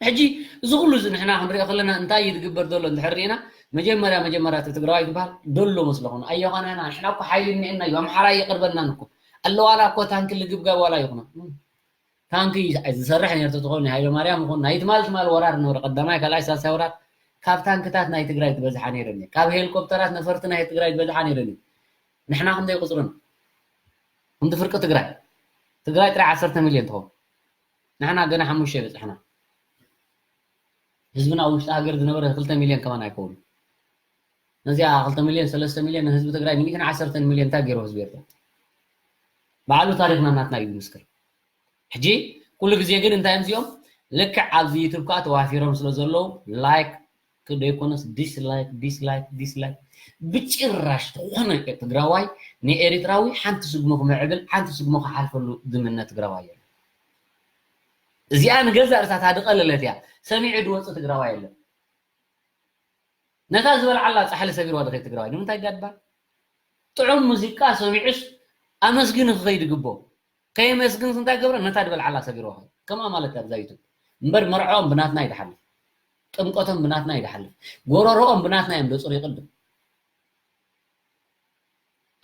ሕጂ እዚ ኩሉ እዚ ንሕና ክንሪኦ ከለና እንታይ እዩ ዝግበር ዘሎ እንድሕር ርኢና መጀመርያ መጀመርያ እቲ ትግራዋይ ዝበሃል ደሎ መስለኹም ኣየኾነና ንሕና እኮ ሓይሊ እኒኤና እዩ ኣምሓራ እየቅርበናን እኮ ኣለዋላ እኮ ታንኪ ልግብጋብ ዋላ ይኹና ታንኪ ዝሰርሕ ነርቶ ትኾን ናይ ሃይለ ማርያም ይኹን ናይ ትማል ትማል ወራር ነበረ ቀዳማይ ካልኣይ ሳልሳይ ወራር ካብ ታንክታት ናይ ትግራይ ዝበዝሓ ነይረን ካብ ሄሊኮፕተራት ነፈርቲ ናይ ትግራይ ዝበዝሓ ነይረን እዩ ንሕና ክንደይ ቁፅርን ክንዲ ፍርቂ ትግራይ ትግራይ ጥራይ ዓሰርተ ሚልዮን ትኸውን ንሕና ገና ሓሙሽተ ይበፅሕና ህዝብና ኣብ ውሽጢ ሃገር ዝነበረ ክልተ ሚልዮን ከማን ኣይከውሉ ነዚኣ ክልተ ሚልዮን ሰለስተ ሚልዮን ንህዝቢ ትግራይ ሚእትን ዓሰርተን ሚልዮን እንታይ ገይሩ ህዝቢ ኤርትራ ባዕሉ ታሪክና ናትና እዩ ዝምስክር ሕጂ ኩሉ ግዜ ግን እንታይ እዮም እዚኦም ልክዕ ኣብዚ ዩቱብ ከዓ ተዋፊሮም ስለ ዘለዉ ላይክ ዘይኮነስ ዲስላይክ ዲስላይክ ዲስላይክ ብጭራሽ ዝኾነ ትግራዋይ ንኤሪትራዊ ሓንቲ ስግሞ ክምዕብል ሓንቲ ስግሞ ክሓልፈሉ ዝምነ ትግራዋይ የለ እዚኣ ንገዛእ ርእሳ ታድቐለለት እያ ሰሚዑ ድወፅእ ትግራዋይ የለን ነታ ዝበልዓላ ፃሕሊ ሰቢርዋ ድኸ ትግራዋይ ንምንታይ ጋድባ ጥዑም ሙዚቃ ሰሚዑስ ኣመስግን ክኸይድ ግቦ ከየመስግንስ እንታይ ገብረ ነታ ዝበልዓላ ሰቢርዋ ከምኣ ማለት ኣብዛ ዩቱብ እምበር መርዖም ብናትና ይድሓልፍ ጥምቀቶም ብናትና ይድሓልፍ ጎረሮኦም ብናትና እዮም ደፅሩ ይቅድም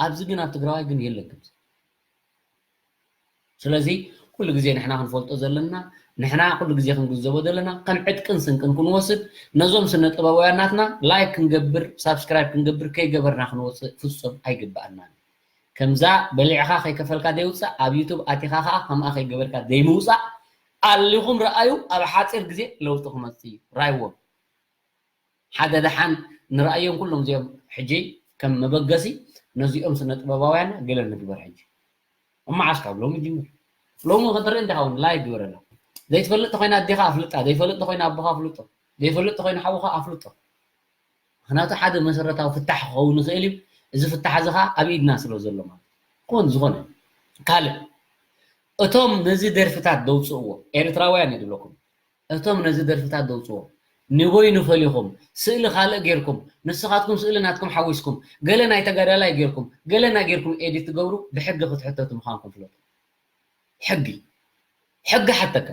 ኣብዚ ግን ኣብ ትግራዋይ ግን የለን ከምዚ ስለዚ ኩሉ ግዜ ንሕና ክንፈልጦ ዘለና ንሕና ኩሉ ግዜ ክንግዘቦ ዘለና ከም ዕጥቅን ስንቅን ክንወስድ ነዞም ስነ ጥበባውያን ናትና ላይክ ክንገብር ሳብስክራይብ ክንገብር ከይገበርና ክንወፅእ ፍፁም ኣይግበኣናን ከምዛ በሊዕኻ ከይከፈልካ ደይውፃእ ኣብ ዩቱብ ኣቲኻ ከዓ ከምኣ ከይገበርካ ደይምውፃእ ኣሊኹም ረኣዩ ኣብ ሓፂር ግዜ ለውጢ ክመፅእ እዩ ራይዎም ሓደ ደሓን ንረኣዮም ኩሎም እዚኦም ሕጂ ከም መበገሲ ነዚኦም ስነ ጥበባውያን ገለ ንግበር ሕጂ እመዓስ ካብ ሎሚ ጅምር ሎሚ ክትርኢ እንዲኻ እውን ላይክ ግበረላ ዘይትፈልጥ ተኮይና ኣዴኻ ኣፍልጣ ዘይፈልጥ ተኮይና ኣቦኻ ኣፍልጦ ዘይፈልጥ ተኮይና ሓውኻ ኣፍልጦ ምክንያቱ ሓደ መሰረታዊ ፍታሕ ክኸውን ይኽእል እዩ እዚ ፍታሕ እዚ ከዓ ኣብ ኢድና ስለ ዘሎ ማለት ክኾን ዝኾነ ካልእ እቶም ነዚ ደርፍታት ደውፅእዎ ኤርትራውያን ይድለኩም እቶም ነዚ ደርፍታት ደውፅዎ ንበይኑ ፈሊኹም ስእሊ ካልእ ጌርኩም ንስኻትኩም ስእሊ ናትኩም ሓዊስኩም ገለ ናይ ተጋዳላይ ጌርኩም ገለ ናይ ጌርኩም ኤዲት ትገብሩ ብሕጊ ክትሕተቱ ምዃንኩም ፍለጡ ሕጊ ሕጊ ሓተካ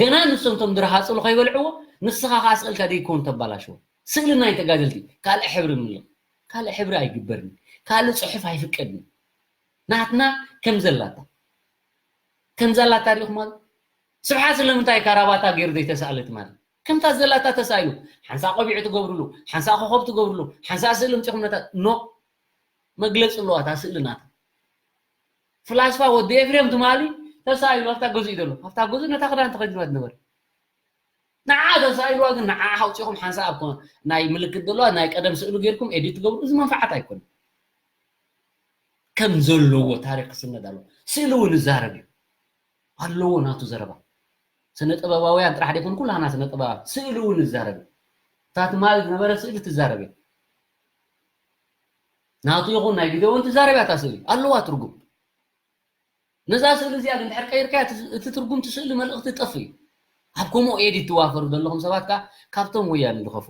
ገና ንሶም ቶም ድረሃፅሉ ከይበልዕዎ ንስኻ ከዓ ስእልካ ደይከውን ተባላሽዎ ስእሊ ናይ ተጋደልቲ ካልእ ሕብሪ ምልቕ ካልእ ሕብሪ ኣይግበርን ካልእ ፅሑፍ ኣይፍቀድን ናትና ከም ዘላታ ከም ዘላታ ሪኢኹም ኣሎ ስብሓት ስለምንታይ ካራባታ ገይሩ ዘይተሳእለ ትማሊ ከምታ ዘላታ ተሳኢሉ ሓንሳ ቆቢዕ ትገብርሉ ሓንሳ ኮኸብ ትገብርሉ ሓንሳ ስእሊ ምፅኹም ነታ ኖ መግለፂ ኣለዋ እታ ስእሊ ናታ ፍላስፋ ወዲ ኤፍሬም ትማሊ ተሳኢሉ ኣብታ ገዝኡ ዘሎ ኣብታ ገዝኡ ነታ ክዳን ተኸዲና ትነበረ ንዓ ተሳኢልዋ ግን ንዓ ሓውፂኹም ሓንሳ ኣብ ናይ ምልክት ዘለዋ ናይ ቀደም ስእሉ ጌርኩም ኤዲት ትገብሩ እዚ መንፋዓት ኣይኮነ ከም ዘለዎ ታሪኽ ክስነድ ኣለዎ። ስእሊ እውን ይዛረብ እዩ። ኣለዎ ናቱ ዘረባ። ስነ ጥበባውያን ጥራሕ ደይኮኑ ኩላህና ስነ ጥበባውያን። ስእሊ እውን ይዛረብ እዩ። እታ ትማል ዝነበረ ስእሊ ትዛረብ እያ። ናቱ ይኹን ናይ ግዜ እውን ትዛረብ እያ እታ ስእሊ። ኣለዋ ትርጉም። ነዛ ስእሊ እዚኣ ግን ድሕር ቀይርካያ እቲ ትርጉምቲ ስእሊ መልእኽቲ ጠፍ እዩ። ኣብ ከምኡ ኤዲት ትዋፈሩ ዘለኹም ሰባት ከዓ ካብቶም ወያነ ድኸፉ።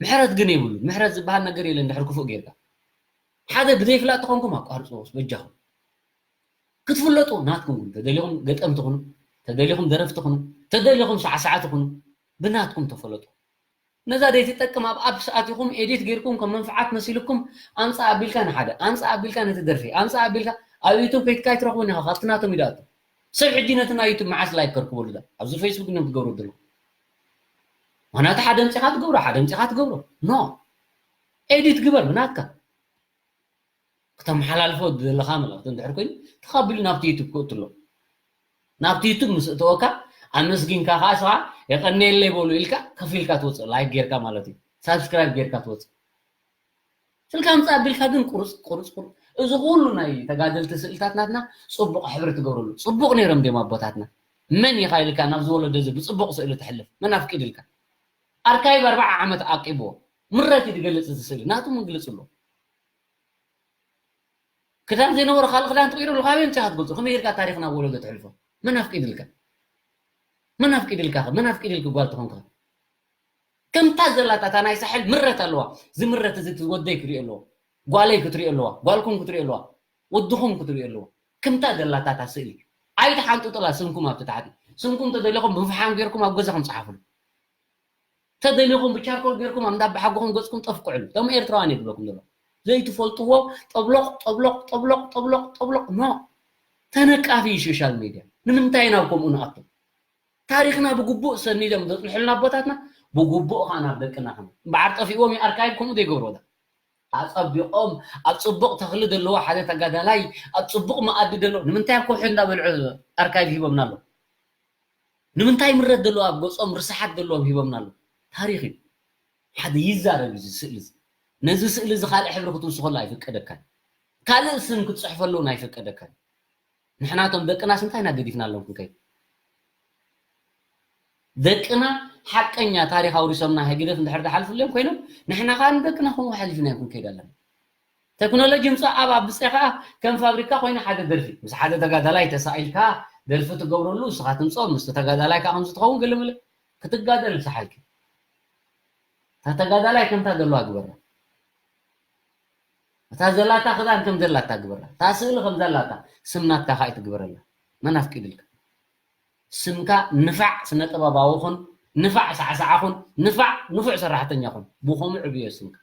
ምሕረት ግን የብሉ። ምሕረት ዝበሃል ነገር የለን ድሕር ክፉእ ጌርካ። ሓደ ብዘይፍላጥ ተኾንኩም ኣቋርፅዎ በጃኹም። ክትፍለጡ ናትኩም ግን ተደሊኹም ገጠምቲ ኩኑ፣ ተደሊኹም ደረፍቲ ኩኑ፣ ተደሊኹም ሳዕሳዕቲ ኩኑ፣ ብናትኩም ተፈለጡ። ነዛ ዘይትጠቅም ኣብ ኣፕስ ኣቲኹም ኤዲት ጌርኩም ከም መንፍዓት መሲልኩም ኣምፃእ ኣቢልካ ንሓደ ኣምፃእ ኣቢልካ ነቲ ደርፊ ኣምፃእ ኣቢልካ ኣብ ዩቱብ ከይትካ ኣይትረኽቡን ኢኻ። ካብቲ ናቶም ይድኣቱ ሰብ ሕጂ ነቲ ናይ ዩቱብ መዓስ ላይክ ከርክበሉ ዳ ኣብዚ ፌስቡክ እዮም ትገብሩ ዘለኹም። ዋናታ ሓደ ኣምፂኻ ትገብሮ ሓደ ኣምፂኻ ትገብሮ ኖ ኤዲት ግበር ብናትካ ክተመሓላልፎ ዘለኻ መልእኽቲ እንድሕር ኮይኑ ተቐቢሉ ናብቲ ዩቱብ ክእትሎ ናብቲ ዩቱብ ምስ እተወካ ኣመስጊንካ ከዓ ስኻ የቐንየለይ በሉ ኢልካ ከፊልካ ትወፅእ ላይክ ጌርካ ማለት እዩ ሳብስክራይብ ጌርካ ትወፅእ ስልካ ምፃ ኣቢልካ ግን ቁርፅ ቁርፅ ቁርፅ እዚ ኩሉ ናይ ተጋደልቲ ስእልታት ናትና ፅቡቕ ሕብሪ ትገብረሉ ፅቡቕ ነይሮም ድዮም ኣቦታትና መን ኢኻ ኢልካ ናብዚ ወለዶ እዚ ብፅቡቕ ስእሊ ትሕልፍ መን ኣፍቂድልካ ኣርካይብ ኣርባዓ ዓመት ዓቂብዎ ምረት እዩ ዝገልፅ እዚ ስእሊ ናቱ መግለፂ ኣለዎ ክዳን ዘይነበሮ ካልእ ክዳን ትቕይረሉ ካበይ ምፅኻ ትገልፆ ከመይ ጌርካ ታሪኽና ወለዶ ትሕልፎ መን ኣፍቂድልካ መን ኣፍቂድልካ መን ኣፍቂድልክ ጓል ትኾንካ ከምታ ዘላታ እታ ናይ ሳሕል ምረት ኣለዋ ዝምረት እዚ ወደይ ክሪኦ ኣለዎ ጓለይ ክትሪኦ ኣለዋ ጓልኩም ክትሪኦ ኣለዋ ወድኹም ክትሪኦ ኣለዎ ከምታ ዘላታ እታ ስእሊ ኣይትሓንጡ ጥላ ስምኩም ኣብቲ ታሕቲ ስምኩም ተደለኹም ብፍሓም ጌርኩም ኣብ ገዛኹም ፀሓፍሉ ተደሊኹም ብቻርኮል ጌርኩም ኣብ እንዳባሓጎኹም ገፅኩም ጠፍቅዕሉ እቶም ኤርትራውያን እየ ዝብለኩም ዘሎ ዘይትፈልጥዎ ጠብሎቕ ጠብሎቕ ጠብሎቕ ጠብሎቕ ጠብሎቕ ኖ ተነቃፊ እዩ ሶሻል ሚድያ ንምንታይ ናብ ከምኡ ንኣቱ ታሪኽና ብግቡእ ሰኒዶም ዘፅንሑልና ኣቦታትና ብግቡእ ከዓ ናብ ደቅና ከመ እምበዓር ጠፊእዎም እዩ ኣርካይብ ከምኡ ዘይገብርዎ ኣፀቢቖም ኣብ ፅቡቕ ተኽሊ ዘለዎ ሓደ ተጋዳላይ ኣብ ፅቡቕ መኣዲ ደሎ ንምንታይ ኣብ ከውሒ እንዳበልዑ ኣርካይቭ ሂቦምና ኣሎ ንምንታይ ምረት ደሎ ኣብ ገፆም ርስሓት ደለዎም ሂቦምና ኣሎ ታሪኽ እዩ ሓደ ይዛረብ እዚ ስእሊ እዚ ነዚ ስእሊ እዚ ካልእ ሕብሪ ክትውስኸሉ ኣይፍቀደካን ካልእ ስም ክትፅሕፈሉ እውን ኣይፍቀደካን ንሕናቶም ደቅናስ እንታይ ኢና ገዲፍናሎም ክንከይድ ደቅና ሓቀኛ ታሪኽ ኣውሪሶምና ህግደፍ እንድሕር ዝሓልፍሎም ኮይኖም ንሕና ከዓ ንደቅና ከምኡ ሓሊፍናዮም ክንከይድ ኣለና ቴክኖሎጂ ምፃእ ኣብ ኣብፀ ከዓ ከም ፋብሪካ ኮይነ ሓደ ደርፊ ምስ ሓደ ተጋዳላይ ተሳኢልካ ደርፊ ትገብረሉ ንስኻ ትምፆ ምስቲ ተጋዳላይ ከዓ ከምዚ ትኸውን ገለመለ ክትጋደል ዝሰሓልኪ እታ ተጋዳላይ ከምታ ዘለዋ ግበራ እታ ዘላታ ክዳን ከም ዘላታ ግበራ እታ ስእሊ ከም ዘላታ ስም ናትካ ከዓ ኣይትግበረላ መን ኣፍቂድልካ ስምካ ንፋዕ ስነ ጥበባዊ ኹን ንፋዕ ሳዕሳዓ ኹን ንፋዕ ንፉዕ ሰራሕተኛ ኹን ብኸምኡ ዕብዮ ስምካ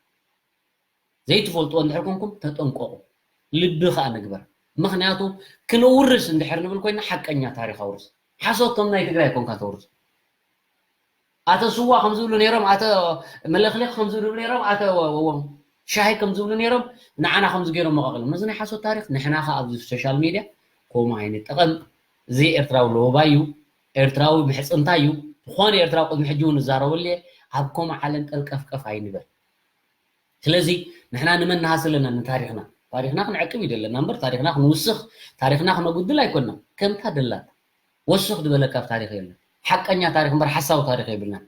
ዘይትፈልጥዎ እንድሕር ኮንኩም ተጠንቀቑ ልቢ ከዓ ንግበር ምኽንያቱ ክንውርስ እንድሕር ንብል ኮይና ሓቀኛ ታሪኽ ኣውርስ ሓሶት ከም ናይ ትግራይ ኮንካ ተውርስ ኣተ ስዋ ከም ዝብሉ ነይሮም ኣተ መለኽለኽ ከም ዝብሉ ነይሮም ኣተ ወዎም ሻሂ ከም ዝብሉ ነይሮም ንዓና ከም ዝገይሮም መቐቕሎም ነዚ ናይ ሓሶት ታሪኽ ንሕና ከዓ ኣብዚ ሶሻል ሚድያ ከምኡ ኣይንጠቐም እዚ ኤርትራዊ ለወባይ እዩ ኤርትራዊ ምሕፅንታ እዩ ዝኾነ ኤርትራዊ ቅድሚ ሕጂ እውን እዛረበሉ እየ ኣብ ከምኡ ዓለም ቀልቀፍቀፍ ኣይንበል ስለዚ ንሕና ንመን ንሃሲ ኣለና ንታሪኽና ታሪኽና ክንዕቅብ እዩ ዘለና እምበር ታሪኽና ክንውስኽ ታሪኽና ክነጉድል ኣይኮንና ከምታ ደላታ ወስኽ ዝበለ ካብ ታሪኽ የለን ሓቀኛ ታሪኽ እምበር ሓሳዊ ታሪኽ የብልናን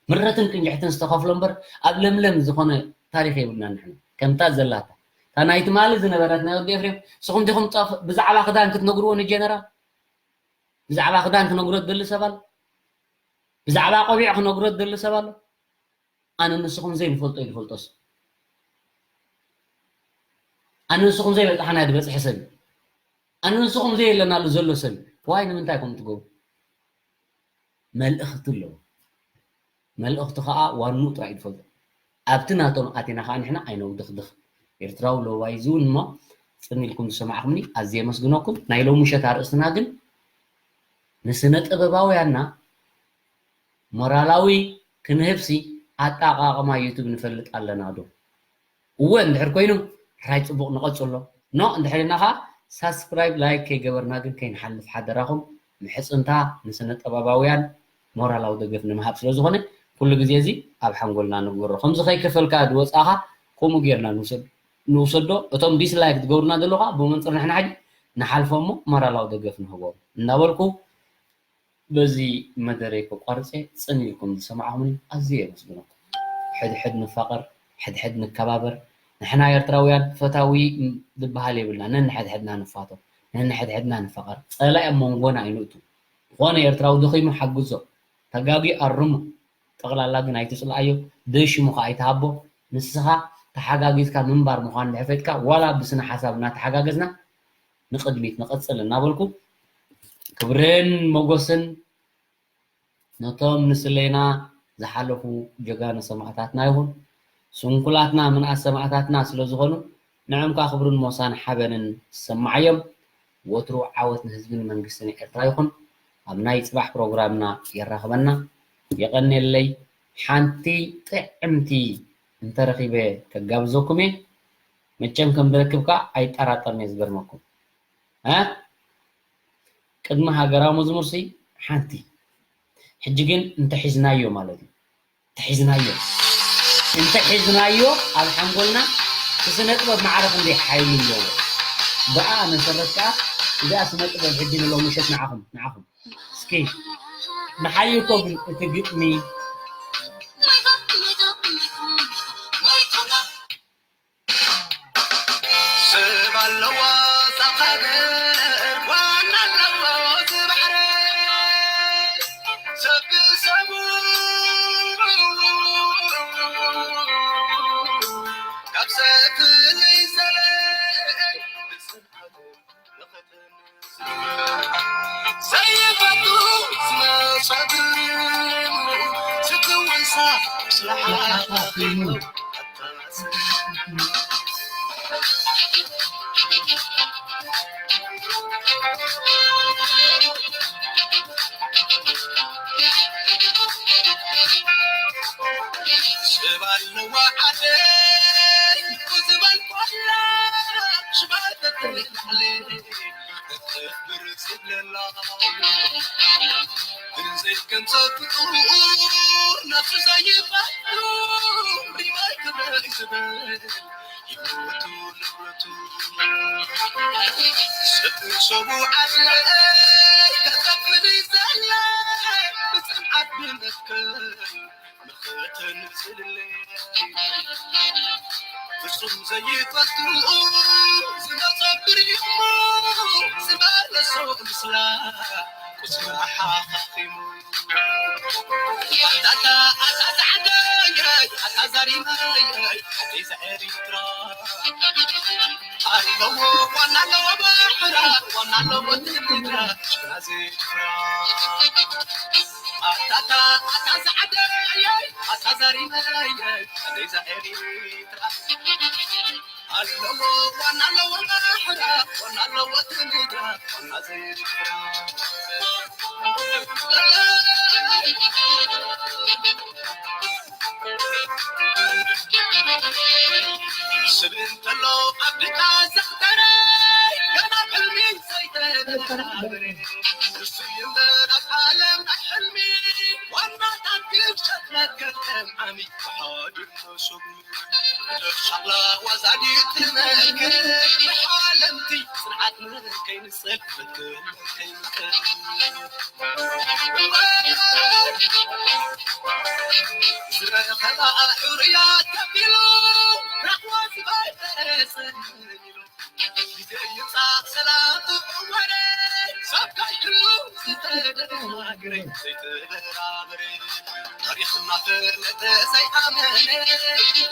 ምረትን ቅንጅሕትን ዝተኸፍሎ እምበር ኣብ ለምለም ዝኾነ ታሪኽ የብልናን ንሕና ከምታ ዘላታ እታ ናይ ትማሊ ዝነበረት ናይ ወዲ ኤፍሬም ንስኹም ዲኹም ብዛዕባ ክዳን ክትነግርዎ ንጀነራል ብዛዕባ ክዳን ክነግሮ ዝደሊ ሰብ ኣሎ ብዛዕባ ቆቢዕ ክነግሮ ዝደሊ ሰብ ኣሎ ኣነ ንስኹም ዘይንፈልጦ ይፈልጦስ ኣነ ንስኹም ዘይበፃሕና ዝበፅሐ ሰብ ኣነ ንስኹም ዘየለናሉ ዘሎ ሰብ ዋይ ንምንታይ ከም ትገብሩ መልእኽቲ ኣለዎ መልእኽቲ ከዓ ዋንኡ ጥራይ ዝፈልጦ ኣብቲ ናቶም ኣቲና ከዓ ንሕና ኣይነውድኽድኽ ኤርትራዊ ለዋይ ዝውን እሞ ፅን ኢልኩም ዝሰማዕኹምኒ ኣዝየ የመስግነኩም ናይ ሎሚ ምሸት ኣርእስትና ግን ንስነ ጥበባውያንና ሞራላዊ ክንህብሲ ኣጠቓቕማ ዩቱብ ንፈልጥ ኣለና ዶ? እወ እንድሕር ኮይኑ ሕራይ ፅቡቕ ንቐፅሎ። ኖ እንድሕር ኢልና ኸዓ ሳብስክራይብ ላይክ ከይገበርና ግን ከይንሓልፍ ሓደራኹም። ምሕፅንታ ንስነ ጥበባውያን ሞራላዊ ደገፍ ንምሃብ ስለ ዝኾነ ኩሉ ግዜ እዚ ኣብ ሓንጎልና ንግበሮ። ከምዚ ከይከፈልካ ዝወፃእኻ ከምኡ ጌርና ንውሰድ። ንውሰዶ። እቶም ዲስላይክ ትገብሩና ዘለኹ ከዓ ብመንፅር ንሕና ሕጂ ንሓልፎ እሞ ሞራላዊ ደገፍ ንህቦም እናበልኩ በዚ መደረይ ከቋርፀ፣ ፅን ኢልኩም ዝሰማዕኹምኒ ኣዝየ የመስግነኩም። ሕድሕድ ንፋቐር፣ ሕድሕድ ንከባበር። ንሕና ኤርትራውያን ፈታዊ ዝበሃል የብልና። ነንሕድሕድና ንፋቶ፣ ነንሕድሕድና ንፋቐር። ፀላኢ ኣብ መንጎና ኣይንእቱ። ዝኾነ ኤርትራዊ ደኺሙ ሓግዞ፣ ተጋጊ ኣርሞ። ጠቕላላ ግን ኣይትፅልኣዮ፣ ደይ ሽሙ ከዓ ኣይትሃቦ። ንስኻ ተሓጋጊዝካ ምንባር ምዃኑ እንድሕር ፈይጥካ፣ ዋላ ብስነ ሓሳብ እናተሓጋገዝና ንቕድሚት ንቐጽል እናበልኩ፣ ክብርን ሞጎስን ነቶም ንስሌና ዝሓለፉ ጀጋኑ ሰማእታትና ይኹን። ስንኩላትና ምንኣስ ሰማእታትና ስለ ዝኾኑ፣ ንዕም ከኣ ክብርን ሞሳን ሓበንን ዝሰማዓዮም። ወትሩ ዓወት ንህዝብን መንግስትን ኤርትራ ይኹን። ኣብ ናይ ጽባሕ ፕሮግራምና የራኽበና። የቐንየለይ። ሓንቲ ጥዕምቲ እንተረኺበ ከጋብዘኩም እየ። መቸም ከም ዝረክብ ከኣ ኣይጠራጠርን እየ። ዝገርመኩም፣ እ? ቅድሚ ሃገራዊ መዝሙርሲ ሓንቲ። ሕጂ ግን እንተሒዝናዮ ማለት እዩ። እንተሒዝናዮ፣ እንተሒዝናዮ ኣብ ሓንጎልና እቲ ስነ ጥበብ ማዕረ ክንደይ ሓይሊ ኣለዎ። ብኣ መሰረት ከኣ እዚኣ ስነ ጥበብ ሕጂ ንሎሚ ምሸት ንዓኹም፣ ንዓኹም። እስኪ ንሓይኮ ግን እቲ ግጥሚ ሰብ ኣለዎ እዛ ሃገር፣ ዋና ኣለዎ እዚ ባሕሪ። ሰብ ብሰቡ ካብ ሰብ ፍልይ ዝበለ ዘይፈቱ ዝመሶት ስትወሳ ስለ ሓላፊ ሽባ ኣለዋ ዓደይ ዝበል ኮላ ሽባ ተትልዓለ እትፍብር ዝብለላ ብዘይከንቶ ፍጡር ነብሱ ዘይፈቱ ሪማይ ክብረይ ዝብል ህይወቱ ንብረቱ ሰብ ሰቡ ዓድለይ ከተፍሊ ዘለ ብፅንዓት ብመትከል መኸተን ዝልለ ፍጹም ዘይፈቱ ዝመጸ ብርይሞ ዝመለሶ ምስላ ቁስሉ ሓኻኺሙ ኣታታ ኣታ ዛዕደይ ኣታ ዛሪመይ ኣደይ ዘኤሪትራ ኣለዎ ዋና ኣለዎ ባሕራ ዋና ኣለዎ ትልድራ ሽግራ ዘይፍራ ኣታታ ኣታ ዛዕደይ ኣታ ዛሪመይ ኣደይ ዘኤሪትራ ኣለዎ ዋና ኣለዎ ባሕራ ዋና ኣለዎ ትልድራ ዋና ዘይፍራ ስብ እንተሎ ኣብ ድቃ ዘኽተረ ገና ሕልሚ ዘይተደራበረ ንሱ ይንበር ኣብ ዓለም ናይ ሕልሚ ዋናታት ግብሸት መከተም ዓሚ ብሓድር መሶቡ ሻላ ዋዛዲት ትመክር ብሓለምቲ ጽንዓት መከይንሰብ መከል መከይንሰብ ዝረኸባ ሕሩያት ከፊሉ ራሕዋ ዝበጠረሰ ግዜ ይምጻእ ሰላም ክወረ ሰብ ካይትሉ ዝተደናግረ ዘይተበራበረ ታሪኽ እናፈለጠ ዘይኣመነ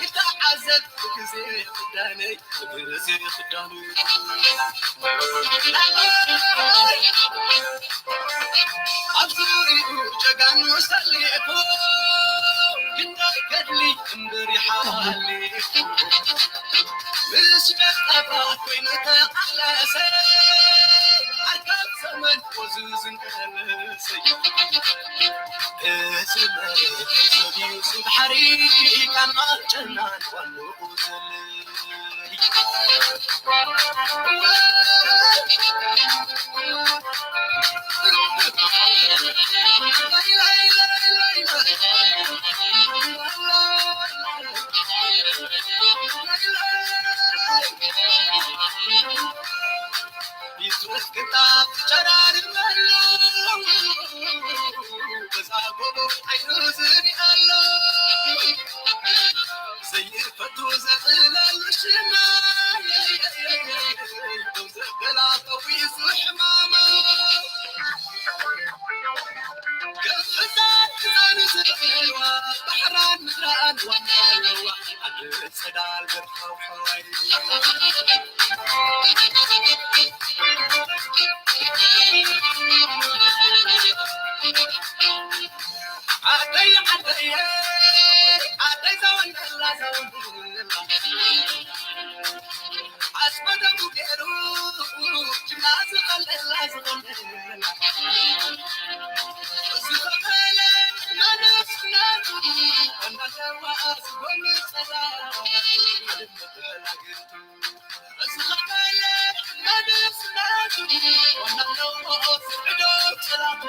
ይተዓዘብ ብግዜ ክዳነይ ብግዜ ክዳኑ ኣብ ዙሪኡ ጀጋኑ ሰሊፉ ክንደይ ገድሊ እምብር ይሓሊፉ ምስ ደቀባ ኮይኑ ተቓለሰ ኣርካብ ዘመን ወዙ ዝንቀለሰ እዚ መሬት ሰብዩ ስባሕሪ ቃና ጨናን ዋንኡ ዘለይ ዓይኑ ዝርኢ ኣሎ ዘይፈቱ ዘጥለሉ ሽማ ዘበላ ፈዊሱ ሕማማ ክዛን ክዛኑ ዝርእዋ ባሕራን ምድራን ዋና ኣለዋ ኣብ ጸዳል ብርሃው ሓዋይ ዓደይ ዓደየ ዓደይ ዘወንደላ ዘወንደላ ኣስመደሙ ገይሩ ጅምላ ዝኸለላ ዝኸለላ ዝኸፈለ መንእስነቱ እናተዋ ዝጎምፀላ ዝኸፈለ መንእስነቱ እናተዋ ዝዕዶ ጸላቱ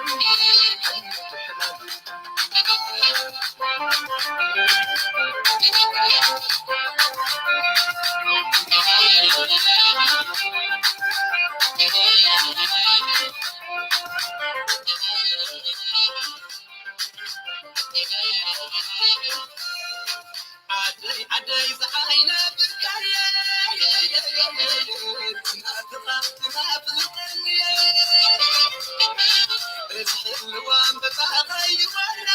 ዓደይ ዓደይ ዝዓይነ ብርካየ ናፍቐኒ ዝሕልዋ ኣንበጣ ኸይወላ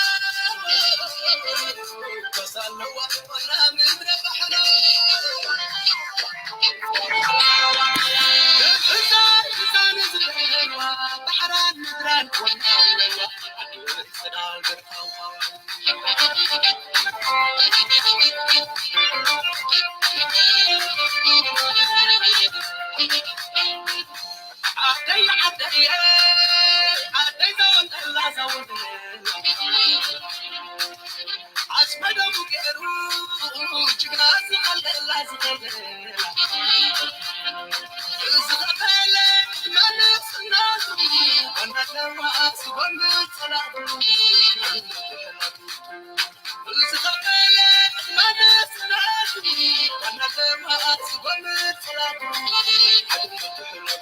ከሳለዋ ወላ ምድረ ባሕሪ ህፃን ህፃን ዝሕልዋ ባሕራን ምድራን ወላ ኣለዋ ዓዲ ጽዳል ብርካዋ ዓደይ ዓደይ ዓደይ ዘወንጠላ ዘወንጠላ ኣስመደሙ ገይሩ ጅግና ዝኸለላ ዝኸለላ ዝኸፈለ መንእስነቱ እናተዋ ዝጎምፅ ጸላእቱ ዝኸፈለ መንእስነቱ እናተዋ ዝጎምፅ ጸላእቱ ሓድነቱ